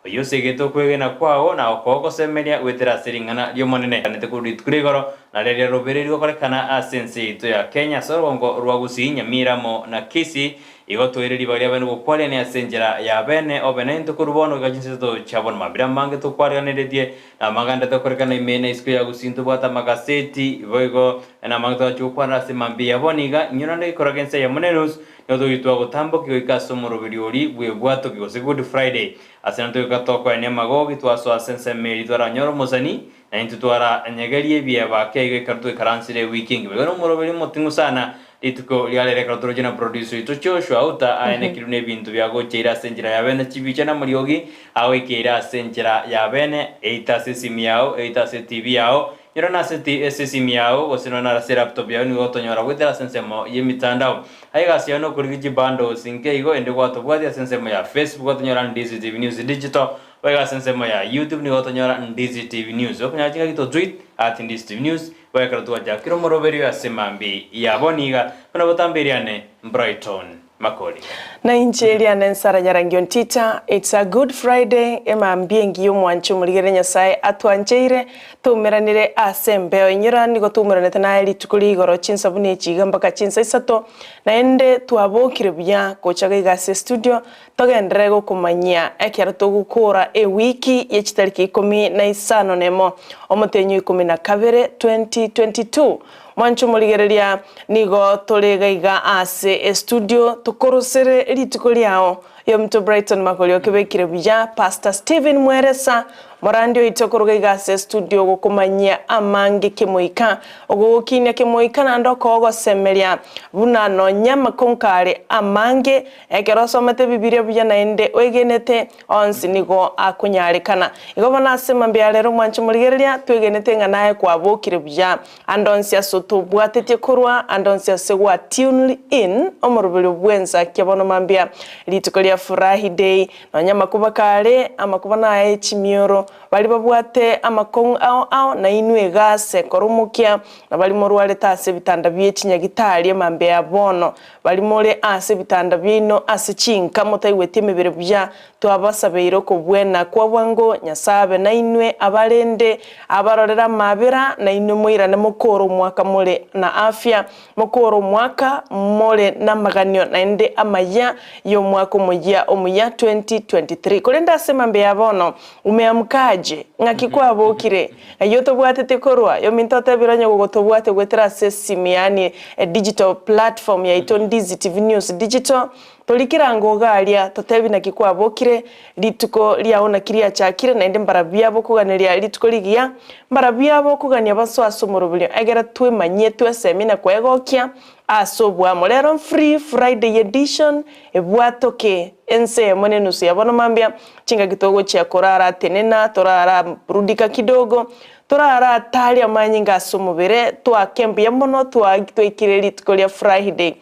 Oyio osegete okwegena kwao na okoa ogosemeria goetera ase ring'ana ri'Omonene. Kanete korwa rituko ria igoro, na riria rirobereiri gokorekana ase ense yaito ya Kenya ase orogongo rwa Gusii, Nyamira amo na Kisii, igo toire ribaga ria bene gokwariania ase enchera ya bene obe naintwe korwa bono goika chinse chiaito chia bono. Mambia amange tokwariganeretie, na amange ande tokorekana ime na isiko ya Gusii ntobwate amagaseti, boigo namange togachi gokwanera ase mambia ya bono iga, inwe naende gekorwa gense eyemo na enusu, Nigo togoitwa gotambokia goika ase omoroberi oria bw'ebwatoki, gose Good Friday. Ase naintwe goika tokoenia amagogi, twasoa ase ensemo eria twaranyore omosani, na intwe twaranyegeria ebieba ake igo ekero twaikaransire ewiki engima. Igo nomoroberi omoting'u sana rituko ria rero ekero toroche na producer oito Joshua Auta aenekirwe nebinto biagocheire ase enchera ya bene chibicha na amariogi agoikeire ase enchera ya bene, eite ase esimi yao, eite ase etibi yao, Nyora nase ti ase esimi yao, gose nonya ase elaptop yao nigo gotonyora goetera ase ensemo y'emitandao. Aye egasi yao nokorigia chibundles nke igo ende gwatobwatia ase ensemo ya Facebook gotonyora Ndizi TV News Digital, boigo ase ensemo ya YouTube nigo gotonyora Ndizi TV News. Okonyora chingaki to tweet at Ndizi TV News, boigo ekero twachakire omoroberio ase mambia ya bono iga, buna botambe eriane Brighton. Makori. Na inche eriane Nsara Nyarangio Ntita, it's a good Friday, emambia engiya omwanche omorigerere Nyasae atwancheire, toumeranire ase embeo inyora nigo toumeranete naye rituko ria igoro chinsa buna echi iga mpaka chinsa isato, naende twabokire buya gocha iga ase estudio togenderere gokomanyia ekero togokora ewiki ye chitariki ikomi na isano nemo omotenyi o ikomi na kabere 2022. Mwanche omorigereria, nigo tore iga iga ase estudio tokorosere rituko riao. Yominto Brighton Makori okebekire buya, Pastor Stephen Mweresa, morandi oito koruga iga ase estudio ogokomanyia amange kemoika, ogogokinia kemoika naende okogosemeria buna nonya amakonko are amange, ekero osomete Bibilia buya naende oegenete Onsi nigo akonyarekana. Igo bono ase mambia rero mwanche morigereria, twegenete ng'a naye kwabokire buya. Ande onsi ase otobwatetie korwa, ande onsi ase gwa tuned in, omoroberio bw'ensakia bono mambia, rituko ria Furahi Day, nonya amakuba kare, amakuba naye chimioro, baria babwate amakong'u ao ao, nainwe iga ase koromokia, na baria morwarete ase ebitanda bie chinyagitari emambia ya bono, Baria more ase ebitanda biaino ase chinka motaigweti emebere buya, twabasabeire okobwena kwa bwango, Nyasae abe nainwe, abarende, abarorere amaabera, nainwe moirane mokoore omwaka more na afya, mokoore omwaka more namaganio naende amaya y'omwaka omoyia omuya 2023. Korende ase mambia ya bono, umeamkaje? Ng'aki kwabokire? Ayio tobwatete korwa yominto otebire onye gogotobwate goetera ase esimi yaani edigital platform yaito Ndizi TV News Digital, torikera ango iga aria totebi naki kwabokire, rituko riao naki riachakire naende mbarabia bokoganeria rituko rigiya, mbarabia bokogania basoe ase omoroberio egere twemanyie twesemie na kwegokia ase oboamo. Rero Free Friday edition ebwatoke ense eyemo na enusu ya bono mambia, chingaki togochia korara tenena, torara burudika kidogo, torara atari amanyinga ase omobere, twake mbuya mono twaikire rituko ria Friday.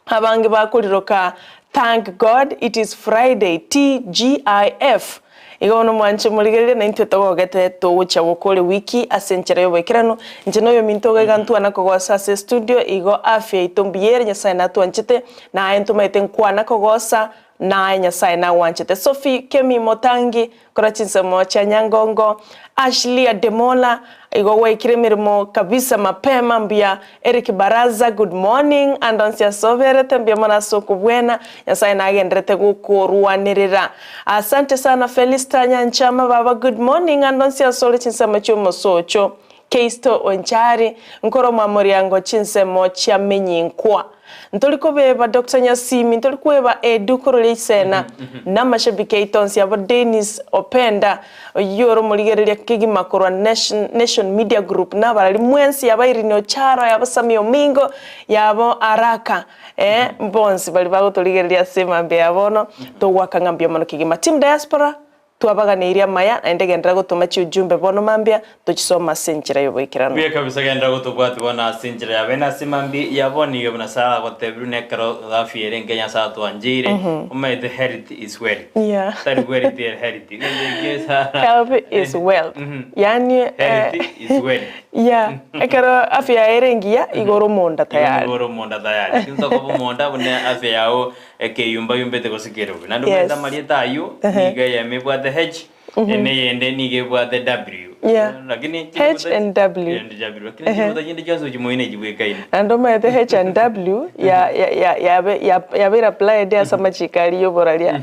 Abange bakoriroka Thank God it is Friday, TGIF. Igo bono mwanche morigererie naintwe togogete togochia gokora ewiki ase enchera y'oboikeranu. Inche noyominto iga iga ntwana kogosa ase estudio igo afya yaito mbuya ere Nyasaye natwanchete naye ntomaete nkwana kogosa naye Nyasaye nagwanchete. Sophie Kemi Motangi korwa chinsemo chia Nyangongo, Ashley Ademola igo gwaikire emeremo kabisa mapema mbuya Eric Baraza good morning ande onsi ase oberete mbuya mono ase okobwena Nyasaye nagenderete gokorwanerera Asante sana Felista Nyanchama baba good morning ande onsi ase ore chinsemo chiomosocho Keisto Onchari nkoro mwamoriango chinsemo chia menyinkwa Ntori kobeba Doctor Nyasimi, ntori kweba Edu korwa Isena, na amashabiki aito onsi abo Dennis Openda, oyio ore omorigereria kegima korwa Nation, Nation Media Group, na abarari mwensi yaba Irene Ocharo, yabo Sammy Omingo, yabo Araka, eh, bonsi baria bagotorigereria ase emambia ya bono, togoaka ng'a mbuya mono kegima. Team Diaspora, Twabaganeirie amaya, naende genderera gotoma chiujumbe bono mambia, tochisome ase enchera y'oboikeranu. Mbuya kabisa genderera gotobwatia bono ase enchera ya bene ase mambia ya bono iga buna Sarah agotebirwe nekero afya ere enke Nyasae atwancheire omanyete health is wealth Yeah. tari wealth ere health Gento ekio Sarah Health is wealth. Yaani eh, health is wealth yeah, ekero afya yaye ere engiya igo ore omonda Igo tayari. nigo ore omonda tayari. Lakini tokoba omonda buna afya yago. Ekeyumbayumbete gose kere bobe. Naende omanyete Yes. amarieta ayio, nigo eyemo ebwate H, ene eyende nigo ebwate W. Yeah. Lakini H and W. And W. Lakini chiruta chinde chionsi ochimoine chibwekaine. Naende omanyete H and W ya- ya- ya- yabe- ya- yabeire applied ase amachiko aria ya oboraria.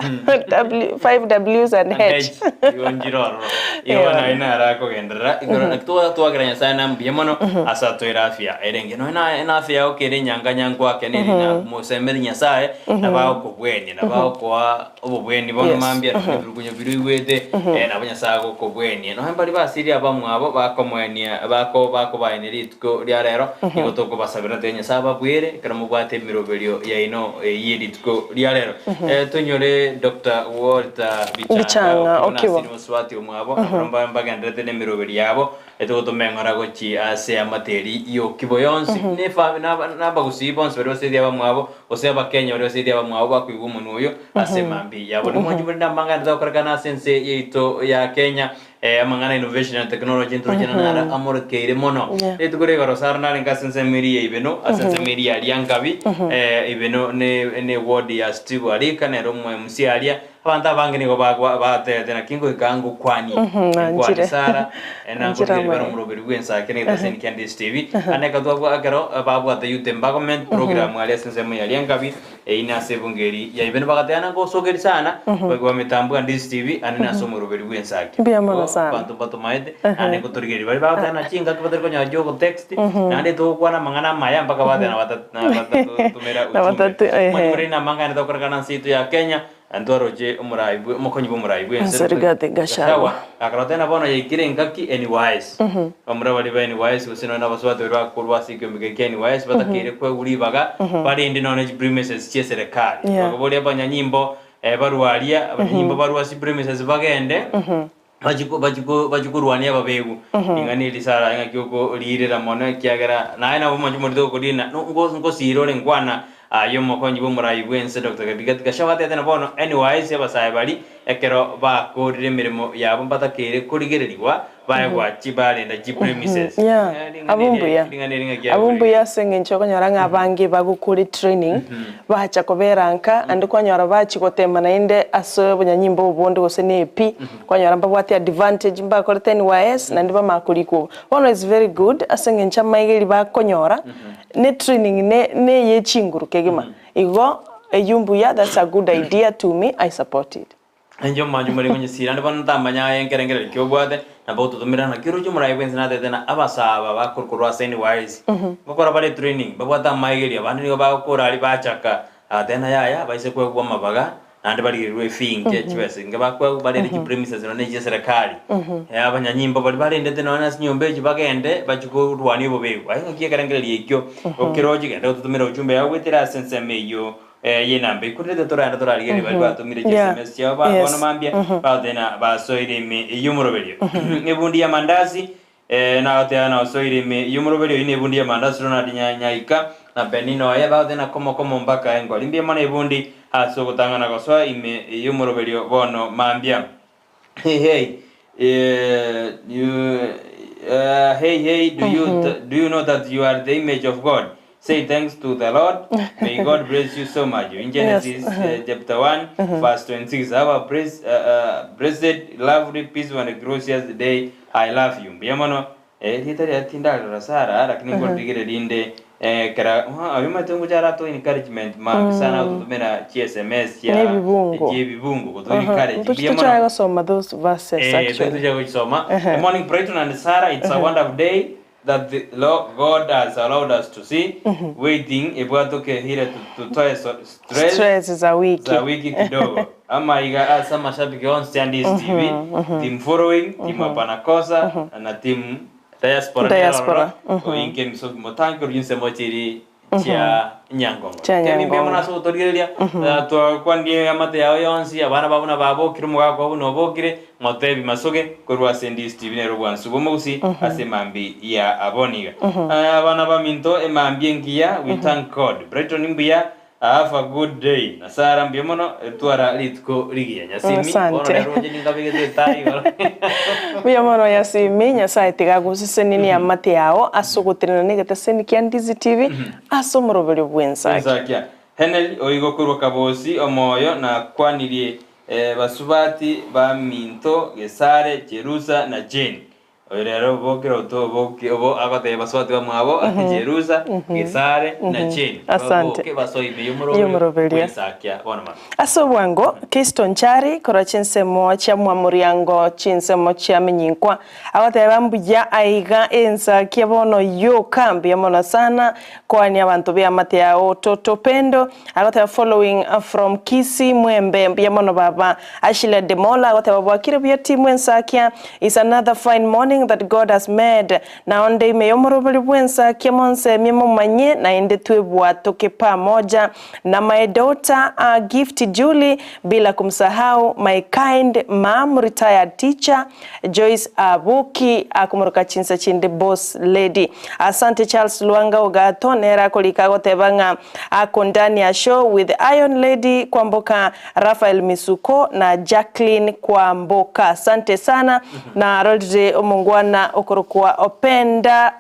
W, five Ws and And H. H. Igo nchire ororo. Igo Eeh. naye naro akogenderera. Igoro naki twa- twagera Nyasaye na mbuya mono ase atoeire afya ere engiya. Nonya na na afya yao kere enyanga nyango ake neri na mosemeri Nyasaye nabo agokobwenia, nabo agokoa obobweni bono Yes. mambia nonye ebirugunyo biria oigwete eh, nabo Nyasaye agokobwenia. Nonya mbaria basirie abamwabo bakomoenia bako bakobaenia rituko ria rero, nigo tokobasabera tiga Nyasaye ababwere ekero mobwate emiroberio yaino ye rituko ria rero. Eh, tonyore Doctor Walter Bichanga, Bichanga, okwo Okibo. nasiri mosubati omwabo, nabwo mbabe mbagendererete na emeroberi yabo, Etogotoma eng'ora gochia ase amateri y'okibo yonsi, na efa- na aba- na abagusii bonsi baria basetie abamwabo, gose abakenya baria basetie abamwabo bakoigwa omonwa oyo ase mambia yabo. Nimwanche more namang'ana togokorekana ase ense yaito ya Kenya, eh, amang'ana ya innovation and technology ntoroche na naro amorekeire mono. Yeah. Rituko ria igoro Sarah narenge ase ensemo eria ya Ibeno, ase ensemo eria ya Riangabi, eh, Ibeno ne ne ward ya Steve Arika nere omo MC aria, Abanto abange nigo bagwa batebete, Naki ngoika ngokwanie? nanchire. Nkwanie Sara, Nanchire nankorigereria bare amaye. omoroberi bw'ensake na egetaseni kia Ndisi TV. Ande ekero twabwa ekero babwate Youth Empowerment Program aria ase ensemo ya Riangabi, eyio nase ebunge eri ya Ibeno bagateba ngosokeri sana, baigwa mitambo ya Ndisi TV ande nase omoroberi bw'ensake. Mbuya mono Igo sana. abanto mbatomaete, naende ngotorigereria baria bagoteba na chingaki batari konyora chiogotext, naende togokwana amang'ana amaya mpaka bateba na bata na batatotomera Na ujumbe. batatu- ehe. Mwanche more namang'ana tokorekana ase yaito ya Kenya, Ntwaroche omorai bwe omokonyi bw'omorai bw'ense Ense Rigathi Gachagua. Akarota ng'a bono yaikire engaki NYS. Bamura baria ba NYS gose nonya nabasubati baria bakorwa ase ekiombe keria kia NYS batakeire kwegwa ribaga barende nonya chipremises chia eserekari. Yeah. Bakaboria abanyanyimbo eh, barwa aria, abanyanyimbo barwa ase chipremises bagende Bachie bachie bachie korwania ababegu, ring'ana eri Sara ng'aki okoriirera mono, ekiagera naye nabo omonche omorito gokorina, ngosiira ore nkwana aye omokonyi bw'omorai bw'ense Doctor Rigathi Gachagua atebete na bono NYC abasae baria ekero bakorire emeremo yabo mbatakeire korigererigwa baegwa chi barenda chi premises. Yeah, Eh, ring'ana abwo eri mbuya. ring'ana eri ng'aki Abwo mbuya akorigereria. ase eng'encho okonyora ng'a abange bagokora etraining, bacha kobera nka, naende kwanyora bachia gotema naende ase obonyanyimbo obonde gose na epi, kwanyora mbabwate advantage mbakorete NYS naende bamanya korikwa obo. Bono is very good ase eng'encho amaegeri bakonyora, ne training ne ne eye chinguru kegima. Igo eywo mbuya that's a good idea to me, I support it. Inche omoanchi more konyesira, naende bono ntamanya aye nkerengererio ki obwate, nabo ototomera naki oroche omorai bwensi natete na abasaa aba bakorwa korwa ase NYS. Ngokora bare training, babwate amaigerio, abande nigo bagokora aria bachaka, agateba ng'a yaya baise koegwa amabaga, naende barigererwe efee inke chibesa inke bakoegwa barende chipremises nonya na echi'eserekari. Abanyanyimbo baria barendete nonya na ase chinyomba echi bagende bachie korwania obobegu. Aye ng'aki ekerengererio ekio okeroche, genda ototomere ujumbe yao goetera ase ensemo eyio. Eye nambe ikurete toragende torarigererie baria batomire Yeah. chiSMS chiabo ba Yes. bono mambia bagoteba na basoire ime y'omoroberio. Ebundi ya mandasi eh, nagoteba na osoire ime y'omoroberio oyio nebundi ya mandasi Ronald Nya- Nyaika na Penina oye bagoteba na komo komo mpaka engori mbuya mono ebundi ase ogotang'ana gosoa ime y'omoroberio bono mambia. Hey hey eh, you, uh, hey hey do you do you know that you are the image of God say thanks to the Lord may God bless you so much in Genesis uh, chapter 1 verse 26 have a blessed, uh, uh, blessed lovely peaceful and gracious day I love you mbuya mono Eh, erieta riaye tindarora Sarah, lakini nkorigere rinde eh, kera oyo omanyete ngocha aratoe encouragement maambi sana gototomera chi sms chia Nebibungo. chia ebibungo goto encourage Ntochi mbuya mono tochaya gosoma those verses Eh, actually. tochaya gochisoma. Good morning Brighton and Sarah, it's a wonderful day that the Lord God has allowed us to see. Waiting ebwatoke hire tutoe stress Stress za wiki. za wiki kidogo Amaiga ase amashabiki onsi a Ndisi TV, team following, team hapana kosa, na team diaspora Diaspora, nerororo, oinke emisogi motange korwa chinsemo chiri chia Nyangongo. Chia Kemi mbuya Nyangongo. mono ase ogotorigereria, eh, twakwanire amate yao yonsi, abana babo buna babokire, omogaka obo buna obokire, motebi masoge korwa ase Ndisi TV nere obwansu bw'omogusii ase emambi ya aboniga. Eh, abana baminto emambi engiya, we thank God. Brighton mbuya, Have a good day na Sarah mbuya mono twara rituko rigiya Nyasimi Asante. bono rero onye ninkabegete etai igoro. Mbuya mono Yasimi, Nyasaye tiga agosesenie neamate yao ase ogotenena negeteseni kia Ndizi TV ase omoroberio bw'ensaki. Ensakia. Henry oigo korwa Kabosi omoyo nakwanirie basubati baminto Gesare, Jerusa na Jane. Oyo rero obokire oto oboke obo agotebia basubati bamwabo Jerusa, Gesare na Jane Asante. baboke basoe ime y'omoroberio Y'omoroberio. bw'ensakia bono mambia. Ase obwango, Kristo nchari korwa chinsemo chia mwamoriango chinsemo chia menyinkwa, agoteba mbuya aiga ensakia bono yoka mbuya mono sana Koania abanto b'eamate yao Toto Pendo agoteba following from Kisii Mwembe mbuya mono baba Ashley Ademola agoteba bwakire buya team Ensakia is another fine morning that God has made naonde ime y'omoroberi bw'Ensakia monsemie momanye naende twebwatoke pamoja na my daughter Gift Julie bila kumsahau my kind mum retired teacher Joyce Abuki akomoroka chinsa chinde Boss Lady. Asante Charles Lwanga Ogato nere akorika agoteba ng'a ako ndani ya show with Iron Lady Kwamboka, Raphael Misuko na Jacqueline Kwamboka. Asante sana narorire omongwana okorokwa Openda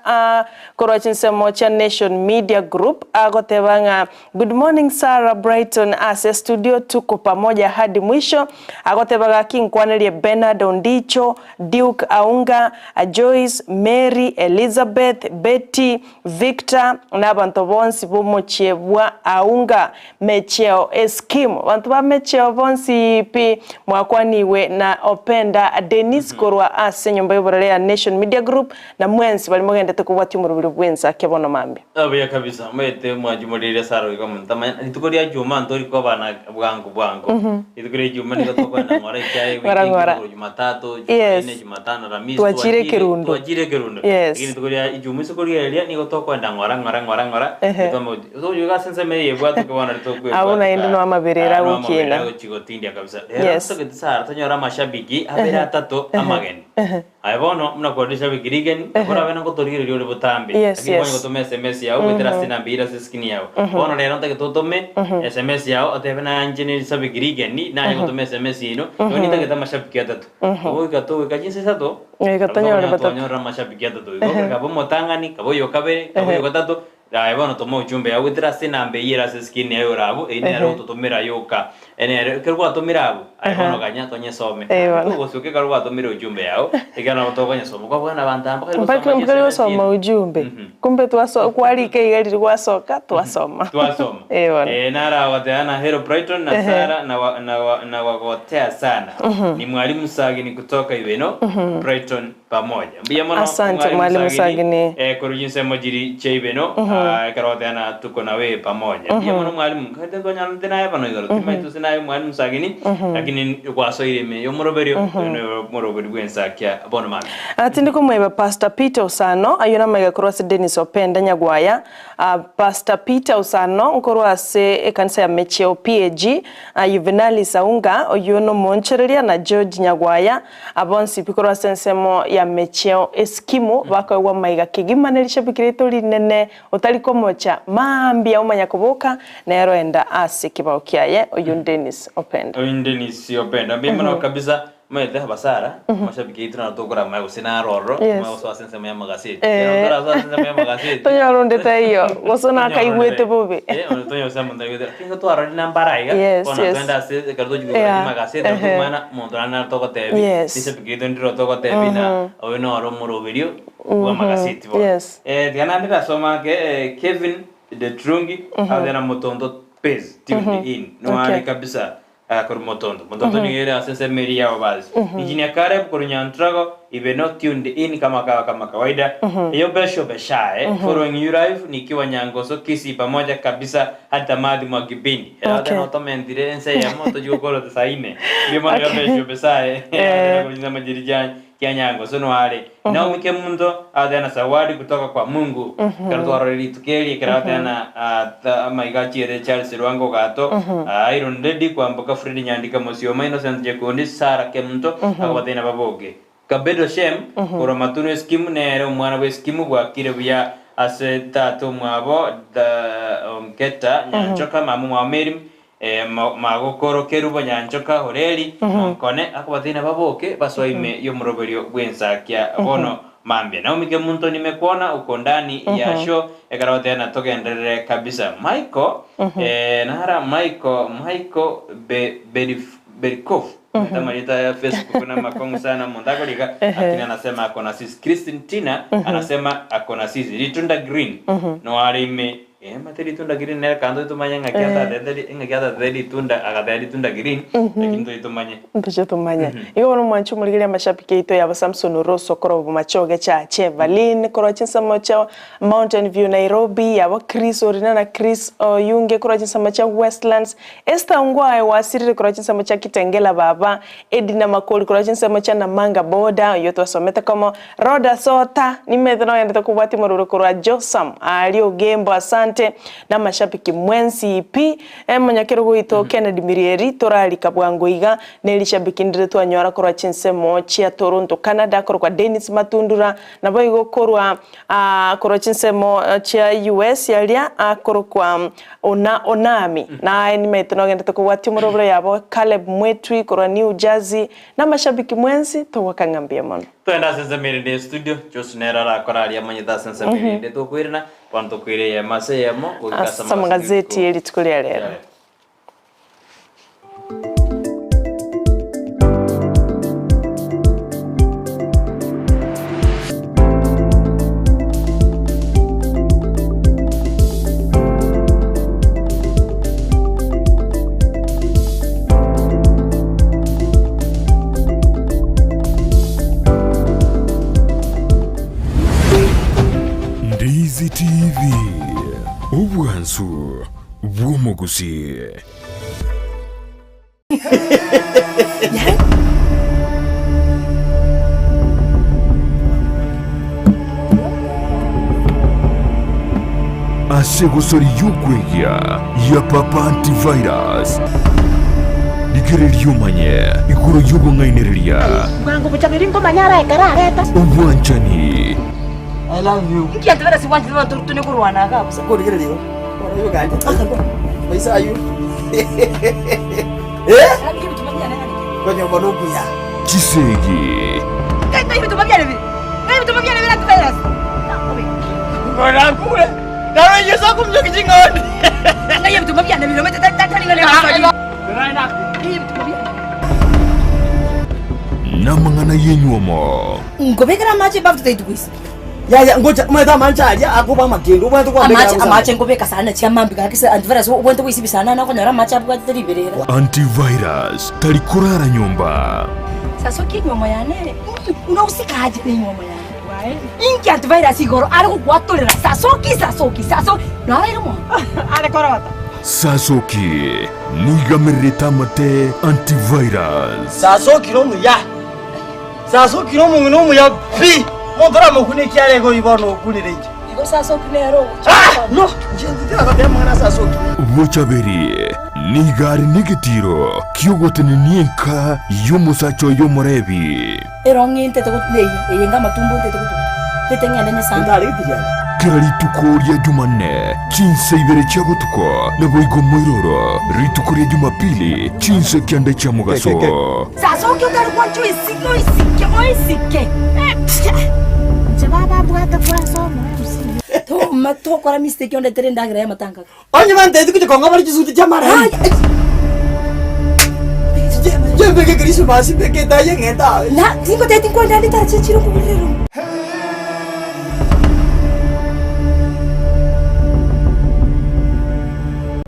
korwa chinsemo chia Nation Media Group agoteba ng'a Good morning Sarah Brighton ase studio tuko pamoja hadi mwisho agoteba gaki nkwanerie Bernard Ondicho, Duke Aunga, Joyce, Mary, Elizabeth, Betty, Victor na abanto bonsi bomochie bwa Aunga Mecheo Eskim abanto ba Mecheo bonsi pi mwakwaniwe na Openda Denis korwa ase enyomba yoborere ya Nation Media Group Na mwensi baria mogendete kobwatia omorobiri bw'ense ake bono mambia. Buya kabisa, omanyete mwachumorire ase iga omonto tamanya, rituko ria juma ntori koba na bwango bwango, rituko ria juma nigo tokoenda ng'ora ekiagera ewiki Ng'ora engima ng'ora. korwa jumatatu, Yes. jumaine, jumatano, aramisi, Twachire twachire ekerundo. twachire ekerundo. Yes. Lakini rituko ria ijuma ase korigereria nigo tokoenda ng'ora ng'ora ng'ora ng'ora, Ehe. togoika ase ensemo eye ebwatoke bono ritokoebwatoka. Abwo naende no amaberera Ah, no amaberera agokina. agochi gotindia kabisa. Rero Yes. totagete sara tonyore amashabiki abere atato amageni. Aye bono, buna kwarire rishabiki rigeni, nabo orabe nogotorigereria ore botambe. Yes, Lakini kwanya yes. gotoma SMS yao goetera ase enamba eira ase eskrini yao. Bono rero ntagete otome SMS yao otebe naye inche ne rishabiki rigeni, naye gotoma SMS ino, igo nintagete amashabiki atato. Ogoika togoika chinsa isato, Goika nabo tonyore tokonyora batato. twanyorire amashabiki atato. Igo kabe omotang'ani, kabe oyo okabere, kabe oyo ogatato, Aye bono toma ochumbe yao goetera ase enamba eyio ere ase screen yaye ore abwo, eyio nere ogototomera yoka. Nere ekero gwatomire abwo, aye bono ganya tonyesome. Eh, bono. Togosuka ekero gwatomire ujumbe yao, ekiagera nabo tokonyesoma. Kwabwana abanto aba mbakare Mpaka gosoma mpakare chi SMS gosoma ere. ujumbe. Mhm. Kumbe twaso kwarika iga riria gwasoka twasoma. Twasoma. Eh, bono. Eh, naro agoteba na Hello Brighton na Ehe. Sarah na wa- na wa- na wagotea sana. Ni mwalimu Sagini kutoka Ibeno, Brighton Pamoja. Mbuya mono Asante, Mwalimu Sagini. Eh, korwa chinsemo chiri chia ibeno, ah, ekero goteba tuko nawe pamoja. Mbuya mono mwalimu, nkaete ntwanyanete naye bono igoro, timanyeti gose naye mwalimu Sagini, lakini gwasoire ime y'omoroberio, oyo noyo omoroberi bw'ensakia bono mambia. Ah, tindi komoeba Pastor Peter Osano, ayio namaiga korwa ase Dennis Openda Nyagwaya. Ah, Pastor Peter Osano nkorwa ase ekanisa ya Mecheo PAG, ah, Juvenalis Aunga, oyio nomoonchoreria na George Nyagwaya, Abonsi pi korwa ase ensemo ya mecheo Esikimu bakoegwa amaiga kegima ne rishabiki riaito rinene, otari komocha mambia omanya koboka, nere oenda ase ekebao kiaye. Oyio Dennis Openda. Oyio Dennis Openda. Mbuya mono kabisa omanyete abasara amashabiki aito naro tokora amaya gose naro ororo Yes. omanye gosoa ase ensemo ya amagaseti. Eh. Ekero torasoe ase ensemo ya amagaseti Tonyore onde taiyo, gose tonyore onde nakaigwete taiyo. bobe. Eh, onde tonyore gose omonto aigwete lakini igo twarorire nambare aiga, Yes, bono yes. twende ase ekero tochia kogora Yeah, rimagaseti nabo ehe. tokomanya omonto naende nare togotebi, Yes. rishabiki riaito ndiro togotebi na oyo noro omoroberio bw'amagaseti bono. Yes. Eh, tiga naende ndasoma ake eh, Kevin the Trungi, agotebi na Motondo Base, tuned in. Noare Okay. kabisa ah, korwa Motondo. Motondo nigo ere ase ensemo eria ya Obazi. Engineer Caleb korwa Nyantrago, ibe no tuned in kama kawa kama kawaida. Eyo besho beshae, following you live nikiwa Nyangoso Kisii pamoja kabisa hadi tamati mwa kipindi. Era Okay. okay. otomentire ense eyemo tochia gokora saa ine. Mbuya mono Okay. eyo besho beshae. Eh. Korwa majiri kia kia Nyangoso noare. Naomi Kemunto agotebi na zawadi kutoka kwa Mungu. Ekero twarorire rituko eri ekero agotebi na ah, ta- amaiga achiere Charles Rwango Gato, ah, Iron Lady Kwamboka Fred Nyandika Mosioma Innocent Jekundi Sarah Kemunto agobatebia nababoke. Kabedo Shem korwa Matunu Eskimu nere omwana bw'eskimu bwakire buya ase tata omwabo da Ongeta Nyanchoka mama omwabo Mary eh, ma- magokoro Kerubo Nyanchoka Horeri Monkone akobatebia nababoke basoe ime y'omoroberio bw'ensakia bono. Mambia Naomi Kemunto nimekuona uko ndani ya show ekero goteba na togenderere kabisa Michael eh, nara Michael Michael Be, Berif, Berikof mm -hmm. ya Facebook na makongo sana mundu akorika lakini anasema ako na sisi Christine Tina anasema ako na sisi Ritunda Green no arime eh mate ritunda green nere kando tumanye ng'aki atatete ng'aki atatete ritunda agataya ritunda green lakini tumanye Ntuche tumanye. Igo bono mwanche omorigereria amashabiki aito yabo Samson Rosso korwa Bomachoge Chache Evelyn korwa chinsemo chia Mountain View Nairobi yabo Chris Orina na Chris Oyunge korwa chinsemo chia Westlands Esther Ongwae wasirire korwa chinsemo chia Kitengela baba Edina Makori korwa chinsemo chia Namanga Border oyio twasomete komo Rhoda Sota nimete nogendete kobwatia omorwori korwa Josam aria Ogembo asante na amashabiki mwensi pi omonyakerogo oito Kennedy Mirieri torarika bwango iga na erishabiki ndire twanyora korwa chinsemo chia Toronto Canada korwa Dennis Matundura naboigo korwa korwa chinsemo chia US aria akorokwa Ona Onami naye nimaete nogendete kobwatia omoroboro yabo Caleb Mwetwi korwa New Jersey na amashabiki mwensi togoaka ng'a mbuya mono. Togende ase ensemo erinde ye studio, Josu nere arakore aria amanyete ase ensemo erinde tokoirana, bono tokoira eyemo ase eyemo goika ase Ase amagazeti ye rituko ria rero. Ndizi TV, obwansu bw'omogusii. Ase egosori y'okwegia ya Papa Antivirus, rigereria omanye igoro y'obong'ainereria, Bwango bochaberi nkomanya ara ekero areta. obwanchani, I love you. Inki antivirus bwanchete abanto tone korwana iga bosa. Korigereria igo. Bono igo ganje. Maisa ayio. Eh? Konyomba nokuya. Chisegi. Ngai ebituma biane bire. Ngai ebituma biane bire antivirus. Ngorakure. Nawe Yesu akumjoki ching'ondi. Ngai ebituma biane bire omanyete tari ng'a negasori. Ngai ebituma biane. Namang'ana y'enywomo. Nkobekera amache ebafu totagete goisibia. Yaya ngocha omanyete amanche aria akoba amakendu obwenerete kwambekera Amache bosa. amache nkobeka sana chiamambi gaki se antivirus obwenerete goisibia sana na okonyora amache abwatete riberera. Antivirus tari korara nyomba. Sasokia enywomo yane ere unausika aje na enywomo yane inki antivirus igoro are gokwatorera sasoki sasoki sasoki naraire mono Are korota. Sasoki nigamererete amate antivirus. Sasokire omuya. Sasokire omong'ina omuya pi! Omonto oramokune ekiara igo bono okunire inche. Igo Sasoki nere ogocha Ah! gokora. No! Inche tindagoteba amang'ana a Sasoki. Bochaberi nigo are negetiro ki'ogotenenia enka y'omosacha oye omorebi. Erong'i ntete go neye, eye enga amatumbo ntete gotuguta, ntete ng'ende nyesambe. Ntare getirianda. Kera rituko ria Jumanne, chinsa ibere chia botuko, naboigo moiroro, rituko ria Jumapili, chinsa kianda chia mogaso. Sasoki otari gwancha oisike, oisike, oisike. Inche baba mbwate kwansa omoyo. Toma tokora mistake ondetere endagera y'amatanga. Onye banteti gochia kong'a bare chisuti chi'amarembe. Inche mbeke Christmas mbeke etai eng'ente aye. Na tingotebia tinkwenda ande tarache chire okogorera eroom.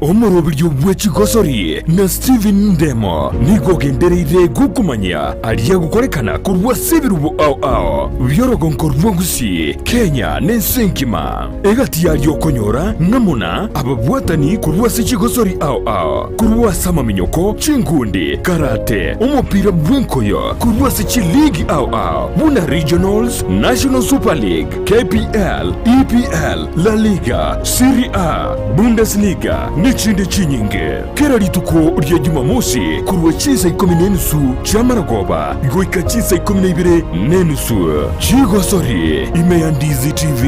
Omoroberio bwe chigosori na Stephen Ndemo nigo ogendereire gokomanyia aria gokorekana korwa ase ebirubo ao ao bi'orogonko rwa Gusii, Kenya na ense engima. Egati yaria okonyora ng'amo na ababwatani korwa ase chigosori ao ao, korwa ase amaminyoko, chinkundi, karate, omopira bw'enkoyo, korwa ase chiligi ao ao buna Regionals, National Super League, KPL, EPL, La Liga, Serie A, Bundesliga, nechinde chinyinge. Kera rituko ria Jumamosi korwa chinsa ikomi na enusu chi'amaragoba goika chinsa ikomi na ibere na enusu chigosori ime ya Ndizi TV.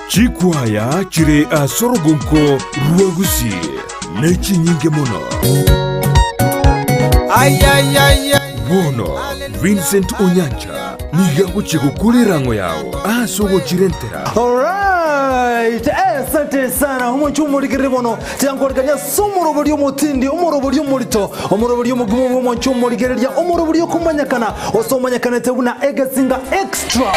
Chikwaya chire ase orogonko rwa Gusii nechinyinge mono. Bono Vincent Onyancha. Nigo agochia gokora erang'o yao ase ogochirentera. Alright, asante sana omonche omorigereri bono tiankorekania ase omorobori omotindi omorobori omorito omorobori omogima bwa omonche omorigereria omorobori okomanyekana ose omanyekanete buna egesinga extra.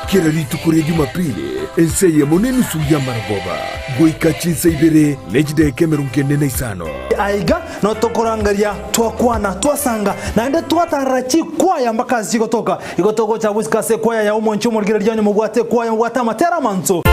Kera rituko ria Jumapili, ensa eyemo na enusu y'amarogoba, goika chinsa ibere ne chidaeka emerongo ene na isano. Aiga notokorangeria twakwana twasanga naende twatarera chikwaya mpaka ase chigotoka. Igo togocha gosika ase ekwaya ya omonche omorigereria onye mobwate ekwaya mobwate amatera amansu.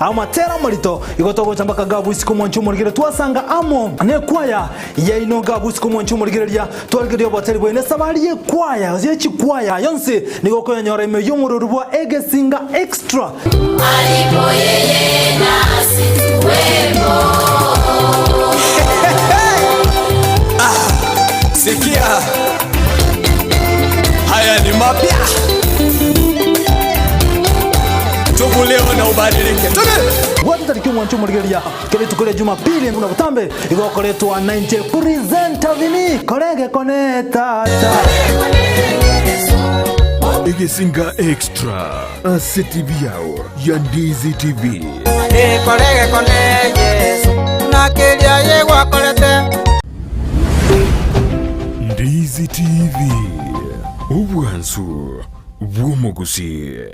Amatera amarito igo togocha mpaka gabu isiko omonche omorigereria twasanga amo nekwaya yaino gabu isiko omonche omorigereria twarigereria oboteri bwaino esabari yekwaya gose yechikwaya yonsi nigo okoyonyora ime y'omorori bwa egesinga extra. Alipo yeye nasi tuwepo. Sikia, haya ni mapya, tubu leo na ubadilike. Tubu. Bwate tariki omwancho omorigereria kera rituko ria Jumapili buna botambe igo okoretwa nainche presenter Vinny korege kone tata. Egesinga Extra ase TV yao ya Ndizi TV. Ndizi TV, obwansu bw'omogusii.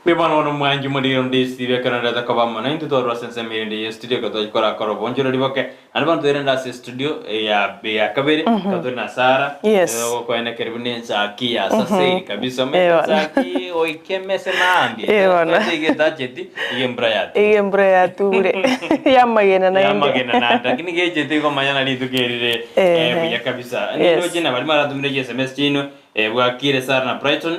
Mbuya mono mwanchi morire onde ase ekero ndete koba amo naintwe twarure ase ensemo erinde ye studio ekero twachia korakora obonchoreri boke. Naende bono twairende ase estudio ya ya kabere, ekero tore na Sarah, Yes. ogokoenekeria buna ensaki ya sasa kabisa, omanyete Eh, bono. ensaki goika emese maambia, Eh, bono. iga etacheti, iga embura yature. Iga embura yature yamagena naende. Yamagena naende, lakini gechete igo omanya na rituko erire Ehe. buya kabisa. Yes. Nindoche na baria mwaratumire chi sms chiaino, Bwakire Sarah na Brighton,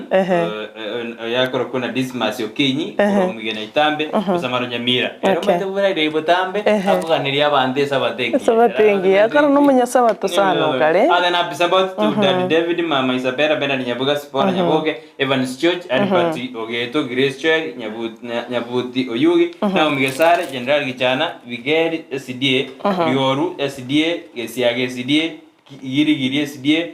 oyakorokwa na Dismas Okinyi, korwa Omwigena Itambe, Osamaro Nyamira. Ere Okay. omanyete buna ere botambe, akoganeria abanto esabato engiya. Esabato engiya. Akare nomonyasabato sana okare. Ande na happy Sabbath to Daddy David, Mama Isabella, Bernard Nyabuga, Sipora Nyaboke, Evans George, Albert Ogeto, Grace Joel, Nyabuti Oyugi, Naomi Gesare, General Gichana, Bigeri SDA, Bioru SDA, Gesiaga SDA, Girigiri SDA,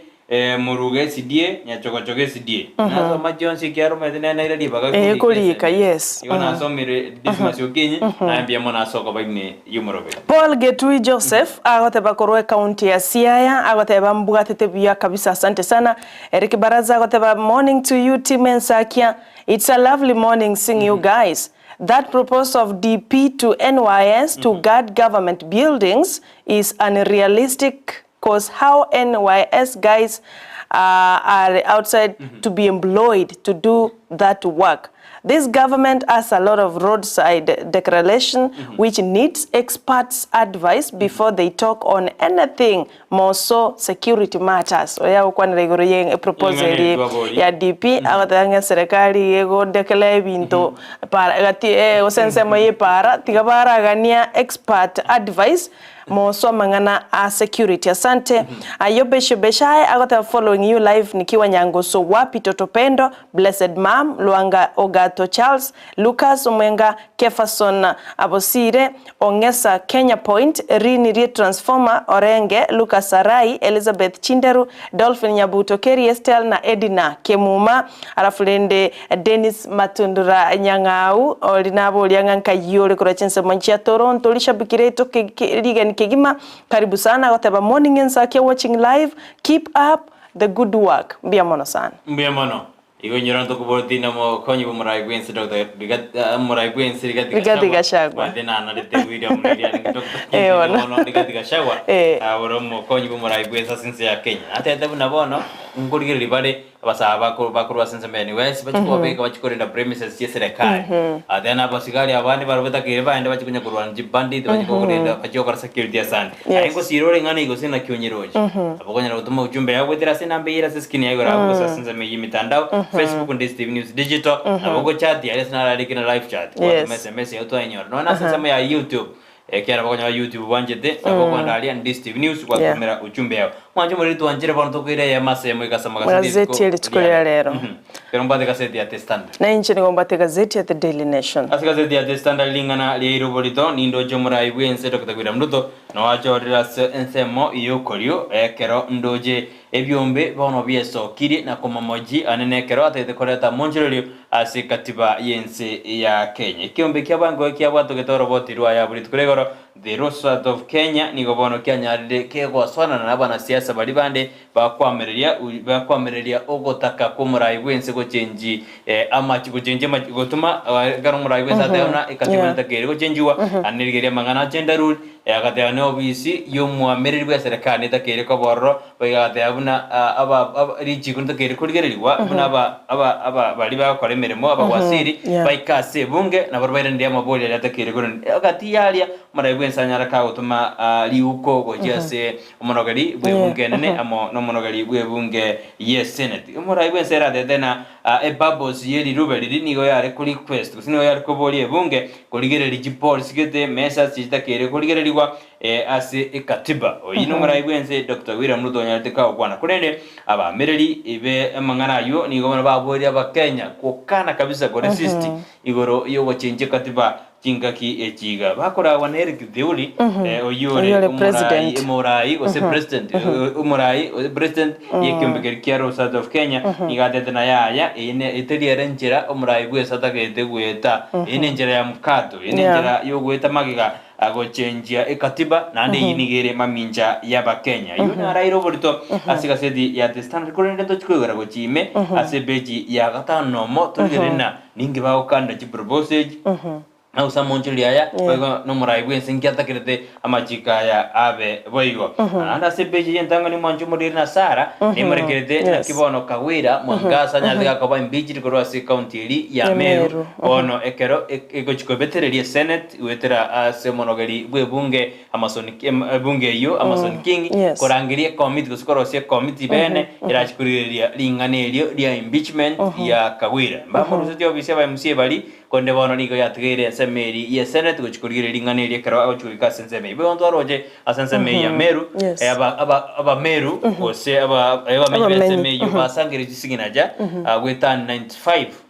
Moruga esidie, Nyachogochogo esidie. Nasoma chionsi ekiagera omanyete nere naira ribaga Eh, korika korika, SMS. yes. Igo nasomire Dismas Okinyi, naye mbuya mono ase okoba ime y'omoroberi. Paul Getui Joseph agoteba korwa ecounty ya Siaya agoteba mbwatete buya kabisa asante sana. Eric Baraza agoteba morning to you team Ensakia it's a lovely morning seeing you guys. That proposal of DP to NYS to guard government buildings is unrealistic coz how NYS guys are outside to be employed to do that work. This government has a lot of roadside declaration which needs experts advice before they talk on anything more so security matters. Oyo agokwanera igoro ye proposal Ing'ana eri etwabori. ya DP agoteba ng'a eserekari iga egodeclare ebinto para gati gose ensemo ye para tiga baragania expert advice Moso amang'ana a security. Asante. Ayio Beshe Beshae agoteba following you live nikiwa Nyangoso wapi Toto Pendo, Blessed Mum, Lwanga Ogato Charles, Lucas Omwenga, Kefason Abosire, Ong'esa Kenya Point, Rini rie Transformer, Orenge, Lucas Arai, Elizabeth Chinderu, Dolphin Nyabuto, Kerry Estel na Edina Kemuma, alafu rende Dennis Matundura Nyang'au, ori naboria ng'a nkayio ore korwa chinsemo chia Toronto, rishabiki riaito rigeni kegima, karibu sana, agoteba morning Ensakia watching live, keep up the good work, mbuya mono sana. Mbuya mono. Igo inyora ntokoboretie na omokonyi bw'omorai bw'ense Doctor Rigathi omorai bw'ense Rigathi Rigathi Gachagua. Gachagua. Maete nanarete William riria arenge Doctor Eh, bono. bono Rigathi Gachagua Eh. ore omokonyi bw'omorai bw'ense ase ense ya Kenya. Natebete buna bono. Nkorigereria bare abasae bako bakorwa ase ensemo ya Niwesi bachie kobabeka bachie korenda premises chia eserekari. Then abasigari abande barabwo batakeire baende bachie konya korwana chibandit bachie korenda bachie gokora security asande. Aye ngosira ore ng'a nigo gose naki onyeroche. Nabo okonyara gotoma ujumbe yao goetera ase enamba eyere ase escreen yaye igoro abwo gose ase ensemo eyio ya emitandao, Facebook ndi Steve News Digital, nabo ogochati aria ase nararike na live chat, gwatoma SMS yago twayenyora. Nonya ase ensemo ya YouTube, Ekiagera bakonyora YouTube bwanchete, nabo okoenda aria ndi Steve News gwatomera ujumbe yao. Mwanche omoriri twanchire bono tokoira eyemo ase eyemo igasoma gaseti Gazeti rituko erituko ria ria rero. rero. Ekero mbwate gaseti ya The Standard. Na inche nigo mbwate egazeti ya The Daily Nation. Ase gaseti ya The Standard ring'ana riaire oborito, nindoche omorai bw'ense Doctor William Ruto noachorire ase ensemo y'okorio ekero ndoche ebiombe bono biesokirie na komomochi ane nekero atagete koreta omonchorerio ase katiba y'ense ya Kenya. Ekeombe kia bwango kiabwatogete oroboti rwaye abwo rituko ria igoro, The Rosat of Kenya, nigo bono kianyarire kegosoanana nabanasiasa baria bande bakwamereria bakwamereria ogotaka kw'omorai bw'ense gochenji amachi gochenji amachi gotoma ekero omorai bw'ense ateba buna ekatiba netakeire gochenjiwa, naende rigereria amang'ana a gender rule, agateba ne obisi y'omwamereri bw'eserekari netakeire koba ororo Boigo agateba buna aba richiiko ntokeire korigererigwa, buna aba aba aba baria bagokora emeremo abagwasiri baike ase ebunge, na barabwo bairanerie amabori aria atakeire korende egati y'aria omoraia bw'ense anyare kagotoma riuko gochia ase omonogeri bw'ebunge enene amo nomonogeri bw'ebunge y'eseneti. Omoraia bw'ense ere atebete ng'a ebubbles ye rirube riria nigo yare ko request gose nigo yare koboria ebunge korigereria chipolicy gete measures chitakeire korigererigwa Ase ekatiba, oyio nomorai bw'ense Doctor William Ruto onyarete kagokwana. Korende abaamereri be amang'ana ayio nigo bono baboeire abakenya gokana kabisa ko resist igoro yogochenchia ekatiba chingaki echi iga. Bakoragwa na Eric Theuri oyio ore Oyio ore omorai president. omorai gose president omorai gose president yekiombe keria kia Rosat of Kenya nigo atete na yaya eye ne eteri ere enchera omorai bw'ense atagete goeta. Eye nenchera ya mkato, eye nenchera yogoeta magega Agochenchia ekatiba, naende eyio nigo ere mamincha y'Abakenya. Ayio naraire oborito ase egaseti ya The Standard, korende ntochi koigora gochia ime ase epeji ya gatano nomo, torigererie ng'a ninki bagokanda chiproposal echi, na gose amonchoreria aya, boigo nomorai bw'ense inki atakerete amachiko aya abe boigo. Naende ase epeji y'entang'ani omwancho omoriri na Sarah, nemorekerete naki bono Kawira Mwangaza anyarete gakoba impeached korwa ase ecounty eria ya Ya Meru, Meru. bono ekero egochi kobetereria esenate, Goetera ase omonogeri bw'ebunge Amason ebunge eyio Amason King Yes. korangeria ekomiti gose korosia ekomiti bene erache korigereria ring'ana erio ria impeachment ya Kagwira. Mbamorusetie obisi aba MCA baria korende bono nigo yatigeire ensemo eria ye senate gochia korigereria ring'ana erio ekero agochia goika ase ensemo eyio. Bono twaroche ase ensemo eyio ya Meru Yes. aba aba abameru gose aba abamenyi Abamenyi. b'ensemo eyio basangereire chisignature goetania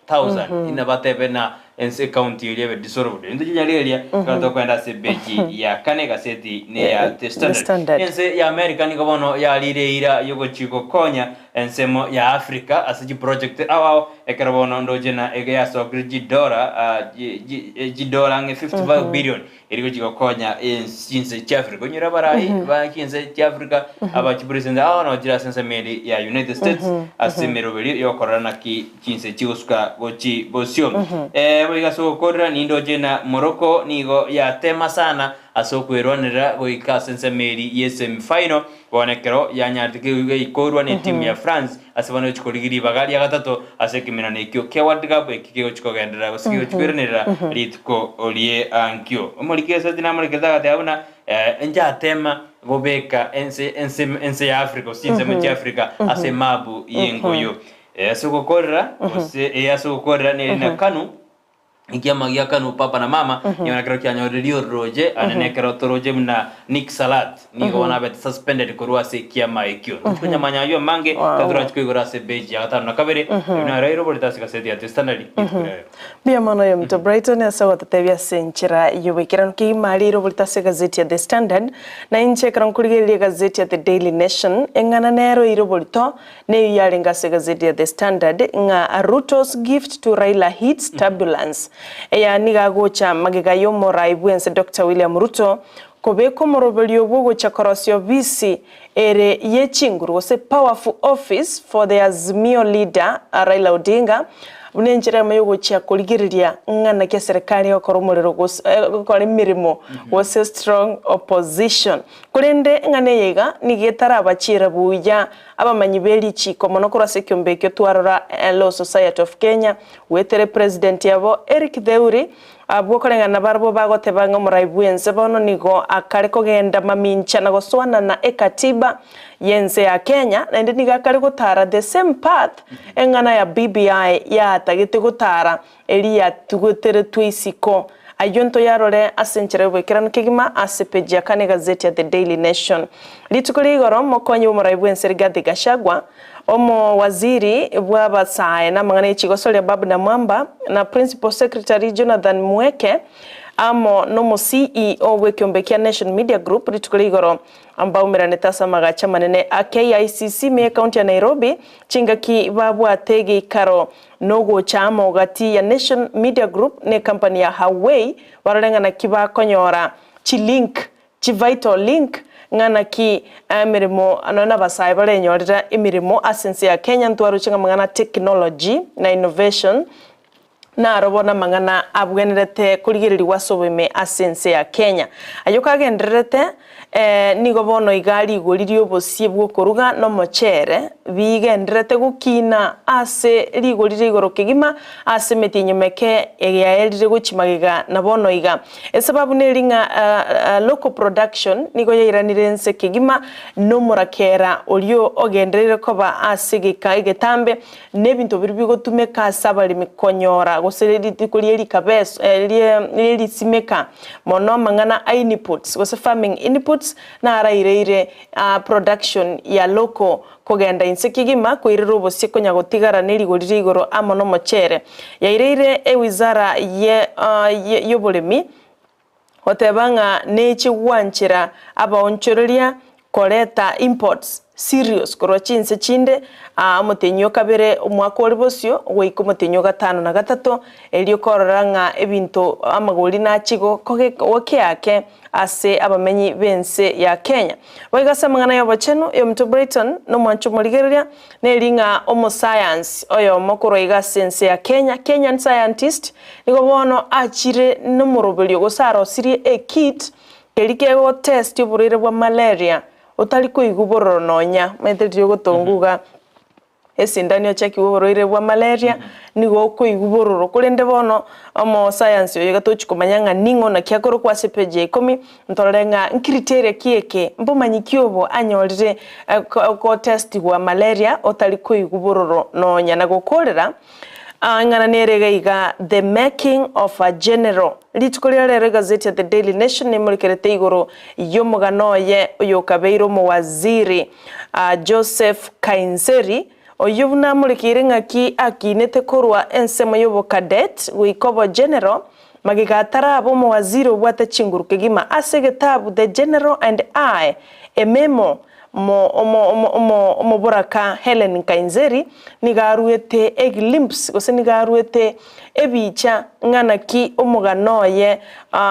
95,000 ina batebe na Ense ecounty eria ebe dissolved. Into chinyari eria ekero tokoenda ase epeji ya kane egaseti ne ya The The Standard. Standard. Ense ya America nigo bono yarire eira yogochi gokonya ensemo ya Africa ase chiproject ao ao ekero bono ndoche na ege yasokire chidora ah, chi- chi- eh, chidora ang'e 55 billion eri gochi gokonya ens- chinse chia Africa. Onyore abarai ba chinse chia Africa aba chipresident ao nabo chire ase ensemo eri ya United States ase emeroberio yokorora naki chinse chigosuka gochi bosio. Eh, boigo ase ogokorera nindoche na Morocco nigo yatema sana ase okwerwanerera goika ase ensemo eri ye semi final bono ekero yanyarete geikorwa ne timu ya France ase bono gochi korigia ribaga ria gatato ase ekemerano ekio kia World Cup eki kegochi kogenderera gose kegochi koiranerera rituko rie ankio. Omoriki eseti namorekerete agateba buna eh, nchatema gobeka ense ense ense ya Africa gose chinsemo chia Africa ase emapu y'engoyo. Ase ogokorera, gose ee ase ogokorera nere na kanu, ekiama gia kanu papa na mama, nigo nekero kianyorire ororoche, ande nekero toroche buna Nick Salat, nigo bono abete suspended korwa ase ekiama ekio. Tochi konyamanya ayio amange, Wow. ekero torachi koigora ase page ya gatano na kabere, ebio naro oborito ase egaseti ya The Standard rituko ria rero. Mbuya mono oyominto Brighton ase ogototebia ase enchera y'oboikeranu kegima aria ere oborito ase egazeti ya The Standard, na inche ekero nkorigereria egazeti ya The Daily Nation, eng'ana nero eire oborito Neyio yarenge ase egazeti ya The Standard ng'a Ruto's gift to Raila hits turbulence. Eya nigo agocha magega y'omorai bw'ense Doctor William Ruto kobeka omoroberio bw'ogocha korosia obisi ere ye chinguru gose powerful office for the Azimio leader Raila Odinga. Buna enchera eyemo yogochia korigereria ng'a naki eserekari egokora omorero gose egokora emeremo gose strong opposition. Korende eng'ana eye iga nigo etarabachiera buya abamanyi be richiko mono korwa ase ekiombe ekio twarora Law Society of Kenya goetera epresident yabo Eric Theuri abwo koreng'ana nabarabwo bagoteba ng'a omorai bwense bono nigo akare kogenda mamincha na gosoanana ekatiba yense ya Kenya naende nigo akare gotara the same path eng'ana ya BBI yatagete gotara eria yatugoteretwe isiko. Ayio ntoyarore ase enchera y'oboikeranu kegima ase peji ya kane egazeti ya The Daily Nation. Rituko ria igoro mokonyi bw'omorai bw'ense Rigathi Gachagua, omowaziri bw'abasae na amang'ana ye chigosoria Babu Namwamba, na Principal Secretary Jonathan Mueke amo nomo CEO bw'ekeombe kia Nation Media Group rituko ria igoro mbaumeranete ase amagacho amanene a KICC ime y'ecounty ya Nairobi chingaki babwate egeikaro Nogocha amo gati ya Nation Media Group ne company ya Huawei barore ng'a naki bakonyora chi link, chi vital link ng'a naki emeremo nonya na abasae barenyorera emeremo ase ense ya Kenya ntwaroche ng'a amang'ana a technology na innovation naro bono amang'ana abwenerete korigererigwa ase oboime ase ense ya Kenya. Ayio kagendererete Nigo bono iga rigori ri'obosie bw'okoruga nomochere bigendererete gokina ase rigori ria igoro kegima ase emetienyi meke eyaerire gochia magega na bono iga. Esababu neri ng'a local production nigo yairanire ense kegima nomorakera oria ogendereire koba ase egeka egetambe na ebinto biria bigotumeka ase abaremi konyora gose rituko rie rikabeso rie risimeka mono amang'ana a inputs gose farming inputs naraireire production ya local kogenda inse kegima koirera obosie konya gotigara ne rigori ria igoro amo nomochere. Yaireire ewizara ye yoboremi goteba ng'a neche gwanchera abaonchoreria koreta imports cereals korwa chinse chinde aa omotenyi o kabere omwaka ore bosio goika omotenyi o gatano na gatato erio korora ng'a ebinto amagori nache gokeake ase abamenyi b'ense ya Kenya. Boigo ase amang'ana y'obochenu y'omonto Brighton nomwancho omorigereria Neri ng'a omosayansi oyomo korwa iga ase ense ya Kenya, Kenyan scientist, nigo bono achire nomoroberio gose arosirie ekit keria kegotest oborwaire bwa malaria otari koigwa bororo nonya. Omanyete riria ogotonga iga esindani ochekiwe oborwaire bwa malaria nigo okoigwa bororo korende bono omosayansi oyo iga tochi komanya ng'a ning'o naki akorokwa ase epeji ya ikomi Ntorore ng'a ncriteria ki eke, mbomanyi ki obo anyorire gotestigwa malaria otari koigwa bororo nonya na gokorera? Ing'ana nere iga iga The making of a general. Rituko ria rero egazeti ya The Daily Nation nemorekerete igoro y'omogano oye oyokabeire omowaziri Joseph Kainseri, oyio buna amorekeire ng'aki akinete korwa ensemo y'obocadet goika obogeneral Magega ataraba omowaziri obwate chinguru kegima ase egetabu The General and I, a Memo, omo omo omo omo omoboraka Hellen Nkainzeri nigo aruete eglimpse gose nigo aruete ebicha ng'a naki omogano oye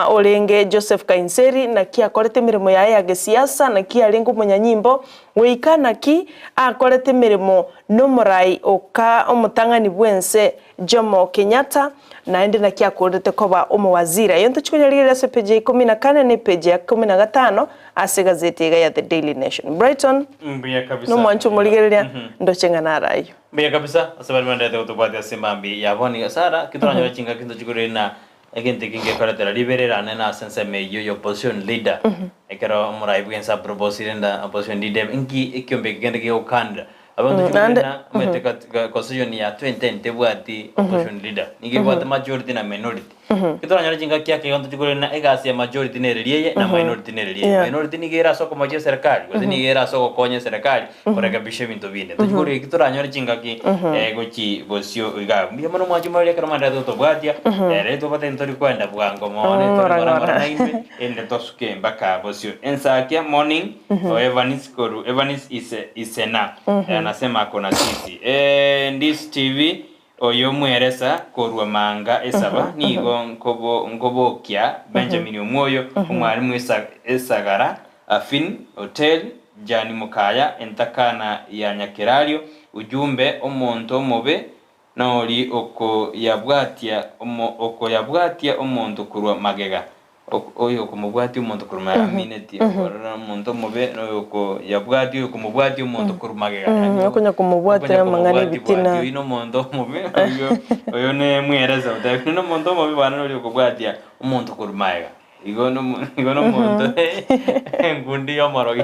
orenge Joseph Kainzeri naki akorete emeremo yaye ya gesiasa naki arenge omonyanyimbo goika naki akorete emeremo nomorai oka omotang'ani bwense Jomo Kenyatta, naende naki akoorete koba omowaziri. Ayio ntochi konyarigereria ase epeji ya ikomi na kane na epeji ya ikomi na gatano ase egazeti iga ya The Daily Nation. Brighton, Mbuya kabisa. nomwancha omorigereria, ndoche ng'a naro ayio. Mbuya kabisa ase baria barendete gotobwatia ase emambi ya bono iga. Sarah, ki toranyore chingaki ntochi korende na egento eke ngekoretera riberera nene ase ensemo eyio ya opposition leader. Ekero omorai bwense aproposire nda opposition leader inki ekiombe eke kende kegokanera Abanto Naende chikorina omanyete constitution ya 2010 tebwati opposition leader, nigo ebwate majority na minority. Ekero toranyore chingaki ake igo ntochikorina egasi ya majority nere eye na minority nere eye. Minority nigo ere ase okomochia eserekari gose nigo ere ase ogokonya eserekari korekebisha ebinto binde. Tochikorigi eki toranyore chingaki gochi bosio igaa. Mbuya mono mwanche morore ekero mwanderete gotobwatia, rero tobwate ntori koenda bwango mono tori ng'ora ng'ora naintwe erinde tosuke mpaka bosio. Ensakia morning. O Evanis koru Evanis ise Isena anasema ako na sisi eh Ndis TV oyo mweresa korwa manga esaba nigo nkobo nkobokia Benjamin Omwoyo omwalimu esa esagara Afin Hotel Jani Mokaya entakana ya Nyakerario ujumbe omonto omobe. Na oria okoyabwatia omo okoyabwatia omonto korwa magega, oyo okomobwatia omonto korwa magega aminetie okorora omonto omobe na oyo okoyabwatia oyo okomobwatia omonto korwa magega yaani Okonya komobwatera okonya amang'ana komobwatia ebitina. bwatia oyio na omonto omobe oyio oyo nemweresa otebi na omonto omobe bana noria okobwatia omonto korwa magega. Igo nomo igo nomonto enkundi y'omorogi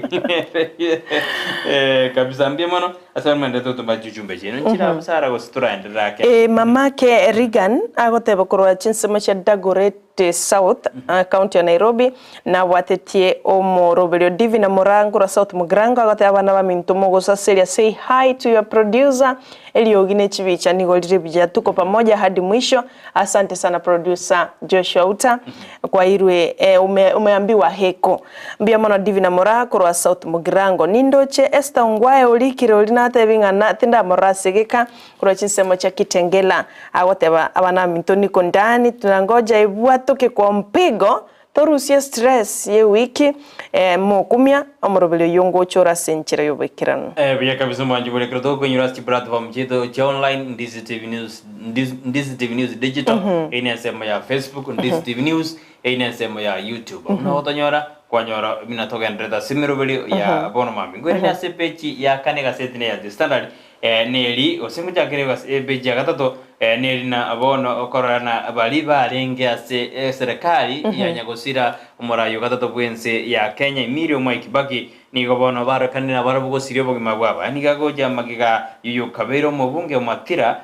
eh, kabisa mbuya mono ase omendete gotoma chichumbe chiaino nchire busara gose toraenderere ake. Eh, mamake Reagan agoteba korwa chinsemo chia Dagoretti South, county ya Nairobi, nabwatetie omoroberio Divina Moraa korwa South Mugirango agoteba abana baminto mogosaseria say hi to your producer eriogi ne chibicha nigo rire buya tuko pamoja hadi mwisho Asante sana producer Joshua Uta kwairwe eh, ume, umeambiwa heko mbuya mono Divina Moraa korwa South Mugirango nindoche Esther Ongwae orikire ori natebi ng'a na tindamorora ase egeka korwa chinsemo chia Kitengela agoteba abana baminto niko ndani tunangoja ebwatoke kwa mpigo Torusie stress ye wiki mokumia omoroberi oyio ngocha ore ase enchera y'oboikeranu. Buya kabisa omwanchi bore ekero tokoinyora ase chiplatform chiaito chia online Ndizi TV News Ndizi TV News Digital eyio ne ensemo ya Facebook Ndizi TV News eyio ne ensemo ya YouTube abwo nabo otonyora kwanyora buna togendererete ase emeroberio ya bono mambia. Nkoirane ase epeji ya kane egaseti ne ya The Standard Neri, gose ngochakere epeji ya gatato, neri na bono okorora na baria barenge ase eserekari ya nyagosira omorai o gatato bw'ense ya Kenya Emilio Mwai Kibaki nigo bono barokanire nabarabwo gosiria obogima bwabo. Aya nigo agocha magega y'oyokabeire omobunge o Matira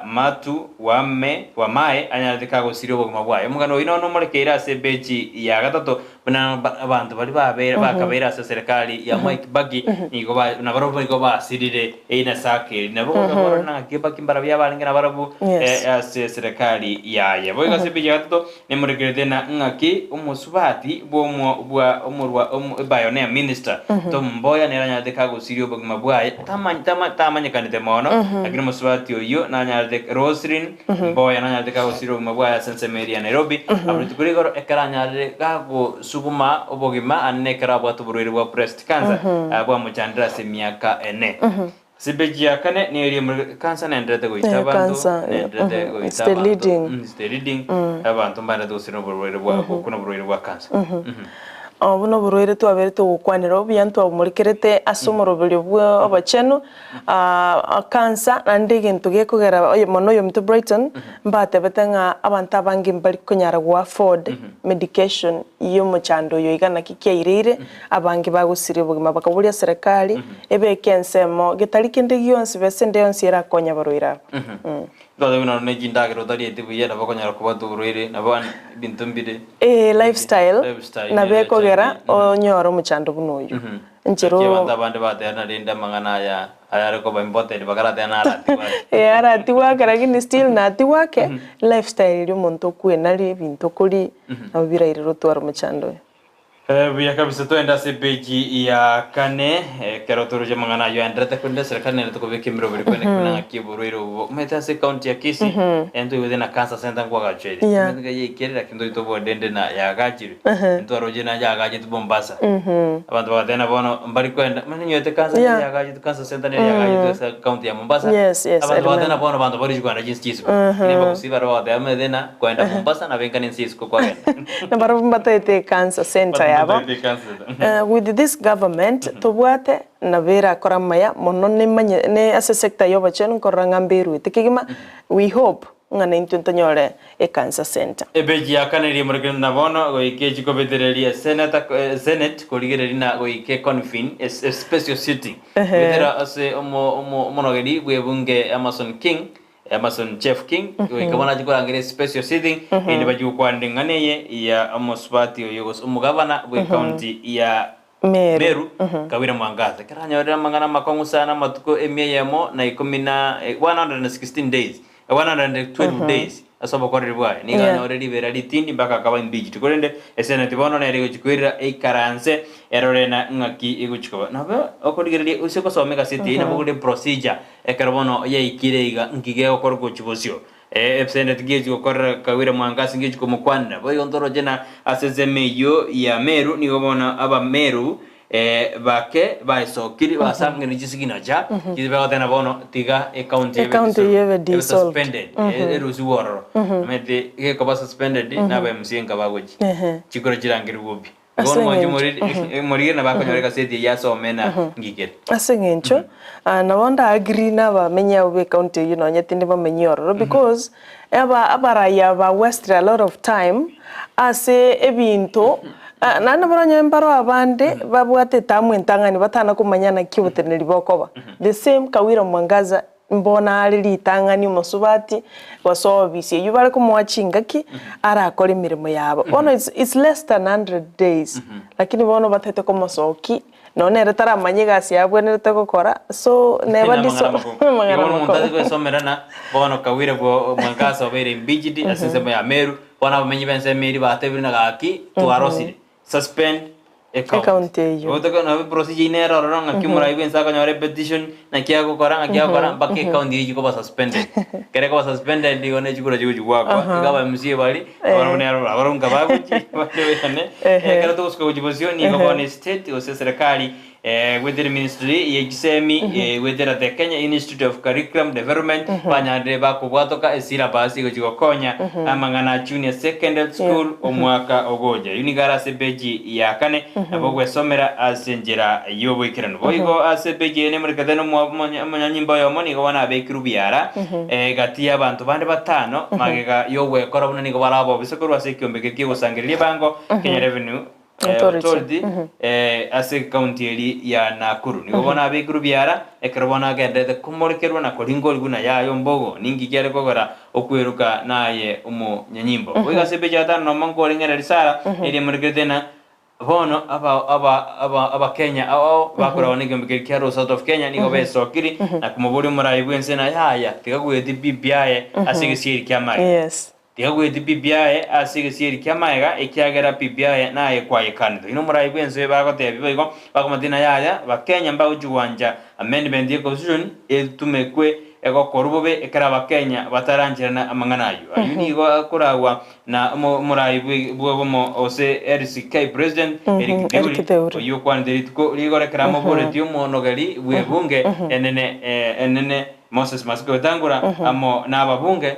Matu Wame Wamae anyarete kagosiria obogima bwaye. Omogano oyio nono omorekeire ase epeji ya gatato Buna abanto baria babeire bakabeire ase eserekari ya Mwai Kibaki nigo ba nabarabwo nigo basirire eina ase eri. Nabo goika borore ng'a Kibaki mbarabwo abarenge nabarabwo Yes. ase eserekari yaye. Boigo ase epeji ya gatato nemorekerete na ng'aki omosubati bw'omo bwa omorwa omo pioneer minister Tom Mboya nere anyarete kagosiria obogima bwaye tamany tama tamanyekanete mono lakini omosubati oyio nanyarete Roselyn Mboya nanyarete kagosira obogima bwaye ase ensemo eria ya Nairobi, abwo rituko rigoro ekero anyarire gagosuguma obogima ande nekero abwate oborwaire bwa breast cancer bwamochandire ase emiaka ene. Ase epeji ya kane nigo eria emorero cancer nenderete goita Eh, abanto, cancer, nenderete mhm, it's goita the abanto, leading. it's the leading, abanto mbaenderete gosira oborwaire bwa gokuna oborwaire bwa cancer. Obo noborwaire twabere togokwanera obuya ntwabomorekerete ase omoroberio bwa obochenu, cancer naende egento gekogera oyo mono oyominto Brighton, mbatebete ng'a abanto abange mbari konyara go afford medication ya omochando oyo iga naki kiaireire, abange bagosiria obogima bakaboria serikali ebeke ensemo getari kende gionsi besa ende yonsi erakonye abarwaire aba. Totebe nonya ne chindagera otarieti buya nabo okonyara kobwata oborwaire nabo ebinto mbire. Ee, lifestyle Lifestyle nabo nere ekogera echangire. onyore omochando buna oyio. Enchera Naki oo abanto abande bateba rende amang'ana aya ayare koba important bakarateba naratiwe ake. Ee, aratiwe ake lakini still natiwe ake, lifestyle eria omonto okwenaria ebinto okoria nabo birairire otware omochando oyo. Buya kabisa twende ase epeji ya kane ekero toroche amang'ana ayio aenderete korende eserekari nere tokobeka emeroberi kwene buna ng'aki oborwaire obo omanyete ase ecounty ya Kisii ntoigwete na cancer center nkoagachwa ere omanyete ng'a yaikire lakini ntoigwete obodende na yaagachirwe ntwaroche na yaagachetwe Mombasa abanto bagateba na bono mbari koenda mani onywete cancer nere yaagachetwe cancer center nere yaagachetwe ase ecounty ya Mombasa Yes, I abanto bagateba na remember. bono abanto barichi koenda chinse chia isiko lakini abagusii baria bagateba omanyete na koenda Mombasa nabo enka na ense ya isiko kwagenda. Nabarabwo mbataete ecancer center yabo. With this government tobwate nabo erakore amaya mono nemanye ne ase sector ya obochenu nkorora ng'a mberuete kegima we hope ng'a naintwe ntonyore ecancer center. Epeji ya kane riamorekerete na bono goika echikobetereria seneta senate korigereria na goika econfin special sitting goetera ase omo omo omonogeri bw'ebunge Amason King Amason Jeff King goika bono achie korangeria special sitting erinde bachie gokwanera eng'ana eye ya omosubati oyo gose omogavana bwe county ya Meru. Meru Kawira Mwangaza. Ekero anyorire amang'ana amakong'u sana amatuko emia eyemo na ikomi na 116 days 112 days ase obokoreri bwaye nigo anyore ribera ritindi mpaka akaba impeached korende eseneti bono nere egochia koirera eikaranse erore na ng'aki egochia koba. Nabo okorigereria ase ogosoma egaseti eye nabo okorigereria procedure Ekero bono yaikire iga, nki gegokorwa gochia bosio? Ee, ebiseneti ngechi gokorera Kawira Mwangasi ngechi komokwanera. Boigo ntoroche na ase ensemo eyio ya Meru, nigo bono Abameru Bake baesokiri basangire chisignature chiri bagoteba bono tiga ecounty ebe Ecounty dissolved, eye ebe ebe dissolved. suspended erusiwe ororo omanyete gekoba suspended na aba MCA nka bagochi chikura chirangerigwe buya. Ase Bono mwanche eng'encho moriri morigere nabo akonyora egaseti eyio asome na ngikere. Ase eng'encho nabo nda agree na abamenyi abwo ba ecounty eyio nonye tindi bamenyi ororo because aba abarai aba wasted a lot of time ase ebinto naende baranyore mbaro abande babwate etamu entang'ani batana komanya naki oboteneneri bokoba. The same Kawira Mwangaza mbono are ritang'ani omosubati gose obisi eyio bare komoa chingaki arakore emeremo yabo. Bono it's it's less than hundred days lakini bono batete komosokia Nonya nere taramanye egasi yabwenerete gokora, so neba Amang'ana diso amakong'u. amang'ana Igo bono omonto amakong'u. aze gwesomera na bono Kawire bwo Mwangaza obeire impeached ase ensemo ya Meru, bono abamenyi b'ensemo eria batebire na gaki twarosire, suspend ecounty. Ecounty eyio. Ogotoka nabo eprocedure ine ere ororo ng'aki omorai bw'ense akonyora epetition, naki agokora ng'aki agokora mpaka ecounty eyio ekoba suspended. Ekero ekoba suspended igo ne chikura chigochi goakwa, igo aba MCA baria, Barabwo nero barabwo nkabagochia bande bairane. Ekero togosuka gochia bosio nigo bono estate gose eserekari goetera eministry ye chisemi goetera the Kenya Institute of Curriculum Development banyarire bakobwatoka esyllabus egochia gokonya amang'ana a junior secondary school omwaka ogocha. Eyio nigo are ase epeji ya kane nabo ogwesomera ase enchera y'oboikeranu. Boigo ase epeji eye nemorekete nomonyanyimbo oyomo nigo bono abekirwe biara Egati y'abanto bande batano magega y'ogwekora buna nigo bare abobisa korwa ase ekiombeke ki'ogosangereria ebango, Kenya Revenue Authority, ase ekaunti eria ya Nakuru. Nigo bono abekirwe biara ekero bono agenderete komorekerwa na koringorigwa na Yaye ombogo, ninki kiare kogera okweruka naye omonyanyimbo. Goika ase epeji ya gatano nomo nkoreng'ereria Sara, eria emorekerete na Bono aba aba aba Abakenya ao bakoragwa nekeombe keria kia Rose Out of Kenya nigo besokiri na komoboria omorai bw'ense na yaya tiga goetia bibi aye ase egesieri kia magega. Yes. Tiga goetia bibi aye ase egesieri kia magega ekiagera bibi aye naye kwayekanete. Oyio nomorai bw'ense bagotebia boigo bakomotebi na yaya Bakenya mbagochi gwancha amendment ye constitution etumekwe egokorwa bobe ekero Abakenya batarancherana amang'ana ayio. Ayio nigo akoragwa Na omorai bw'obomo ose LCK President Eric Eric Theuri Theuri. oyio okwanete rituko rigorekera amoboretie omonogeri bw'ebunge enene enene Moses Masika Wetangula amo nababunge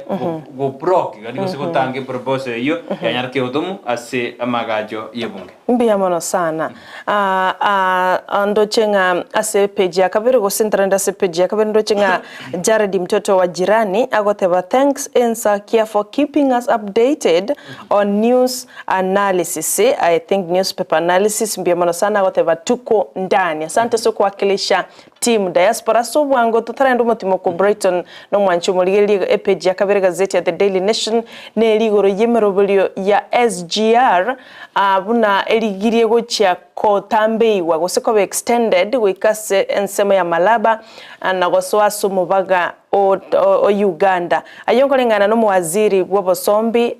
go block gari gose gotanga eproposal eyio yanyara kegotomu ase amagacho y'ebunge. Mbuya mono sana. Aa ndoche ng'a ase epage ya kabere gose ntarende ase epage ya kabere ndoche ng'a Jared mtoto wa jirani agoteba thanks Ensakia for keeping us updated on news analysis I think newspaper analysis mbuya mono sana agoteba tuko ndani asante ase okowakilisha team diaspora ase obwango totarenda omotimoko Brighton nomwanchi omorigereria epage ya kabere gazeti ya The Daily Nation neri igoro yemeroberio ya SGR Buna erigirie gochia kotambeigwa gose koba extended goika ase ensemo ya Malaba na gosoa ase omobaga o Uganda. Ayio nkoreng'ana nomowaziri bw'obosombi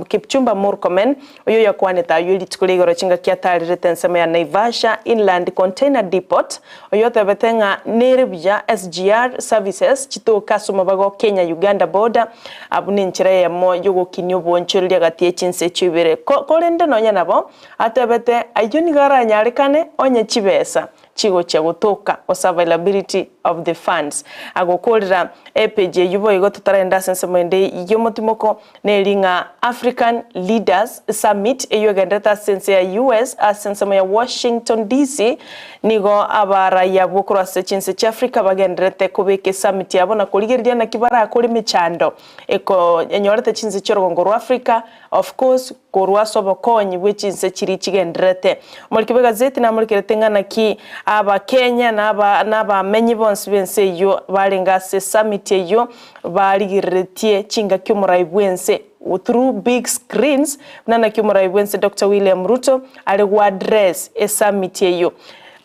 Kipchumba Murkomen oyio oyokwanete ayio rituko ria igoro chingaki atarerete ensemo ya Naivasha Inland Container Depot oyio otebete ng'a nere buya SGR services chitoke ase omobaga o Kenya Uganda border Abwo nenchera eyemo y'ogokinia oboonchoreria gati ye chinse echio ibere. Ko, korende nonya nabo, atebete, ayio nigo aranyarekane onye chibesa chigochia gotoka, gose availability of the funds. Agokorera epage eyio boigo totaragenda ase ensemo ende y'omotimoko, neri ng'a African Leaders Summit eyio egenderete ase ense ya US ase ensemo ya Washington DC, Nigo abarai abwo korwa ase chinse chi'Afrika bagendererete kobeka esummit yabo na korigereria naki barakore emechando eko enyorete chinse chi'orogongo rw'Afrika, of course korwa ase obokonyi bwe chinse chiria chigendererete. Omoriki bw'egazeti namorikerete ng'a naki Abakenya na aba na abamenyi bonsi b'ense eyio barenge ase esummit eyio barigereretie chingaki omorai bw'ense through big screens buna naki omorai bwense Doctor William Ruto are go address esummit eyio.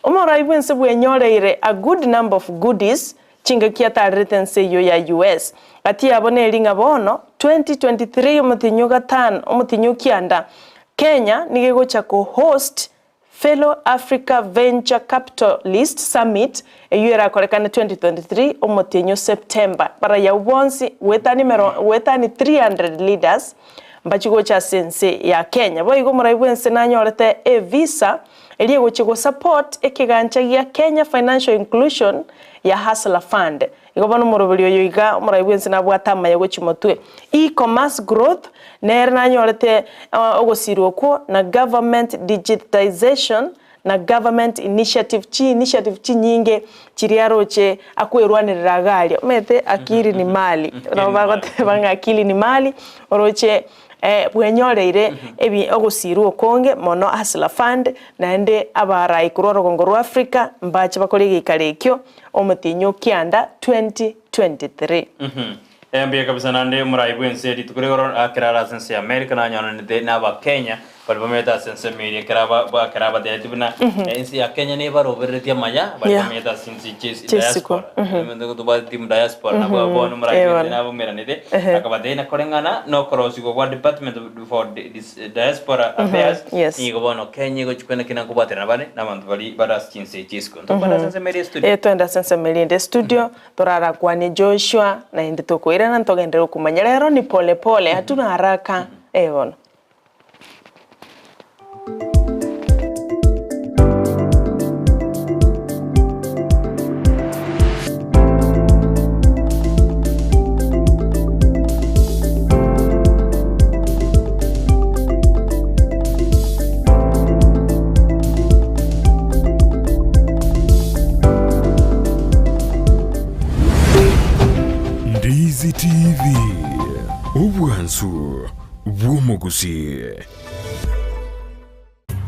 Omorai bwense bwenyoreire a good number of goodies chingaki atarerete ense eyio ya US. Gati yabo neri ng'a bono 2023 omotienyi o gatano omotienyi o kianda Kenya nigo egocha ko host Fellow Africa Venture Capitalist Summit eyio erakorekane 2023 omotienyi o September. Barayau bonsi goetania emero goetania 300 leaders mbachi gocha ase ense ya Kenya. Boigo omorai bwense nanyorete e visa. Erio egochia go support ekegancha gia Kenya Financial Inclusion ya Hustler Fund. Igo bono omoroberi oyo iga omorai bwensi nabwate amaya gochia motwe. E-commerce growth nere nanyorete ogosirwa okwo na government digitization na government initiative chi initiative chinyinge chiria aroche akwerwanerera iga aria. Omanyete akili ni mali, nabo bagoteba ng'a akili ni mali, oroche bwenyoreire ebi ogosirwa okonge mono Hustler Fund, naende abarai korwa orogongo rwa Africa mbache bakore egeikaro ekio omotienyi o kianda 2023. Mbuya kabisa naende omorai bwense rituko rigoro akere are ase ense ya America nanyonanete na abakenya baria bamenyete ase ensemo eria ekero aba ekero abatebetie buna ense ya Kenya nebarobereretie amaya baria bamenyete ase chinse chie Chisiko. diaspora tobwate team diaspora nabwo abwo bono omorai bwense nabomeranete akabatebia koreng'ana na okorosiwa gwa department for diaspora affairs nigo bono Kenya egochia kwenekina nkobwaterana bare na abanto baria bare ase chinse chisiko. Ntokwana ase ensemo eria estudio. Eh, twende ase ensemo eria ende estudio, torarakwanie Joshua, naende tokoirana ntogenderere gokumanya. Rero ni pole pole, hatuna haraka, eh bono. Ndizi TV, obwansu bw'omogusii.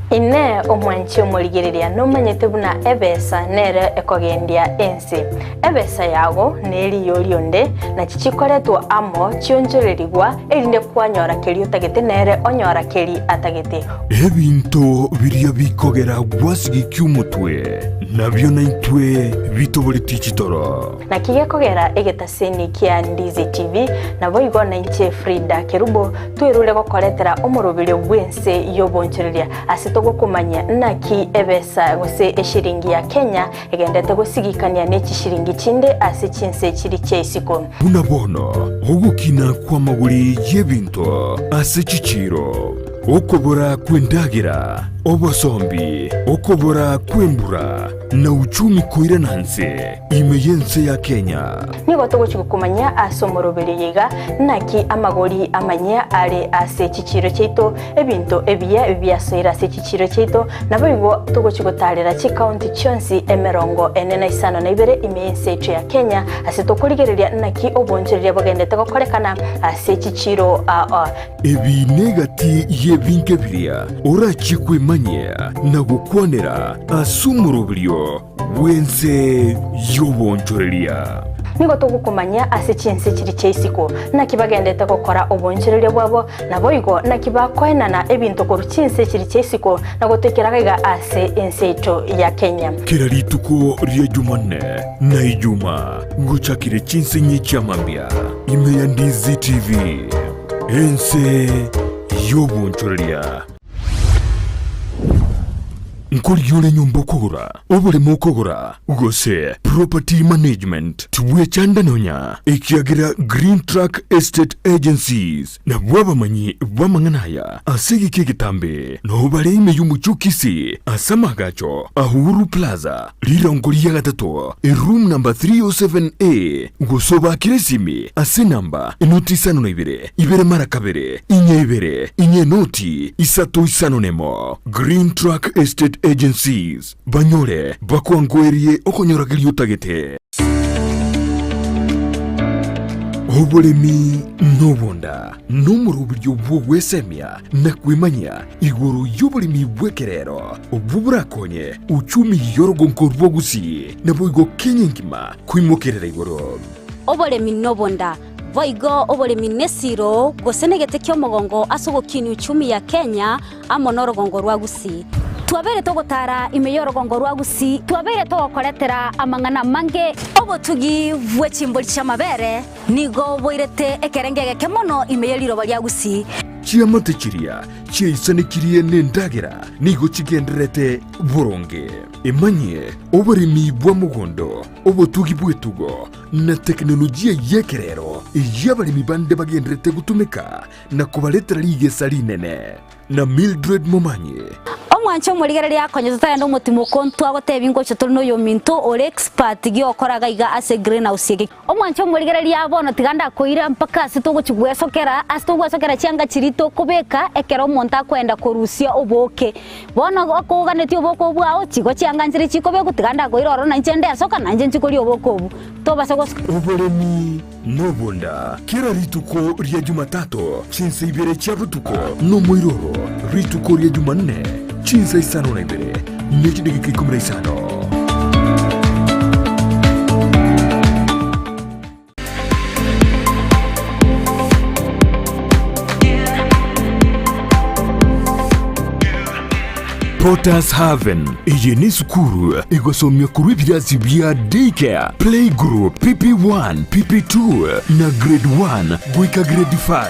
Inee, omwanchi omorigereria, nomanyete buna ebesa nere ekogendia ense? Ebesa yago neriyo rionde, nachi chikoretwa amo chionchorerigwa, erinde kwanyora keria otagete nere onyora keri atagete. Ebinto biria bikogera gwasigikia omotwe, nabio naintwe bitoboretie chitoro. Naki gekogera egetaseni kia Ndizi TV, naboigo nainche Frida Kerubo, twerure gokoretera omoroberio bw'ense y'obonchoreria ase togokomanyia naki ebesa gose eshiringi ya Kenya egendete gosigikania ne chishiringi chinde ase chinse chiri chia isiko. Buna bono ogokina kw'amagori y'ebinto ase chichiiro, okobora kw'endagera, obosombi, okobora kw'embura, na uchumi koirana nse ime y'ense ya Kenya. Nigo togochia gokomanyia ase omoroberio oyo iga, naki amagori amanyia are ase chichiiro chiaito, ebinto ebiya biasoire ase chichiiro chiaito, naboigo togochia gotaarera chikaunti chionsi emerongo ene na isano na ibere ime y'ense yaito ya Kenya, ase tokorigereria naki obonchoreria bogendete gokorekana ase chichiiro aa. Ebi negati y'ebinto biria orachie kwemanyia na gokwanera ase omoroberio bw'ense y'obonchoreria. Nigo togokomanyia ase chinse chiria chia isiko, naki bagendete gokora obonchoreria bwabo, naboigo naki bakoenana ebinto korwa chinse chiria chia isiko na gotoikera gaiga ase ense yaito ya Kenya. Kera rituko ria Jumanne na Ijuma gochakire chinse inye chia mambia ime ya Ndizi TV, ense y'obonchoreria. Nkorigia ore nyomba okogora, oboremo okogora, gose property management, tibwechanda nonya, ekiagera Green Track Estate Agencies nabwo abamanyi b'amang'ana aya ase egeka egetambe, nao bare ime y'omochie o Kisii ase amaagacho a Uhuru Plaza, rirongo ria gatato, eroom number 307A, gose obaakere esimi ase enamba enoti isano na ibere, ibere mara kabere, inye ibere, inye enoti isato isano nemo. Green Track Estate Agencies, banyore bakwangoerie okonyorageria otagete. Oboremi nobonda nomoroberio bw'ogwesemia na kwemanyia igoro y'oboremi bw'ekerero obwo borakonye uchumi y'orogonko rwa Gusii naboigo Kenya engima koimokerera igoro. Oboremi nobonda Boigo oboremi nesiro, gose negete ki'omogongo ase ogokinia uchumi ya Kenya amo norogongo rwa Gusii. Twabeire togotara ime y'orogongo rwa Gusii, twabeire togokoretera amang'ana amange. Obotugi bwe chimbori chi'amabere nigo boirete ekerengo egeke mono ime ye riroba ria Gusii. Chiamate chiria chiaisanekirie nendagera nigo chigendererete boronge. Emanyie oboremi bwa mogondo, obotugi bw'etugo, na tekinolojia y'ekerero eyio abaremi bande bagendererete gotumeka na kobaretera rigesa rinene. Na Mildred Momanyi. Omwanche omorigereria akonye totarenda omotimoko ntwagotebia ngocha tore noyominto ore expert giokora iga ase greenhouse eke. Omwanche omorigereria bono tiga ndakoira mpaka ase togochia gwesokera, ase togwesokera chianga chiria tokobeka ekero omonto akoenda korusia obooke. Bono okoganetie obooke obwo bwao, chigo chianga nchire chikobekwa, tiga ndakoira ororo nainche ndesoka, nainche nchie koria obooke obwo. Tobasa gos. Oboremi nobonda kera rituko ria Jumatatu chinsa ibere chia botuko, nomoiroro rituko ria Jumanne chinsa isano na ibere ne chidageka ikomi na isano. Potter's Haven eye nesukuru egosomia korwa ebirasi bia Daycare, Playgroup, PP1, PP2 na Grade 1 goika Grade 5.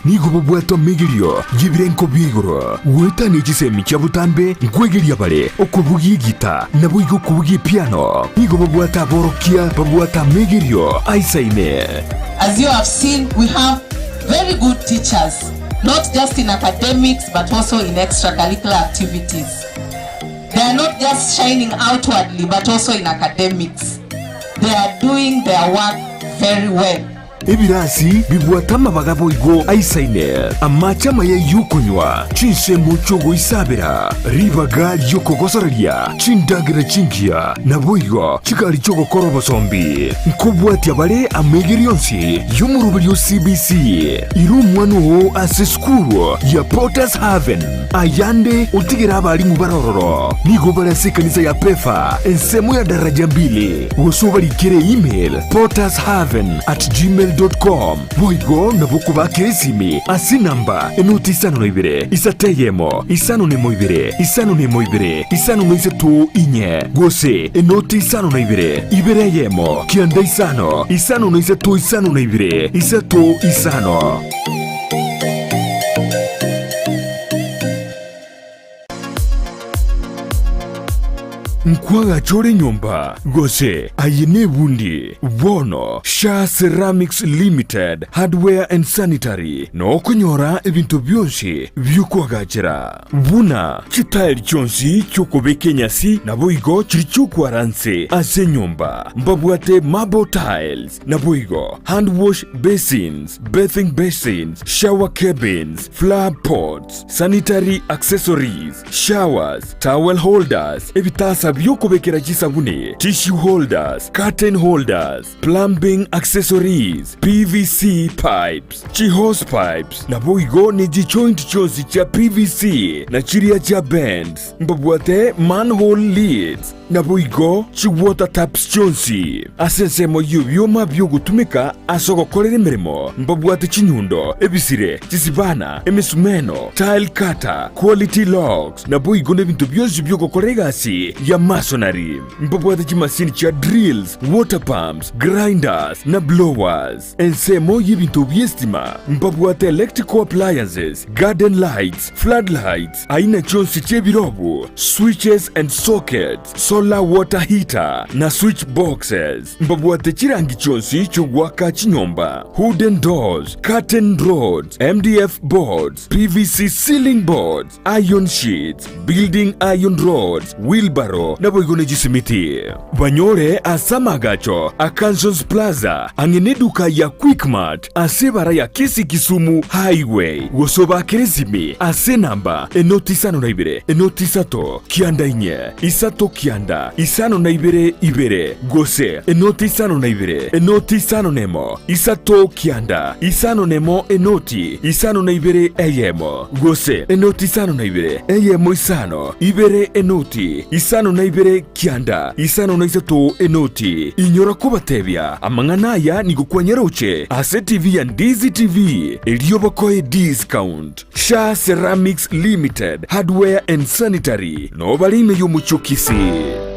Nigo bobwate omegerio y'ebirengo bia igoro goetania chisemi chia botambe nkwegeria bare okobugia egita naboigo okobugia epiano. Nigo babwate aborokia babwate amegerio aisaine. As you have seen, we have very good teachers, not just in academics but also in extracurricular activities. They are not just shining outwardly but also in academics. They are doing their work very well. Ebirasi bibwate amabaga boigo aisaine, amache amaya y'okonywa, chinsemo chi'ogoisabera, ribaga ri'okogosoreria, chindagera chingiya, naboigo chigari chi'ogokora obosombi. Nkobwatia bare amaigerio onsi y'omoroberio o CBC. Ira omwana oo ase esukuru ya Potter's Haven, ayande otigere abalimu bare ororo. Nigo bare ase ekanisa ya Pefa, ensemo ya daraja mbili. Gose obarikere email pottershaven at gmail dot com. Boigo nabo okobakera esimi ase enamba enoti isano na ibere, isato eyemo, isano na emo ibere, isano na emo ibere, isano na isato inye, gose enoti isano na ibere, ibere eyemo, kianda isano, isano na isato isano na ibere, isato isano. Nkwagacha ore enyomba, gose aye nebundi? Bono Shaa Ceramics Limited, Hardware and Sanitary nokonyora ebinto bionsi bi'okoagachera, buna chitaeri chionsi chi'okobeka enyasi naboigo chiri chi'okwara nse ase enyomba. Mbabwate marble tiles, naboigo hand wash basins, bathing basins, shower cabins, flower pots, sanitary accessories, showers, towel holders, ebitasa bi'okobekera chisabuni, tissue holders, curtain holders, plumbing accessories, PVC pipes, chihose pipes, naboigo ne chijoint chionsi chia PVC na chiria chia bends. Mbabwate manhole lids, Naboigo chiwater taps chionsi ase ensemo y'ebioma bi'ogotumeka ase ogokorera emeremo, mbabwate chinyundo, ebisire, chisibana, emesumeno, tile cutter, quality locks, naboigo nebinto bionsi bi'ogokora egasi ya masonry. Mbabwate chimasini chia drills, water pumps, grinders, na blowers. Ensemo y'ebinto bi'esitima mbabwate electrical appliances, garden lights, flood lights, aina chionsi chi'ebirobu, switches and sockets, solar water heater, na switch boxes. Mbabwate chirangi chionsi chi'ogoaka chinyomba, wooden doors, curtain rods, MDF boards, PVC ceiling boards, iron sheets, building iron rods, wheelbarrow, naboigo ne chisimiti. Banyore ase amagacho a Kansons Plaza ang'e neduka ya Quickmart ase ebara ya Kisii Kisumu Highway, gose obakere esimi ase enamba enoti isano na ibere, enoti isato, kianda inye, isato kianda, isano na ibere ibere, gose enoti isano na ibere, enoti isano nemo, isato kianda, isano nemo enoti, isano na ibere eyemo. Gose enoti isano na ibere, eyemo isano, ibere enoti, isano na ibere kianda, isano na isato enoti. Inyora kobatebia amang'ana aya nigo kwanyaroche ase TV ya Ndizi TV, erio bakoe discount. Shaa Ceramics Limited, Hardware and Sanitary, nobare ime y'omochie o Kisii.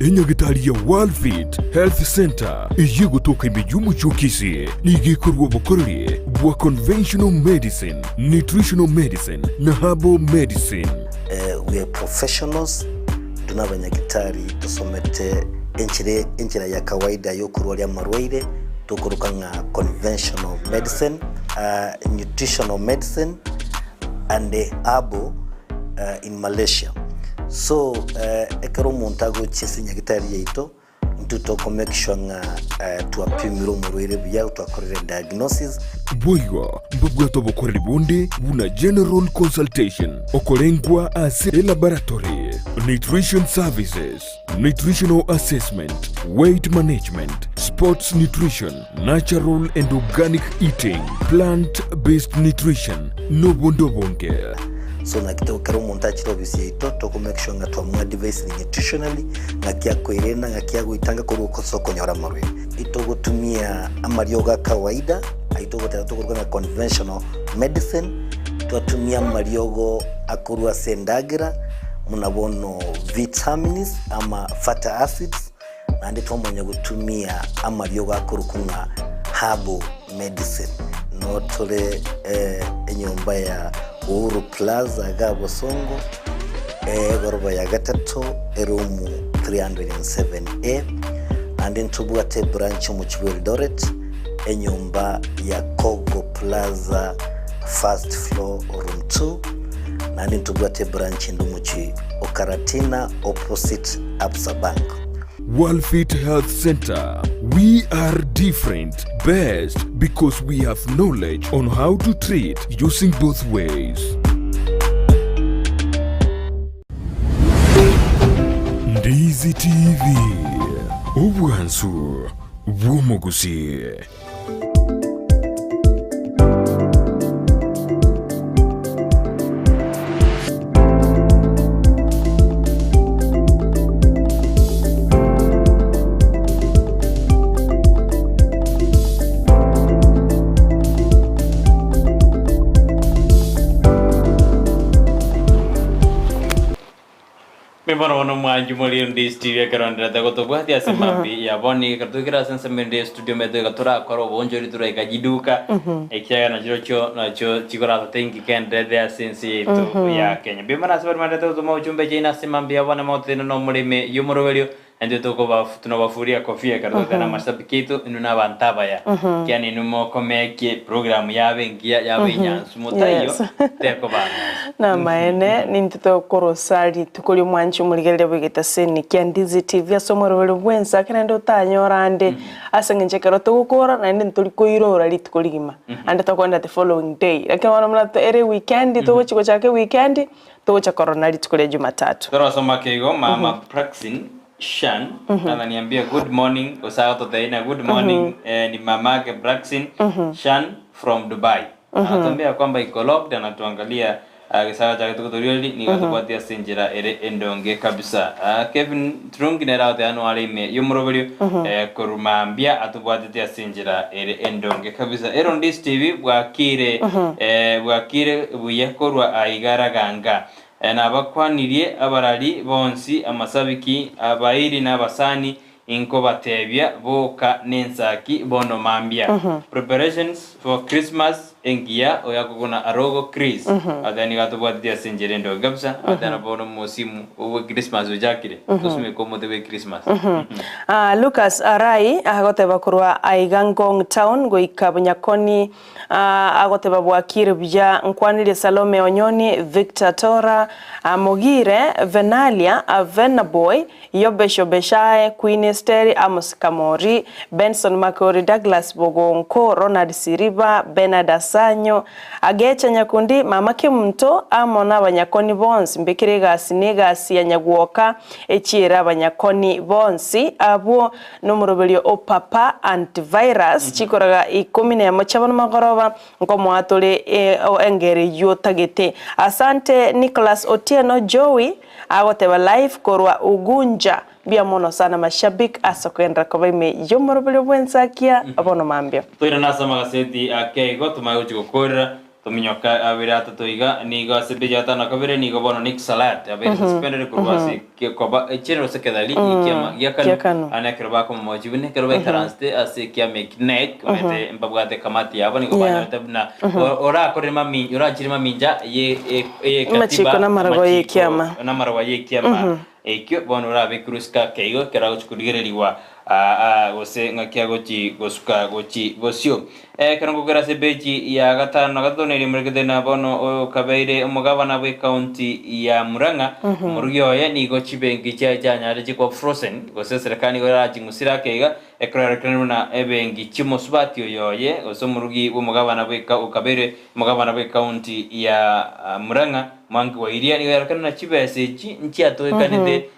Enyagitari ya Worldfit Health Centre eyio egotoka ime y'omochie o Kisii nigo ekorua obokoreri bwa conventional medicine, nutritional medicine na herbal medicine. We are professionals, intwe nabanyagitari tosomete enchera enchera ya kawaida yokorwaria amarwaire tokoroka ng'a conventional medicine, nutritional medicine and herbal. in Malaysia. So ekero omonto agochia ase enyagitari yaito, intwe toko make sure ng'a twapimire omorwaire buya, twakorire diagnosis. Boigo mbabwate obokoreri bonde buna general consultation, okorengwa ase elaboratory, nutrition services, nutritional assessment, weight management, sports nutrition, natural and organic eating, plant based nutrition, nobonde obonge. So naki to ekero omonto achire ofisi yaito toko make sure ng'a twamoadvisire nutritionally ng'aki akoirenda ng'aki agoitanga korwa ase okonyora amarwaire. Itogotumia amariogo a kawaida ayio togoteba tokoruga ng'a conventional medicine, twatumia amariogo akorwa ase endagera buna bono vitamins ama fatty acids, naende twamanya gotumia amariogo akorokwa ng'a herbal medicine. Noo tore enyomba ya Uhuru Plaza iga Bosongo, egoroba ya gatato, eroom 307A, naende ntobwate ebranch omochie bwa Eldoret, enyomba ya Kogo Plaza first floor room 2, naende ntobwate ebranch ende omochie o Karatina opposite Absa Bank. Worldfit Health Center, we are different, best because we have knowledge on how to treat using both ways. Ndizi TV, obwansu bw'omogusii. Mbono bono mwanchi more ndi studio ekero nderete gotobwatia ase mambi ya bono ekero tokere ase ensemo ende ya studio omanyete iga torakore obonchori toraika chiduka ekiagera nachirochio nachio chikoratote inki kenderete ase ense yaito ya Kenya. Mbuya mono ase baria barendete gotoma ochumbe chiaino ase mambi ya bono mogototena na omoremi y'omoroberio Naintwe tokobafuria kofia ekero togoteba namashabiki aito, inwe nabanto abaya, ekiagera inwe mokomekia eprogram yabo engiya, yabo enyansu, motaiyo Yes. tekoba nyansu. Namaene, nintwe tokorosa rituko ri'omwanchi omorigereria bw'egetaseni kia Ndizi TV ase omoroberi bw'ense ake naende otanyora ande ase eng'encho ekero togokora naende ntori koirora rituko rigima ande tokoenda the following day lakini bono buna ere weekend togochi gochaka eweekend Togocha korora rituko ria Jumatatu. Torosoma keigo mama Praxin Shan ananiambia good morning gose agototebia na good morning eh, ni mamake Praxin Shan from Dubai anatuambia kwamba iko locked anatuangalia ah, gesaga chake togotoriori nigo atobwatie ase enchera ere endonge kabisa Ah, Kevin Trungi nere agoteba noare ime y'omoroberio eh, korwa mambia atobwatete ase enchera ere endonge kabisa Erondis TV bwakire eh, bwakire buya korwa aiga raganga. Nabakwanirie abarari bonsi, amasabiki, abairi na abasani, inkobatebia, Boka nensaki bono mambia. Preparations for Christmas engiya oyakoguna arogo Chris ate nigo atobwateti ase enchera endoge kabisa ate na bono omosimu obwe Christmas ochakire tosumeke omote bwe Christmas. Lucas Arai agoteba korwa aiga Ngong Town goika Bunyakoni Agoteba bwakire buya, nkwanirie Salome Onyoni, Victor Tora, Mogire, Venalia, Venaboy, Yobesh Obeshae, Queen Esteri, Amos Kamori, Benson Makori, Douglas Bogonko, Ronald Siriba, Bernard Asanyo, Agecha Nyakundi, Mama Kemunto, amo nabanyakoni bonsi mbekire egasi negasi ya Nyagwoka echiere abanyakoni bonsi abwo Nomoroberio o Papa Antivirus chikoraga ikomi nemo chiabo namagoroba nkomoa tore engero eyio otagete. Asante Nicholas Otieno Joey agoteba live korwa Ugunja mbuya mono sana mashabik ase okogenderera koba ime yomoroberio bwensakia bono mambia. Toirane ase amagaseti ake igo tomanye gochia gokorera Tominyoka abere atato iga, nigo ase epeji ya gatano na kabere nigo bono Nick Salat abeire suspended korwa ase gekoba echenero secondary ekiama gia Gia Kanu Kanu. ane ekero bakomomochi buna ekero baikaransete ase ekiama eki NEC omanyete mbabwate ekamati yabo nigo banyorete buna orakorere mami orachire mamincha ye eye Amachiko katiba na amarago amachiko y'ekiama. na amarago y'ekiama ekio bono orabekerwe isiko ake igo ekero agochi korigererigwa. Aa gose ng'aki agochi gosuka gochi bosio. Ekero ngokera ase epeji ya gatano na gatato neria morekete na bono oyo okabeire omogabana bw'ecounty ya Murang'a, omorugi oye nigo chibenki chiaye chianyarire chikoba frozen, gose eserekari nigo eraching'usire ake iga, ekero yarorekanire buna ebenki chi'omosubati oyo oye gose omorugi bw'omogabana bw'eka okabeire omogabana bw'ecounty ya Murang'a, Mwangi wa Iria, nigo yarorekanire buna chibesa echi nchiatogekanete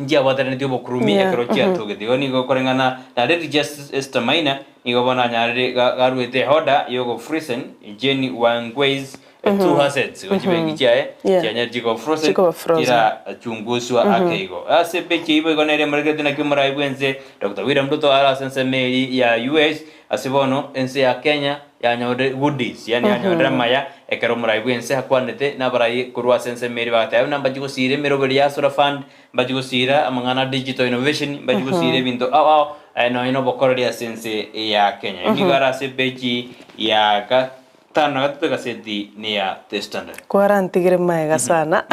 Nchiabwatanetie obokurumi ekero chiatogete. Igo nigo koreng'ana na Lady Justice Esther Maina, nigo bono anyarire garuete ehoda y'ogofrisen Jane Wangwe's two assets igo chibenki chiaye chianyarire chikoba frozen Chikoba frozen. chirachunguswa ake igo. Ase epeji eyio boigo nere emorekereti naki omorai bw'ense Doctor William Ruto are ase ensemo eri ya US ase bono ense ya Kenya yanyorire goodies, yaani yanyorire amaya, ekero omorai bw'ense akwanete nabarai korwa ase ensemo eria bagateba buna mbachi gosiira emeroberi ya Hustler Fund, mbachi gosiira amang'ana a digital innovation, mbachi gosiira ebinto ao ao, nonya na obokoreri ase ense ya Kenya. Ebi nigo are ase epeji ya gatano na gatato egaseti neya The Standard. Kwarantigire maega sana.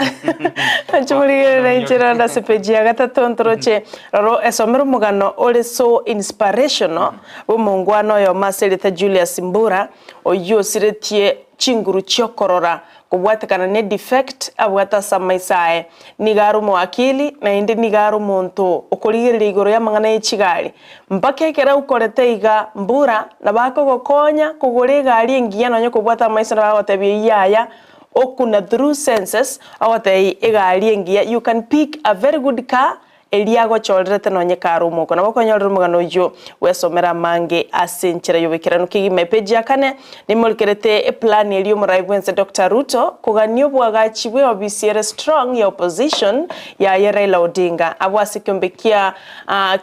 Inche morigerere inche rende ase page ya gatato ntoroche roro esomere omogano ore so inspirational Bw'omongwana oyomo ase erieta Julius Mbura, oyio osiretie chinguru chi'okorora kobwatekana ne defect abwate ase amaiso aye. Nigo are omowakili naende nigo are omonto okorigereria igoro y'amang'ana ye chigari. Mpaka ekero aukorete iga Mbura nabo akogokonya kogora egari engiya nonya kobwate amaiso nabo agotebia yaya okuna through senses ogotebia egari engiya you can pick a very good car Erio agochorerete nonye kare omoko. Nabo okonyorera omogano oyio bwesomere amange ase enchera y'oboikeranu kegima. Epeji ya kane nimorikerete eplani eria omorai bwense Doctor Ruto kogania oboagachi bwe obisi ere strong ya opposition yaye Raila Odinga abwo ase ekeombe kia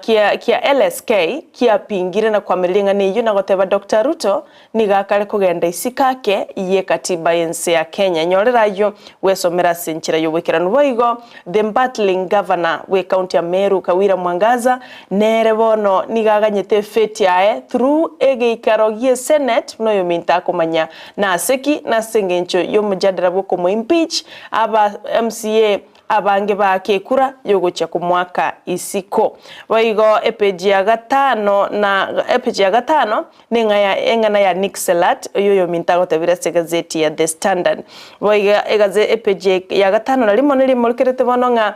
kia kia LSK kiapingire na koamereria eng'ana eyio na goteba Doctor Ruto Nigo akare kogenda isiko ake ye katiba y'ense ya Kenya. Nyorera ayio gwesomera ase enchera y'oboikeranu. Boigo, the battling governor bw'ecounty ya Meru, Kawira Mwangaza, nere bono nigo aganyete efate yaye through egeikaro gie senate buna oyominto akomanya nase ki, nase engencho y'omojadala bw'okomo impeach aba MCA Abange baake ekura y'ogochia komoaka isiko. Boigo epeji ya gatano na epeji ya gatano neng'a ya eng'ana ya Nick Selat, oyio oyominto agotebire ase egazeti ya The Standard. Boigo egaze epeji ya gatano na rimo nerimorikerete bono ng'a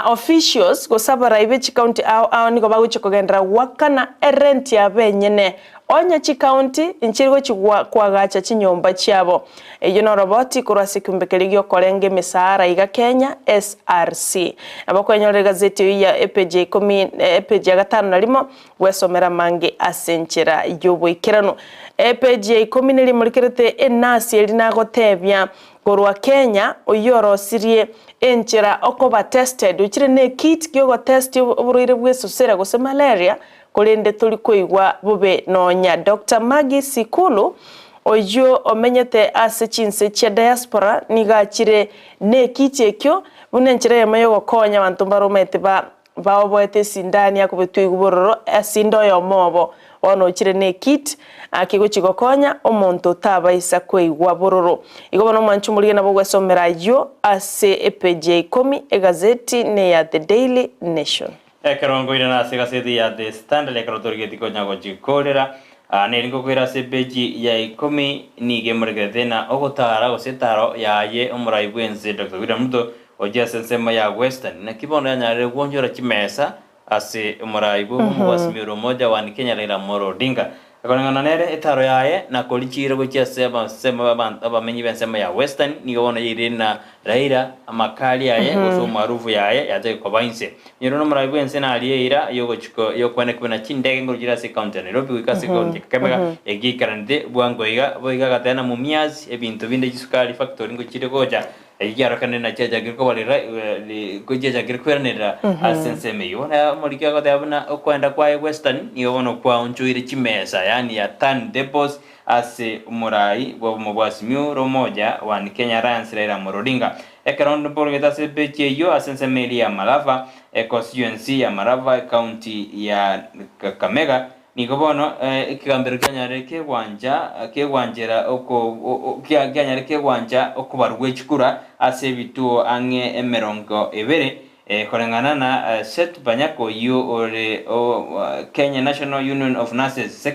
officials gose abarai be chikaunti ao ao nigo bagochia kogenderera goakana erent yabo enyene Onye chikaunti nchiri gochia koagacha chinyomba chiabo. Eyio noroboti korwa ase ekeombe keria giokorenga emesaara iga Kenya, SRC. Nabo kwenyorera egazeti eyio ya epeji ya ikomi epeji ya gatano na rimo gwesomera amange ase enchera y'oboikeranu. Epeji ya ikomi neria emorikerete enasi eria nagotebia korwa Kenya oyio orosirie enchera okoba tested ochire ne ekit giogotesti oborwaire bw'esusera gose malaria Korende tori koigwa bobe nonya. Doctor Maggie Sikulu, oyio omenyete ase chinse chia diaspora, nigo achire nekiiti ekio buna enchera eyemo yogokonya abanto mbaromete ba baoboete esindani akobetwa igwa bororo ase inde oyomo obo. Bono ochire nekit kegochia gokonya omonto otabaisa koigwa bororo. Igo bono omwanchi omorigia nabo ogwesomera ayio ase epeji ya ikomi egazeti neya The Daily Nation. Ekero nkoirana ase egaseti ya The Standard ekero torigetie konya gochikorera, neri ngokoira ase epeji ya ikomi, nigo emorekerete na ogotara gose etaro yaye omorai bw'ense Doctor William Ruto gochia ase ensemo ya Western. Naki bono yanyarire gwonchora chimesa ase omorai bw'obomo bwa Azimio la Umoja One Kenya Raila Amolo Odinga. Koreng'ana nere, etaro yaye nakori chiira gochia ase abasemo b'abanto abamenyi b'ensemo ya Western, nigo bono yairire na Raila amakari aye gose omwarufu yaye yachake koba inse. Nyoro nomorabi bw'ense narie eira y'ogochiko y'okwenekwa buna chindege nkoro chire ase ecounty ya Nairobi goika ase ecounty ya Kakamega egiaikaranete bwango iga. Boigo agateba na Mumias ebinto binde chisukari factory ngochire gocha Eki kiarokanire na chiachakire kobarera chiachakire kweranerera ase ensemo eyio. Bono omoriki agoteba buna okoenda kwaye Western nigo bono kwaonchoire chimesa yaani ya turn tables ase omorai bw'obomo bwa Azimio la Umoja One Kenya Alliance Raila Amolo Odinga. Ekero mborogete ase epeji eyio ase ensemo eria ya Malava, econstituency ya Malava ecounty ya Kakamega, Nigo bono ekegambero kianyarire kegwancha kegwanchera oko kianyarire kegwancha okobarwa gwe chikura ase ebituo ang'e emerongo ebere. Koreng'ana na Seth Panyako oyio ore o Kenya National Union of Nurses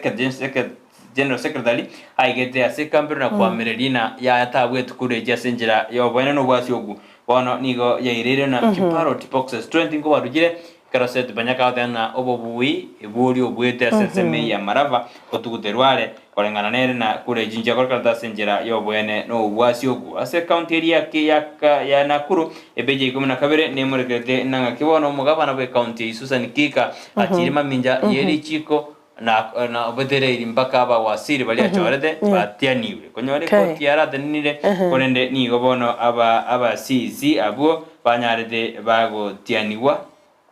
General Secretary aigete ase ekambero na koamereria na yatabwetwe korwa echi ase enchera y'oboene na obwasioku. Bono nigo yaireire na chiparoti boxes 20 nkobarugire ekero Seth Panyako agoteba ng'a obobui bworia obuete ase ensemo eye ya Malava otuguterwe are Koreng'ana nere na kure chinchera gokorete ase enchera y'oboene na obwasioku. Ase ekaunti eria ya Nakuru, epeji ya ikomi na kabere nemorekerete nang'aki bono omogabana bw'ekaunti eyio Susan Kihika achiire mamincha ye richiiko na na obetereiri mpaka abawasiri baria achorete batianiwe. Konyora ekoti yaratenenire korende nigo bono aba abasisi abwo banyarete bagotianigwa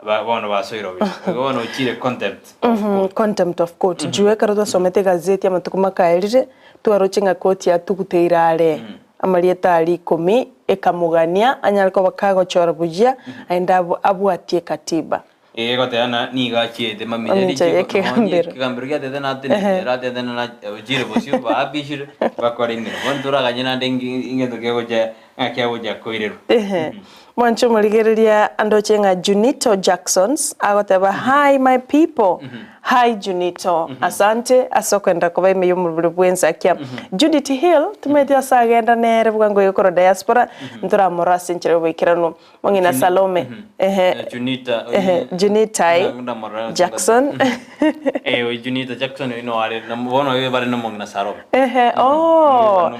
Ba bono basoire obisa. Igo bono ochire contempt of court. Contempt of court. Juu ekero twasomete egazeti amatuko makaerire, twaroche ng'a koti yatuguteire are amarieta aria ikomi, ekamogania anyare koba kagochora buya, aende abwatie ekatiba. Eye egoteba ng'a nigo achiete mamicha Mamicha richiko, y'ekegambero. nonye ekegambero giatete natenenire, ere atete ng'a ochire bosio baapishire, bakore emeremo. Bono toraganye naende ngento kegocha ng'aki agocha koirerwa. Ehe. Mwanche omorigereria andoche ng'a Junito Jacksons agoteba hi my people hi Junito asante ase okoenda koba ime y'omorobori bw'ensakia Judith Hill timanyeti ase agenda nere bwango iga korwa diaspora ntoramorora ase enchera y'oboikeranu mong'ina Salome ehe Junita ehe Junitai Jackson Eh, oyo Junita Jackson oyo no are na bono oyo bare nomong'ina Salome. Ehe, oh,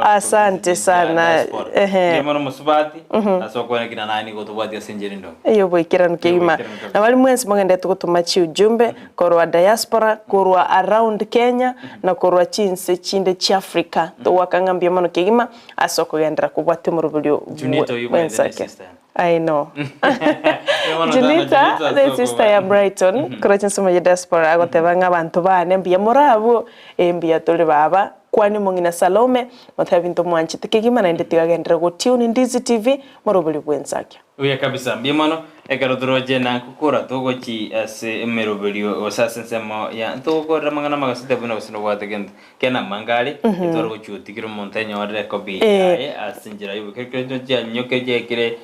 asante sana. Ehe. Ndiye mono mosubati ase okwenekina naye nigo tobwati ase enchera endonge. Eyoboikeranu kegima. Eyoboikeranu kabisa. Na baria mwensi mogenderete gotoma chiujumbe korwa diaspora, korwa around Kenya, na korwa chinse chinde chia Africa. Togoaka ng'a mbuya mono kegima ase okogenderera kobwatia omoroberio Junita oyio bwete ne bw'ensake. sister yane. I know. Junita, the sister ya Brighton, korwa chinsemo chia diaspora agoteba ng'a abanto bane mbuya more abwo, ee mbuya tore baba, kwani omong'ina Salome, motebe binto mwanchete kegima naende tiga agenderere go tune Ndizi TV, morobori bw'ensakia. Buya kabisa, mbuya mono ekero toroche na gokora togochi ase emeroberio gose ase ensemo ya togokorera amang'ana amagaseti abwo na gose nobwate gento Kera namange are, etware gochia otigire omonto enyorere ekobi yaye ase enchera y'oboikere. Kero chinto chianyokire chiaikire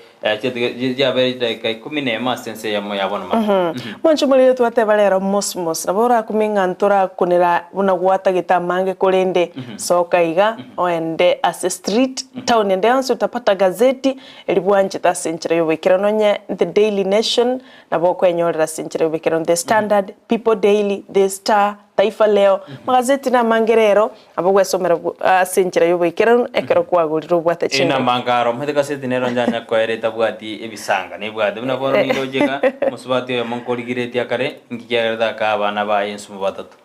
chiabeire chidakika ikomi na emo ase ense eyemo ya bono mambia. Mwanche omorero twateba rero mosmos, nabo orakumie ng'a ntorakunera buna gwatagete amange korende soka iga oende ase street, town ende yonsi utapata gazeti eri bwanchete ase enchera y'oboikeranu onye The Daily Nation nabo okwenyorera ase enchera y'oboikeranu, The Standard, People Daily, The Star, Taifa Leo, Magazeti namange rero, nabo gwesomera ase enchera y'oboikeranu ekero kwagorire obwate Eye chingaki. namange aro, omanyete gaseti nero njanya koera etabwati ebisanga, nebwate buna bono nindoche iga, omosubati oyomo nkorigeretie akare, inki kiagerete akaa abana baye ensumu batato.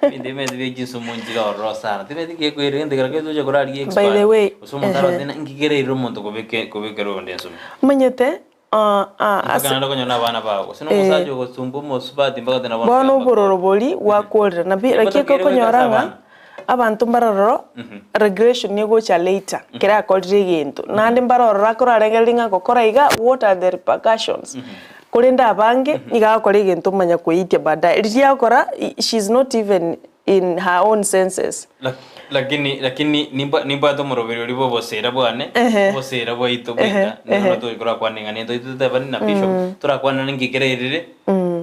Ebinto ebi bie chinsumu nchire ororo sana, timanyeti ngekoirera egento kera tocha korarigia By the expert, way, gose omonto ehe. arotebe ng'a inki kereire omonto kobeke kobekera oyonde ensumu. Omanyete Mpaka naende okonyora na abana bao, gose na omosacha ogosumba omosubati mpaka tena bono Bono kegamba obororo kore. boria gwakorire nabi Nigo naki tokeire goika okonyora ase ng'a abana. abanto mbarororo regression egocha later ekero akorire egento naende mbarororo akorarengereria ng'a gokora iga what are the repercussions korende abange nigo agokora egento omanya koeitia baadaye riria agokora she is not even in her own senses. Lakini lakini nimba nimbwate omoroberi oria bw'oboseera bwane, Ehe. oboseera bwaito Ehe, bweka, ehe. nero tokorakwane ng'a nento totebani na bishop, torakwanane nki ekero erire,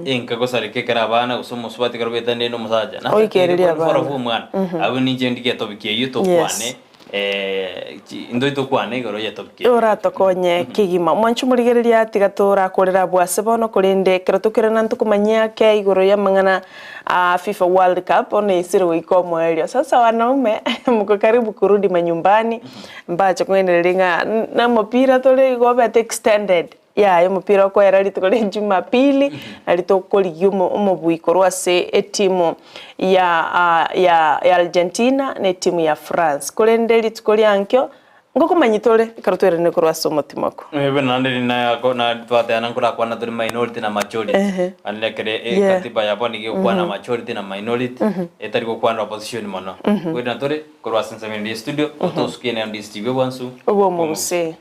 enka gosareka ekero abana gose omosubati ekero betanire na omosacha. Nase Oikererie kere abana. bwa omwana, abwo ninche ndike etopic eyio tokwane, Yes. intwe tokwane igoro y'etopic eyio. Oratokonye kegima. Mwanche omorigereria tiga torakorera abwo ase bono korende ekero tokerana ntokomanyia ake igoro y'amang'ana a FIFA World Cup bono esire goika omoerio. Sasa wanaume mko karibu kurudi manyumbani mbache kong'ainereria ng'a na omopira tore igo obete extended yaya omopira okoera rituko ria jumapili nari tokorigia omo omobui korwa ase etimu ya ya ya Argentina na etimu ya France. Korende rituko ria nkio Ngokomanyia tore ekero twerenire korwa ase omotima oko. Ebe naende rina yako na twatebana nkorakwana tore minority na majority. Ehe. Naende ekere Yeah. ekatiba ya bono nigo egokwana majority na minority, etari gokwana opposition mono. Kweri tore korwa ase ensemo ende ya estudio, otosukie na MDC TV obwansu. Obw'omogusii.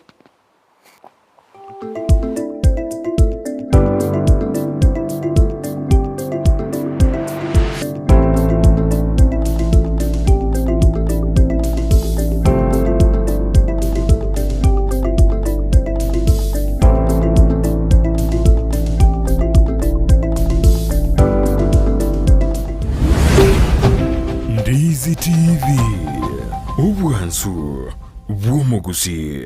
Gusii.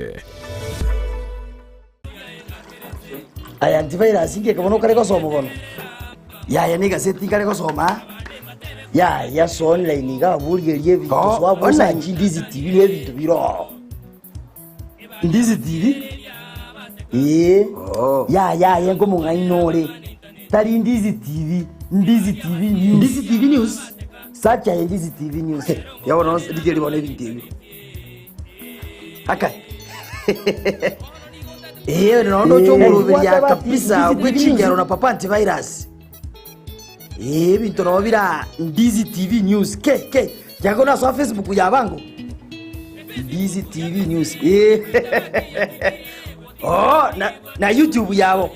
Aya antivirus ngeke bono okare gosoma bono? Yaya na egaseti nkare gosoma aa? Yaya so online iga abwo origererie ebinto Oh, so abwo online. osachi Ndizi TV na ebinto bire ororo. Ndizi TV? Ee. Yaya aye nkomong'aini ore. Tari Ndizi TV, Ndizi TV News. Ndizi TV News? Search aye Ndizi TV News. Ya bono rigereria bono ebinto ebio. Akai. Ee, nono Eh, ochomoruberia eh, kabisa Ndizi TV gwechingero News. na papa antivirus. Ee, ebinto nabo bira Ndizi TV News. Ke ke jago na so Facebook ya bango. Ndizi TV News. Eh. Oh, na, na YouTube yabo.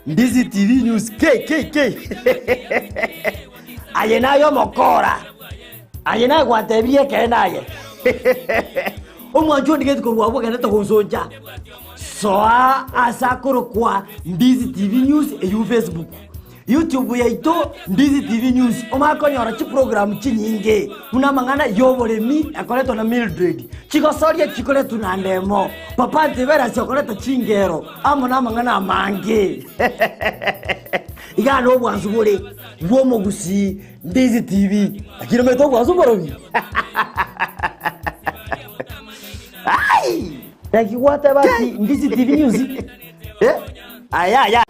Ndizi TV News. Ke ke ke. Aye nayo mokora. Aye naye gwantebirie ekeene aye. Omwancho ondigeti korwa abwo ogenderete gonsoncha. Soa ase akorokwa Ndizi TV News eywo Facebook. YouTube yaito Ndizi TV News omanye konyora chiprogram chinyinge buna amang'ana y'oboremi akoretwa na Mildred, chigosoria chikoretwa na Ndemo, Papa Antivirus okoreta chingero amo namang'ana amange. Igaa nobwansu bore bw'omogusii Ndizi TV, lakini omanyete obwansu mborobi? Ai! Naki gwateba ati Ndizi TV News? Eh? Aya aya.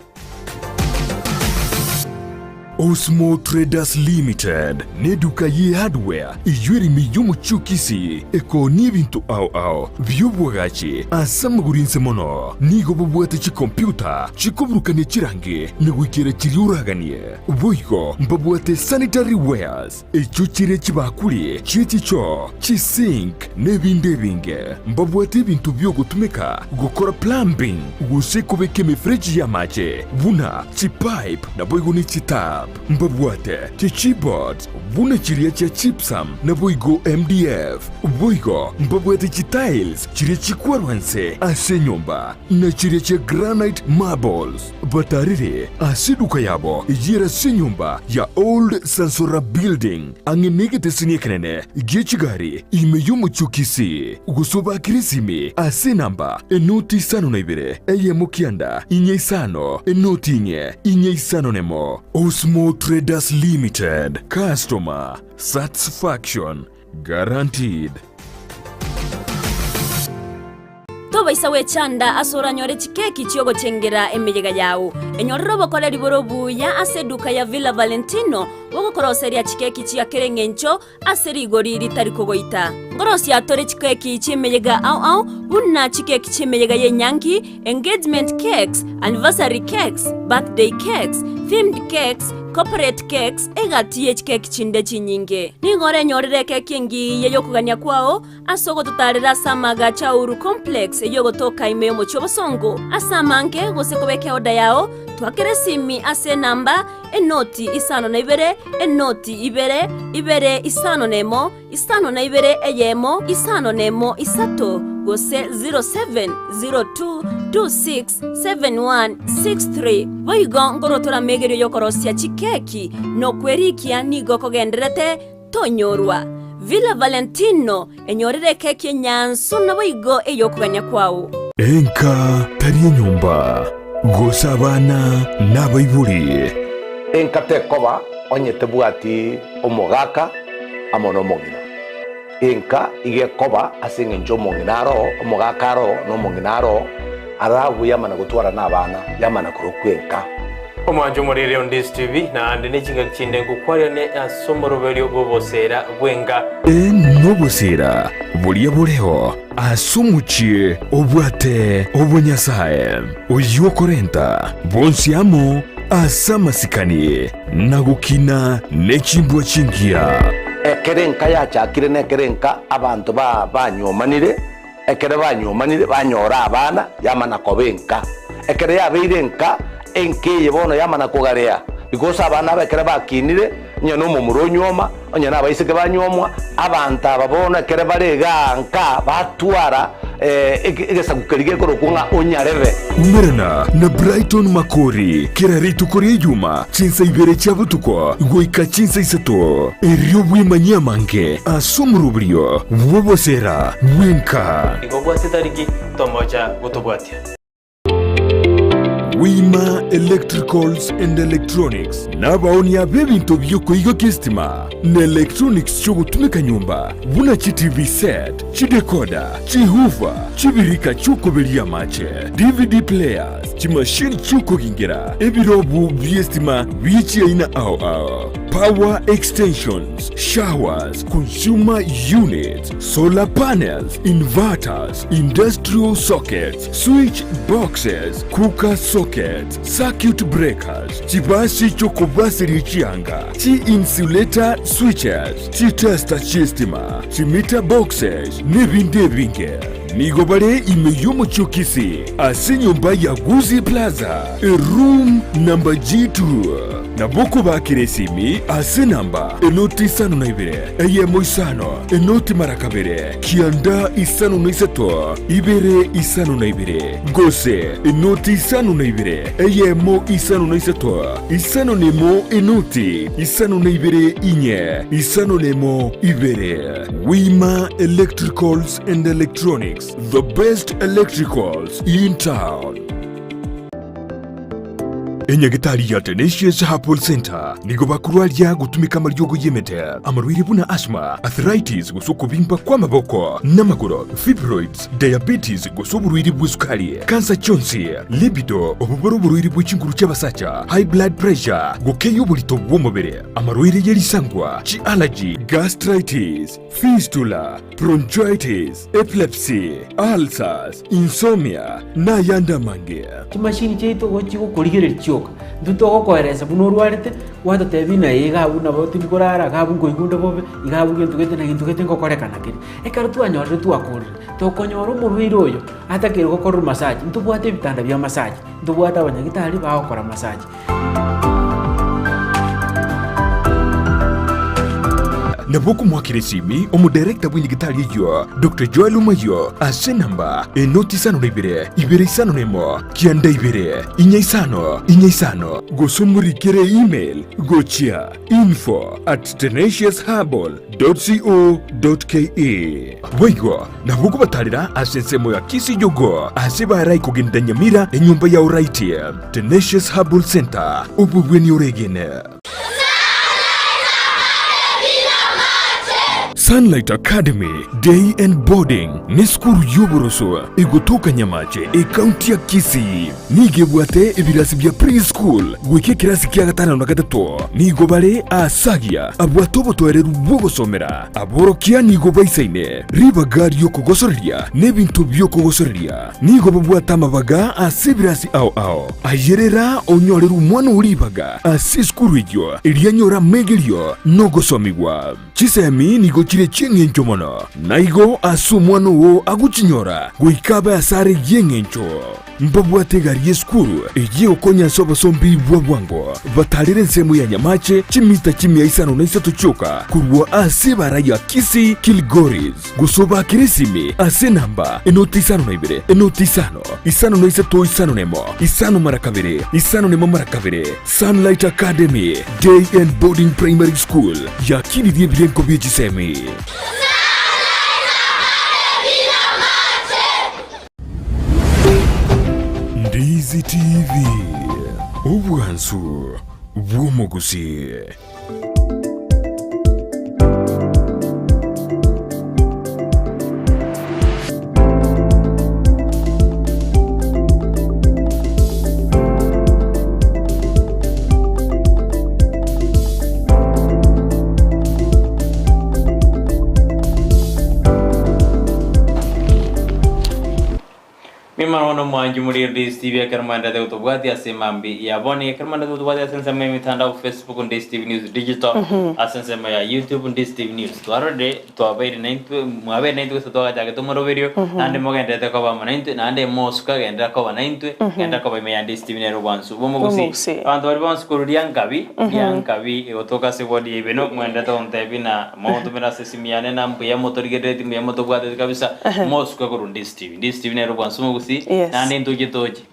Osmo Traders Limited neduka ye hardware eyio ere ime y'omochie o Kisii ekoonia ebinto ao ao bi'obwagachi ase amagoro inse mono. Nigo bobwate chikompyuta chikoburukania chirangi na goikera chiria oraganie. Boigo mbabwate sanitary wares, echio chire chibakuri chie chichoo, chisink, na ebinde ebinge. Mbabwate ebinto bi'ogotumeka gokora plumbing gose kobeka emefereji y'amache buna chipipe naboigo ne chitap. Mbabwate chichipboards buna chiria chia gypsum naboigo MDF. Boigo mbabwate chitiles chiria chikwarwa nse ase enyomba na chiria chia granite marbles. Batarire ase eduka yabo eyere ase enyomba ya Old Sansora Building, ang'e negeteseni ekenene gie chigari ime y'omochie o Kisii, gose obakire esimi ase enamba enoti isano na ibere, eyemo kianda, inye isano, enoti inye, inye isano nemo. Osmo Traders Limited, Customer Satisfaction Guaranteed. Tobaisa gwechanda ase oranyore chikeki chi'ogochengera emeyega yao. Enyorere obokoreri bore obuya ase eduka ya Villa Valentino bogokoroseria chikeki chia kera eng'encho ase rigori ritari kogoita. Nkorosia tore chikeki chi'emeyega ao ao buna chikeki chi'emeyega y'enyangi, engagement cakes, anniversary cakes, birthday cakes, themed cakes, corporate cakes, egati ye chikeki chinde chinyinge. Nigo orenyorere ekeki engiya y'okogania kwao Ase ogototaarera ase amaagacho a Uhuru Complex eyio ogotoka ime y'omochie obosongo ase amange gose kobeka eoda yao, twakere esimi ase enamba, enoti isano na ibere, enoti ibere, ibere isano na emo, isano na ibere eyemo, isano na emo isato, gose 0702267163. Boigo nkorotora amegerio y'okorosia chikeki na okwerikia nigo kogendererete Tonyorwa. Villa Valentino, enyorere ekeki enyansu naboigo ey'okogania kwao. Enka tari enyomba, gose abana nabaibori. Enka tekoba onye tebwati omogaka amo nomong'ina. Enka iga ekoba ase engencho omong'ina aroo, omogaka aroo, na omong'ina aroo, arabue yamana gotwara nabana, yamana korokwa enka. Omwancho omorere o Ndisi TV, naende ne chingaki chinde ngokwarerane ase omoroberio bw'oboseera bw'enka. Ee, noboseera boria boreo ase omochie obwate obonyasae, oyio okorenta bonsi amo ase amasikani na gokina ne chimbwa chingiya. Ekero enka yachakire nekero enka abanto banywomanire, Ekero banywomanire banyora abana, yamana koba enka. Ekero yabeire enka, enka eye bono yamana kogarea, because abana aba ekero bakinire, onye na omomura onywoma, onye na abaiseke banywomwa, abanto aba bono ekero bare igaa nka, batwara egesaku keria gekorokwa ng'a Onyarebe. Umerana na Brighton Makori kera rituko ria Ijuma chinsa ibere chia botuko goika chinsa isato, erio bwemanyie amange ase omoroberio bw'obosera bw'enka. Igo bwate tariki tomocha gotobwatia. Wima Electricals and Electronics nabaonia b'ebinto bi'okoigokia esitima na electronics chi'ogotumeka nyomba buna chi TV set, chidecoder, chihoofer, chibirika chi'okoberia amache, DVD players, chimachine chi'okogingera, ebirobu bi'esitima bie chiaina ao ao, power extensions, showers, consumer units, solar panels, inverters, industrial sockets, Switch boxes, cooker sockets, circuit breakers, chibasi chi'okobaseria chianga, chi-insulator switches, chitester chi'estima, chimeter boxes, n'ebinde ebinge. Nigo bare ime y'omochie o Kisii ase enyomba ya Gusii Plaza, eroom number G2. Nabo okobakera esimi ase enamba enoti isano na ibere, eyemo isano, enoti mara kabere, kianda isano na isato, ibere isano na ibere, gose enoti isano na ibere, eyemo isano na isato, isano na emo enoti isano na ibere inye, isano na emo ibere. Wima Electricals and Electronics, the best electricals in town. Enyagitari ya Tenacious Herbal Centre nigo bakorwaria gotumeka amariogo y'emete, amarwaire buna asthma, arthritis gose okobimba kw'amaboko n'amagoro, fibroids, diabetes gose oborwaire bw'esukari, kansa chionsi, libido, obo bore oborwaire bwe chinguru chi'abasacha, high blood pressure, gokeyia oborito bw'omobere, amarwaire ye risangwa, chi'allergy, gastritis, fistula, bronchitis, epilepsy, ulcers, insomnia, na ayande amange. Chimashini chiaito igo chigokorigereria chioka, intwe togokoeresa buna orwarete, gwatotebia ng'a ee iga abwo nabo tindi korara, iga abwo nkoigwa onde bobe, iga abwo gento gete na gento gete ngokorekana kere. Ekero twanyorire twakorire, tokonyora omorwaire oyo atakeire gokorerwa massage, ntobwate ebitanda bia massage, ntobwate abanyagitari bagokora massage. Nabo okomoakera esimi omodirector bw'enyagitari eyio, Doctor Joel Omayio, ase enamba enoti isano na ibere, ibere isano na emo, kianda ibere, inya isano, inya isano, gose omorikere email gochia info at tenaciousherbal dot co dot ke. Boigo nabo okobatarera ase ensemo ya Kisii Jogoo ase barai kogenda Nyamira enyomba ya Oraiti. Tenacious Herbal Centre, obobweni oregene. Sunlight Academy Day and Boarding nesukuru y'oboroso egotoka Nyamache, ekaunti ya Kisii. Nigo ebwate ebirasi bia pre-school goika ekerasi kia gatano na gatato. Nigo bare aasagia abwate obotoereru bw'ogosomera. Aborokia nigo baisaine ribaga ri'okogosoreria na ebinto bi'okogosoreria. Nigo babwate amabaga ase ebirasi ao ao. Ayerera onyorere omwana oo ribaga ase esukuru eyio, erio anyore amegerio na ogosomigwa. Chisemi nigo chire chi'engencho mono, na igo ase omwana oo agochinyora goika abe asare y'engencho. Mbabwate egari y'esukuru eyio egokonya ase obosombi bwa bwango, batarere ensemo ya Nyamache chimita chimia isano na isato chioka korwa ase ebara ya Kisii Kilgoris, gose obakere esimi ase enamba enoti isano na ibere, enoti isano, isano na isato isano na emo, isano mara kabere, isano na emo mara kabere. Sunlight Academy Day and Boarding Primary School yakinirie ebirengo bie chisemi. Ndizi TV, obwansu bw'omogusii. Mimana bono mwanchi muri Ndisi TV ekero mwaenderete gotobwatia ase emambi ya bono ekero mwaenderete gotobwatia ase ensemo ya emitandao Facebook Ndisi TV News Digital ase ensemo ya YouTube Ndisi TV News twarorire twabeire naintwe mwabeire naintwe gose twagachagete omoroberio naende mogenderete koba amo naintwe naende mosuka genderera koba naintwe genderera koba ime ya Ndisi TV nere obwansu bw'omogusii Bw'omogusii. abanto baria bonsi korwa riankabi riankabi egotoka ase ward ya Ibeno mwaenderete gontebia na mogontomera ase esimi yane na mbuya motorigerereti mbuya motobwateti kabisa mosuke korwa Ndisi TV. Ndi Stephen ere obwansu mogusi, Yes. naende intoche toche.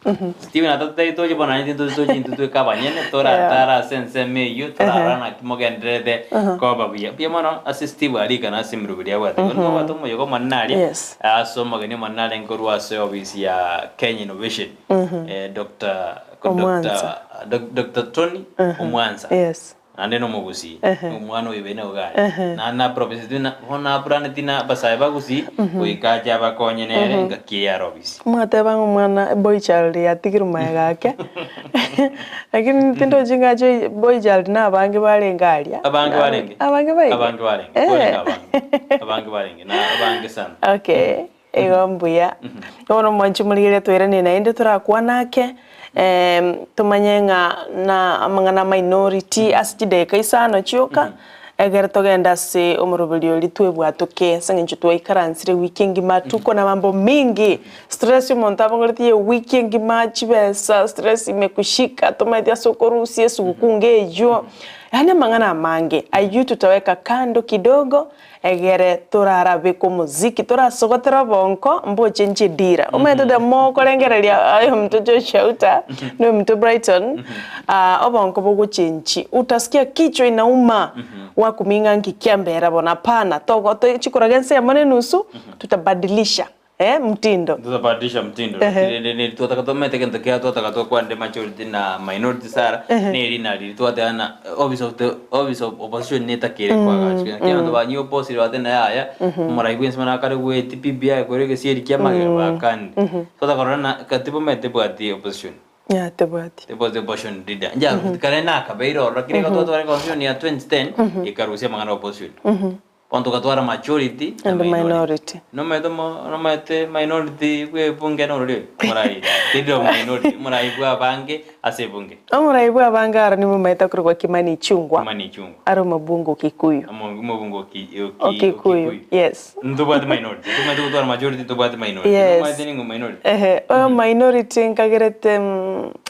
Stephen atatotebi toche bono naende intoche toche intwe tweka abanyene, toratare ase ensemo eyio, torarora naki mogendererete koba buya. Mbuya mono ase Steve arikana ase emeroberi abwate. Igo nigo obwate omoyega omonene aria, Yes. ase omogeni omonene arenge korwa ase ofisi ya Kenya Innovation, Doctor Omwansa. Doctor Doctor Tony Omwansa. Yes. Naende nomogusii, Ehe. omwana oyo bene iga are. Ehe. Naende napromiseti buna bono napuraneti na abasae ba Gusii, goika ache abakonye nere engaki eye are obisi. Mwateba ng'a omwana boy child yatigire magega ake, lakini tindochi ng'a ache boy child na abange barenge aria. Abange barenge. Abange baige? Abange barenge, Eh. kwarenge abange. Abange barenge, na abange sana. Okay, igo mbuya. Bono mwanche morigereria toiranie naende torakwane ake, tomanye ng'a na amang'ana a minority ase chidakika isano chioka, ekero togende ase omoroberi oria twebwatoke ase eng'encho twaikaransire ewiki engima tuko na mambo mingi, stress omonto abogoreti ya ewiki engima, chibesa, stress imekushika tomaeti ase okorusia esuguku nga eywo, yaani amang'ana amange, aywo tutaweka kando kidogo. Egere torarabeke omoziki, torasogotere obonko, mbochenchie edira. Omanyete the more okorengereria aye omonto Joshua Uta, na omonto Brighton, obonko bogochenchi. Utasikia kichwa inauma, wakumia ng'a nki kiambera bono, hapana, togo chikoraga ensemo na enusu, tutabadilisha. Eh, mtindo. Tutabadilisha mtindo. Ehe. Lakini twataka tomete gento kia twataka tokwanire majority na minority sara Ehe. neri nari twateba na office of the office of opposition netakire kwagachwa. Kero abanto ba new opposite bateba yaya omorai bwensi bono akare gweti BBI kore egesieri kia amagega bakande. Twataka korora na katiba omanyete tebwati opposition. Yeah, tebwati. Tebwati opposition leader. Nja kare nakabeire ororo lakini igo twatware constitution ya 2010 ekarusia amang'ana ya opposition. Bono togatwara majority na And minority. Nomanyete omo nomanyete minority bwa ebunge norori oyo? Omorai, leader of minority, omorai bwa abange ase ebunge. Omorai bwa abange aro nibomaete akorokwa Kimani Ichung'wa. Kimani Ichung'wa. Are omobunge o Kikuyu. Omo omobunge o Ki o O Ki o Kikuyu, Kikuyu. yes. Ntobwate minority, tomanyete gotwara majority ntobwate minority. Yes. Nomanyete ning'o minority? Ehe, oyo minority nkagerete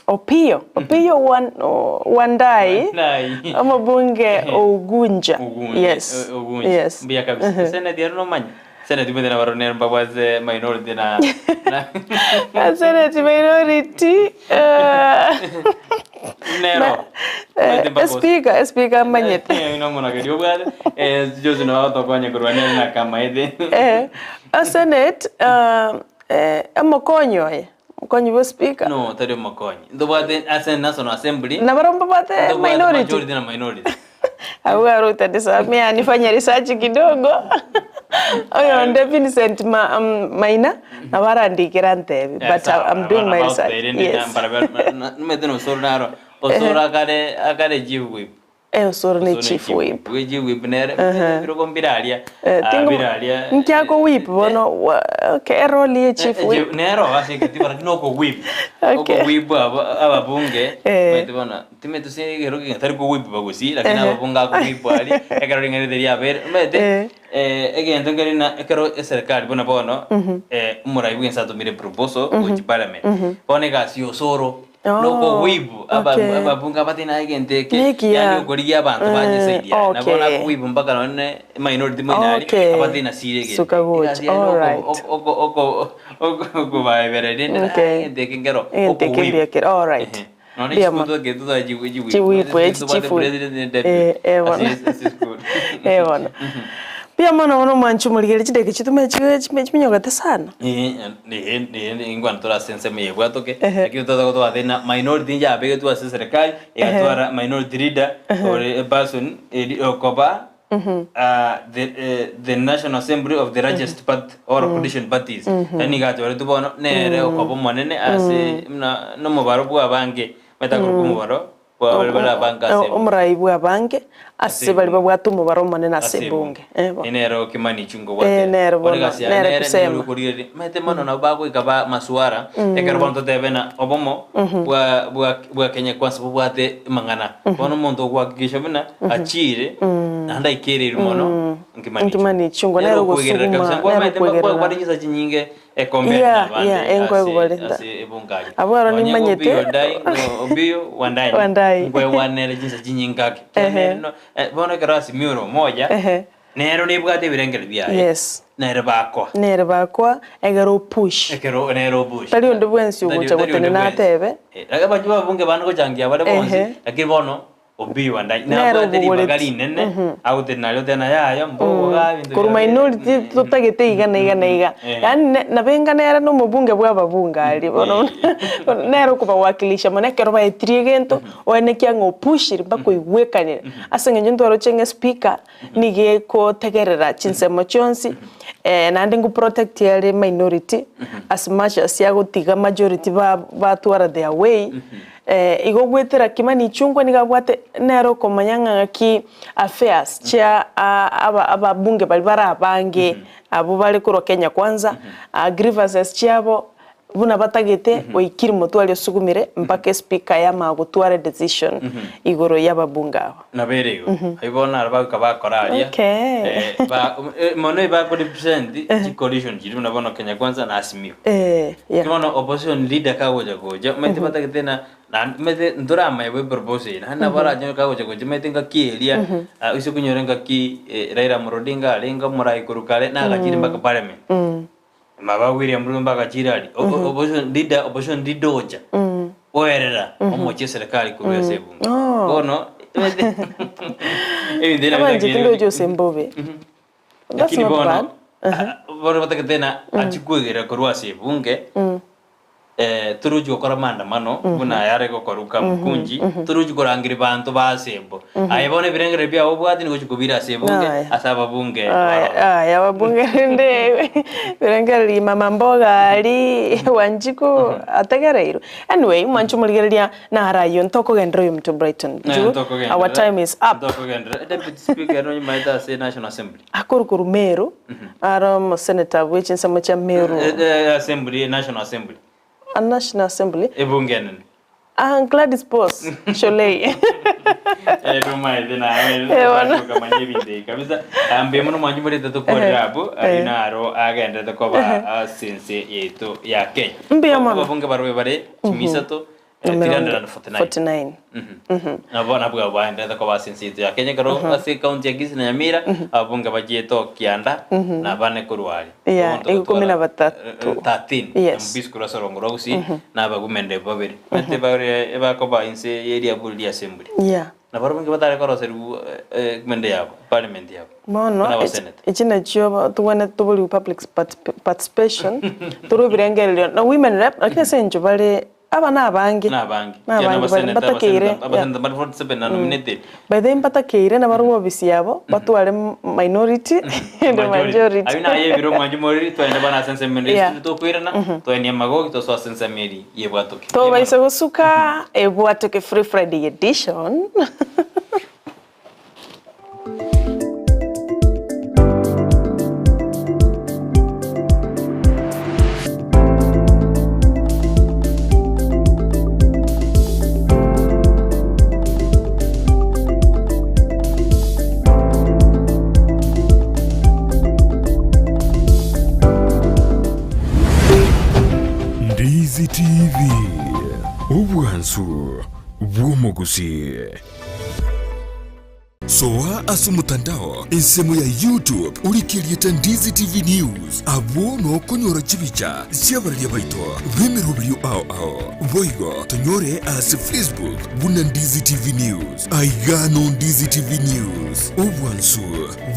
Opiyo, Opiyo Wan Wandayi, Wandayi. omobunge o Ugunja. Ugunja, Yes. eh, Ugunja. Yes. Mbuya kabisa. Ehe. Senate ero nomanye? Senate omanyete nabarobwo nere mbabwate minority na na Senate minority eh, nero. eh, Omanyete mbabwate. speaker, speaker amanyete. Eh, nomonogeri obwate. Eh, Josi nabo agotokonya korwa nere nakamaete. Eh, a Senate, eh, omokonyi oye, omokonyi bwa speaker. No, tari omokonyi. Ntobwate ase National Assembly. Nabarobwo mbabwate Ntobwate minority. majority na minority. Abwo aro utanisamea nifanye research kidogo. Oyo onde Vincent ma, Maina nabo arandikera antebi but I'm doing my research. Yes. Nomanyete nosoro naro. Osoro akare akare chief whip. Eh, Osoro ne chief whip. Bwe chief whip nere Ehe. ebirogo mbire aria. Eh, Ah, tingo bire aria. nkiako whip bono wa- okay, erole ye chief Eh, whip. nero ase eketiba lakini oko whip. Okay. Oko whip abo ababunge Eh. omanyete bono timanyete gose ekero kegeni tari ko whip bagusii lakini Ehe. ababunge ako whip aria ekero ring'ana riria riabeire omanyete Eh. egento nkeri na ekero eserekari buna bono omorai bwensi atomire proposal gochia parliament bono egasi ya osoro Oh, noko whip okay. ababunge abatari na egento eke Nekiya. yaani okorigia abanto Eh, banyesaidi aye nabo okay. nako whip mpaka nonye minority moino aria Okay. abatari na siri egento Suka gocha, Egasi yaye noko- alright. oko- oko- oko- okobaebereria Okay. egento eke nkero Egento eke oko whip. mbuya kere, alright. Ehe. Nonya Mbuya chisukuru mono. twakire totare chiwi- Chiwip, eh, tobwate chichifu. president and deputy. Eh, eh, bono. Ase- ase esukuru. Eh, bono. Mbuya mono bono omwanchi omorigereria chidakika chitume chiminyogete sana. Ingwana tore ase ensemo eye ebwatoke, lakini totaka gotwate na minority inche yabegetwe ase eserekari, egatwara minority leader ore a person eri okoba the the National Assembly of the largest party or opposition parties. Yaani iga atwaretwe bono nere okoba omonene ase buna nomobaro bwa abange, omanyete akorokwa omobaro. Bwa bari bare abange ase ebunge. Omorai bw'abange ase baria babwate omobaro omonene ase ebunge. Eh, bo. Nero Kimani Ichung'wa Eh, gwateba. nere Bono bono, egasi yaye nere nere kusema. nere okorigereria. Omanyete mono nabo bagoika ba masuara, ekero bono totebe ng'a obomo bwa bwa bwa Kenya Kwanza bobwate amang'ana. Bono omonto ogohakikisha buna achiire, naende aikereirwe mono, Kimani Kimani Ichung'wa. Ichung'wa, Nere nere okoigerera ogosuguma, kabisa. nere Nkwamaete okwegerera. mbare chinsa chinyinge Ecompare Yeah, nabande yeah, engo ase egobarenta. ase ebunge aria. Abwo aro Nonye nimanyete. Opiyo Ondai, ngo Opiyo Wandayi, Wandayi. nkwewanere chinsa chinyinge ake. Ekiagera Ehe. nere no eh, bono ekero Azimio la Umoja, Ehe. nero nebwate ebirengero biaye, Yes. nere bakoa. Nere bakoa, egere opush. Ekero nere opush. Tari onde bwensi Tari ogocha tari onde gotenena bwensi. atebe. Eh, abanto b'ababunge bande gochangia bare bonsi, Ehe. lakini bono Obiwa ndai Nere nabwate ribaga obogoreti. rinene Mhm. agotenena aria oteba yaya mbogoga ebinto Korwa biabeire. minority totagete iga na iga na iga. Eh. Yaani ne- nabo enga nere na omobunge bwa ababunge aria bono nere okobawakilisha mono ekero baetirie egento oenekia ng'a opushire mpaka oigwekanire. Ase eng'encho ntwaroche ng'a espika nigo ekotegerera chinsemo chionsi naende ngoprotect ere minority as much as agotiga majority ba batwara their way. Igo goetera Kimani Ichung'wa nigo abwate nere okomanya ng'a ng'aki affairs chia aba ababunge baria bare abange abwo bare korwa Kenya Kwanza, grievances chiabo buna batagete oikire motwe aria osugumire mpaka espika yamanya gotwara edecision igoro y'ababunge aba. Nabo ere igo. Ayio bono naro bagoika bakora aria. Okay. Eh, ba, eh, mono ebako represent chi coalition chiria buna bono Kenya Kwanza na Azimio. Eh, yeah. Bono opposition leader kagocha gocha, omanyete batagete na naende omanyete ntoramanye bwe proposal eye, naende nabo arache kagocha gocha omanyete ngaki eria, ah, ase okonyora engaki Raila Amolo Odinga arenge omorai korwa kare, nagachire mpaka parliament. Baba William Ruto mpaka agachire aria, o- o- opposition leader, opposition leader ocha, oerera omochie eserekari korwa ase ebunge. Oh. Bono, omanyete ebinto ebi nabio Abanchete biakeire ndoche ase mbobe. That's Lakini not bono, bad. bono batagete na achie kwegerera korwa ase ebunge, torochi gokora maandamano buna ayare gokorwa Kamukunji, torochi korangeria banto ba ase ebo. Aye bono ebirengererio biao obwate nigo ochi kobira ase ebunge, Aya. ase ababunge Aya, baroro. aya ababunge rende birengererio mama mboga aria Wanjiku ategereirwe. Anyway, mwanche omorigereria Naro ayio ntokogenderera oyo omonto Brighton. Eh, Juu, ntokogenderera. our time is up. Ntokogenderera. Deputy Speaker ere onyimaete ase National Assembly. Akorokwa Meru, aro omosenator bwe chinsemo chia Meru. Eh, eh, Assembly, National Assembly. A National Assembly. Ebunge enene. Ah, Gladys Boss, Sholei. Eh, tomaete nawe, Eh, bono. tokamanya ebinto ebi kabisa. Ah, mbuya mono mwanchi morete tokworera abwo, Eh. ari naro agenderete koba ase ense yaito ya Kenya. Mbuya mono. Ababunge barobwe bare chimisato Na emerongo 349. 49. Nabo nabwo abwo baenderete koba ase ense yaito ya Kenya ekero ase ekaunti ya Kisii na Nyamira ababunge bachiete okianda na bane korwa aria. Yeah, Omonto ikomi na gotwara, batato. 13 Yes. MPs korwa ase orongo rwa Gusii na abagumende babere. Omanyete bare ebakoba inse ye riaburi ria assembly. Yeah. Na barabwo inki batare koroserigwa egumende yabo, parliament yabo. Bono Buna echi abaseneta. echi nachio tobwenerete toboriwe public participation torwe ebirengererio na women rep lakini ase eng'encho bare aba nabange Nabange. nabange bare mbatakeire yeah. Abaseneta bari 47 na nominated. By the way mbatakeire nabarobwo ofisi yabo batware minority and majority. Ayio naye ebiro mwanche moriri twaende bono ase ensemo ende Yeah. ase tokoirana twaenie amagogi tosoe ase ensemo eria yebwatoke. Tobaisa gosuka ebwatoke free Friday edition. Ndizi TV, obwansu bw'omogusii. Soa ase omotandao ensemo ya YouTube orike erieta Ndizi TV News abwo nokonyora chibicha chi'abararia baito b'emeroberio ao ao. Boigo tonyore ase Facebook buna Ndizi TV News. Aiga no Ndizi TV News, obwansu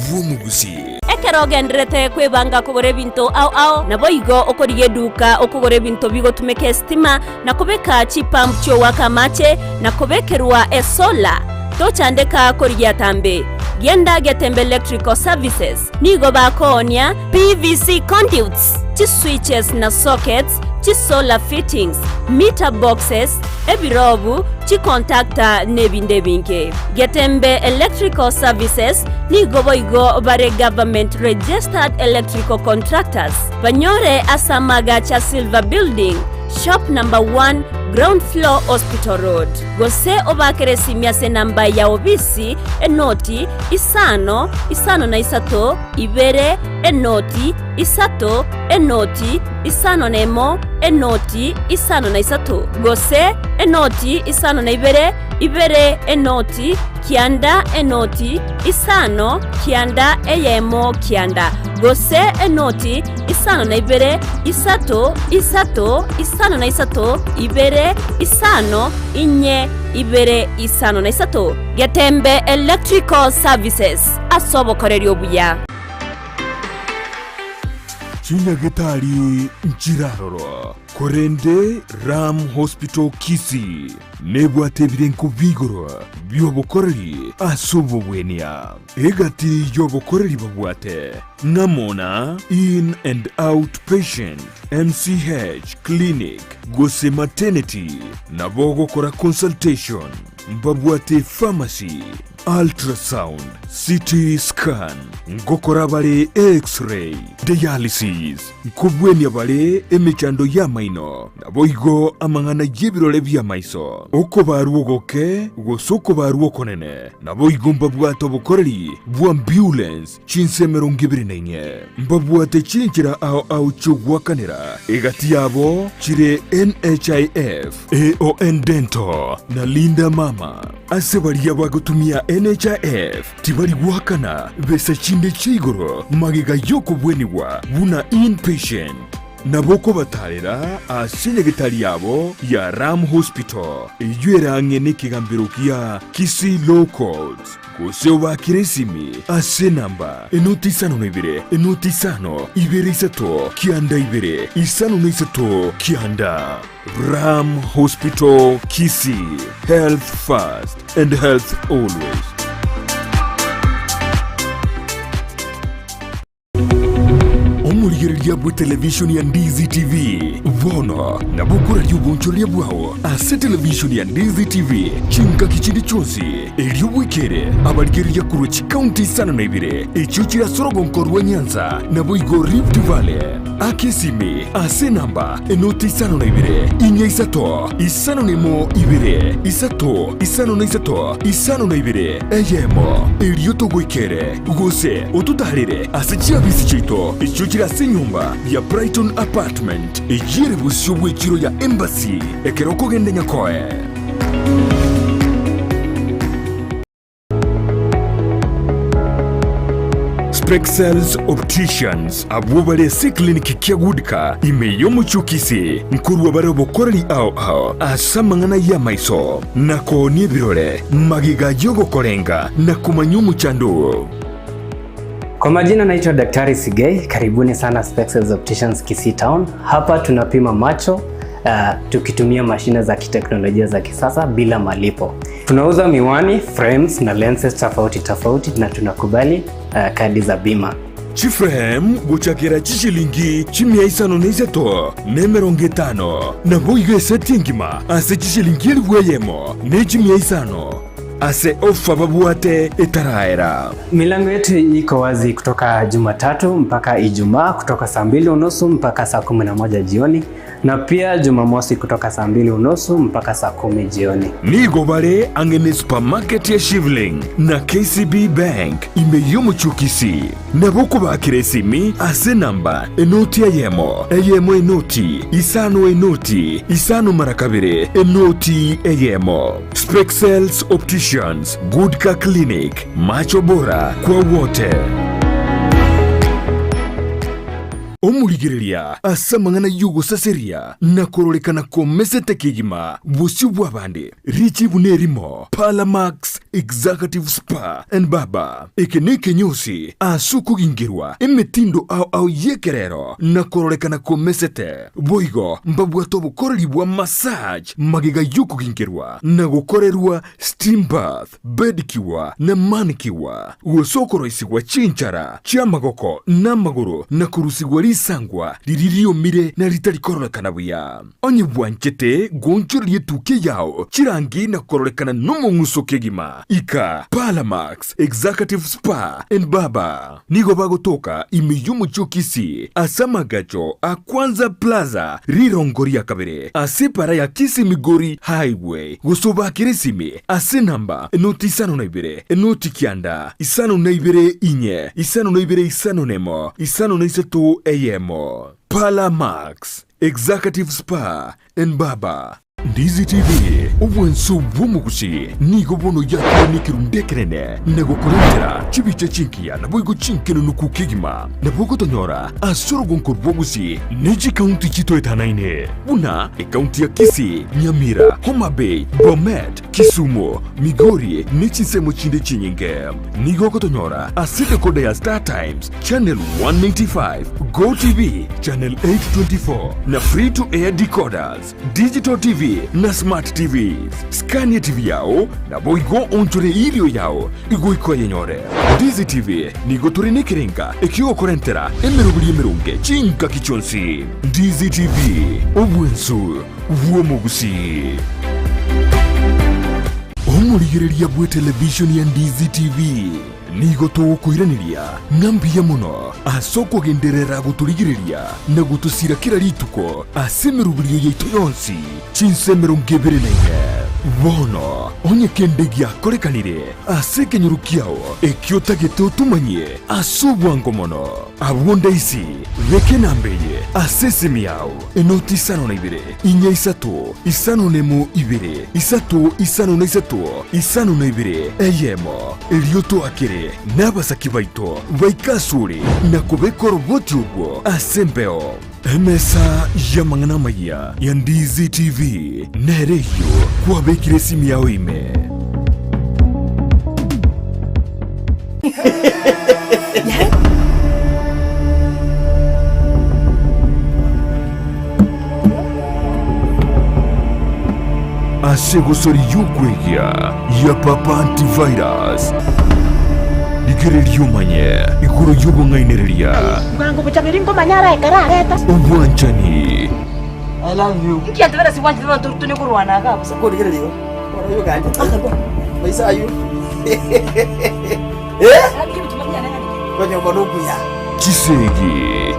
bw'omogusii. Ekero ogendererete kwebanga kogora ebinto ao ao, naboigo okorigia eduka okogora ebinto bigotumeka esitima, na kobeka chipump chi'ogoaka amache, na kobekerwa esola. Tochandeka korigia atambe. Genda Getembe Electrical Services. Nigo bakoonia PVC conduits. Chiswitches na sockets, chisolar fittings, meter boxes, ebirobu, chicontactor nebinde ebinge. Getembe Electrical Services nigo boigo bare government registered electrical contractors. Banyore ase amaagacho a Silver Building, Shop number 1, Ground floor Hospital Road. Gose obaakere esimi ase enamba ya obisi, enoti, isano, isano na isato, ibere, enoti, isato, enoti, isano na emo, enoti, isano na isato, gose enoti, isano na ibere, ibere, enoti, kianda, enoti, isano, kianda, eyemo, kianda, gose enoti, isano na ibere, isato, isato, isano na isato, ibere, isano, inye, ibere, isano na isato. Getembe Electrical Services, ase obokoreri obuya. Chinyagetari nchiraroro, korende Ram Hospital Kisii nebwate ebirengo bi'igoro bi'obokoreri ase obogwenia. Egati y'obokoreri babwate ng'amo na In and Out Patient, MCH Clinic gose Maternity, nabo ogokora consultation, mbabwate pharmacy, Ultrasound, CT scan, ngokora bare X-ray, dialysis, nkobwenia bare emechando y'amaino, naboigo amang'ana y'ebirore bi'amaiso, okobarwa ogoke gose okobarwa okonene, naboigo mbabwate obokoreri bw'ambulance chinsa emerongo ebere na inye. Mbabwate chinchera ao ao chi'ogoakanera, egati yabo chire NHIF, AON Dental na Linda Mama. Ase baria bagotumia NHIF tibari goakana besa chinde chia igoro magega y'okobwenigwa buna inpatient. Nabo okobatarera ase nyagetari yabo ya Ram Hospital eyio ere ang'e nekegambero gia Kisii Law Courts gose obaakere esimi ase enamba enoti isano na ibere enoti isano ibere isato kianda ibere isano na isato kianda. Ram Hospital Kisii, health first and health always. Omorigereria bwe televishoni ya Ndizi TV bono nabo okoraria obonchoreria bwao ase televishoni ya Ndizi TV chingaki chinde chionsi erio bwekere abarigereria korwa chikaunti isano na ibere echio chire ase orogonko rwa Nyanza naboigo Rift Valley. Aka esimi ase enamba enoti isano na ibere, inya isato, isano na emo ibere, isato, isano na isato, isano na ibere, eyemo, erio togoikere, gose ototaarere ase chiabisi chiaito echio chire ase enyomba ya Brighton Apartment, eyio ere bosio bw'echiro ya Embassy, ekero okogenda Nyakoe. Spexels Opticians abwo bare ase eclinic kia Goodcar ime y'omochie o Kisii nkorua bare obokoreri ao ao ase amang'ana y'amaiso na koonia ebirore magega y'ogokorenga na komanya omochando oo. Kwa majina naitwa Daktari Sigei, karibuni sana Spexels Opticians Kisii Town. Hapa tunapima macho tukitumia mashine za kiteknolojia za kisasa bila malipo. Tunauza miwani, frames na lenses tofauti tofauti na tunakubali kadi za bima. Chiframe gochakera chishilingi chimia isano na isato na emerongo etano, naboigo eseti engima ase chishilingi elifu eyemo ne chimia isano ase ofa babwate etaraera. Milango yetu iko wazi kutoka Jumatatu mpaka Ijumaa kutoka saa mbili unusu mpaka saa 11 jioni na pia Jumamosi kutoka saa mbili unusu mpaka saa 10 jioni. Nigo bare ang'e ne supermarket ya Shivling na KCB Bank ime y'omochie o Kisii. Nabo okobakera esimi ase enamba enoti eyemo, eyemo enoti, isano enoti, isano mara kabere, enoti eyemo. Spexels Opticians, Good Car Clinic, macho bora kwa wote. Omorigereria ase amang'ana y'ogosaseria na kororekana komesete kegima bosio bw'abande, richibu nerimo, Parlamax Executive Spa and Barber. Eke nekenyosi ase okogingerwa emetindo ao ao y'ekerero na kororekana komesete. Boigo mbabwate obokoreri bwa massage magega y'okogingerwa na gokorerwa steam bath, Bedicure na manicure, gose okoroisigwa chinchara chi'amagoko na amagoro na korusigwa risiko. risangwa riria riomire na ritari kororekana buya. Onye bwanchete goonchoreria etukia yao chirangi na kororekana nomong'uso kegima, ika Parlamax Executive Spa and Barber. Nigo bagotoka ime y'omochie o Kisii ase amagacho a Kwanza Plaza rirongo ria kabere ase epara ya Kisii Migori Highway gose obakere esimi ase enamba enoti isano na ibere enoti kianda isano na ibere inye isano na ibere isano na emo isano na isato eyemo. Parlour Max Executive Spa and Barber. Ndizi TV, obwanso bw'omogusi, nigo bono yakire nekerundu ekenene na gokorentera chibicha chingiya naboigo chinkenunuku kegima. Nabo ogotonyora ase orogonko rw'ogusi ne chikaunti chitoetanaine buna ekaunti ya Kisii, Nyamira, Homa Bay, Bomet, Kisumu, Migori ne chinsemo chinde chinyinge. Nigo ogotonyora ase decoder ya Star Times Channel 195, Go TV Channel 824 na Free to Air decoders. Digital TV na Smart TVs. Skania TV yao naboigo onchore irio yao igoika oyenyore. Ndizi TV nigo tore nekerenga ekiogokorentera emeroberi emeronge chingaki chionsi. Ndizi TV, obwensu bw'omogusii. Omorigereria bw'etelevishoni ya Ndizi TV. Nigo togokoiraneria ng'a mbuya mono ase okogenderera gotorigereria na gotosira kera rituko ase emeroberio yaito yonsi, chinsa 24. Bono, onye kende giakorekanire ase ekenyoro kiao ekio otagete otomanyie ase obwango mono, abwo ndaisi, beka enamba eye ase esimi yao, enoti 52, inya isato, 5 na 2, 3 5 na 3, 52, eyemo. Erio toakere nabasaki baito baike asore na kobeka oroboti orwo ase embeo. Emesa y'amang'ana amayia ya Ndizi TV nere eyio kwabekire esimi yao ime. Ase egosori y'okwegia ya Papa Antivirus, rigereria omanye igoro y'obong'ainereria, Bwango bochaberi nkomanya ara ekero areta. obwanchani, I love you. Inki antivirus bwanchete abanto tone korwana iga bosa. Korigereria igo. Bono oyo ganje. Maisa ayio. Eh? Konye bono okuya. chisegi,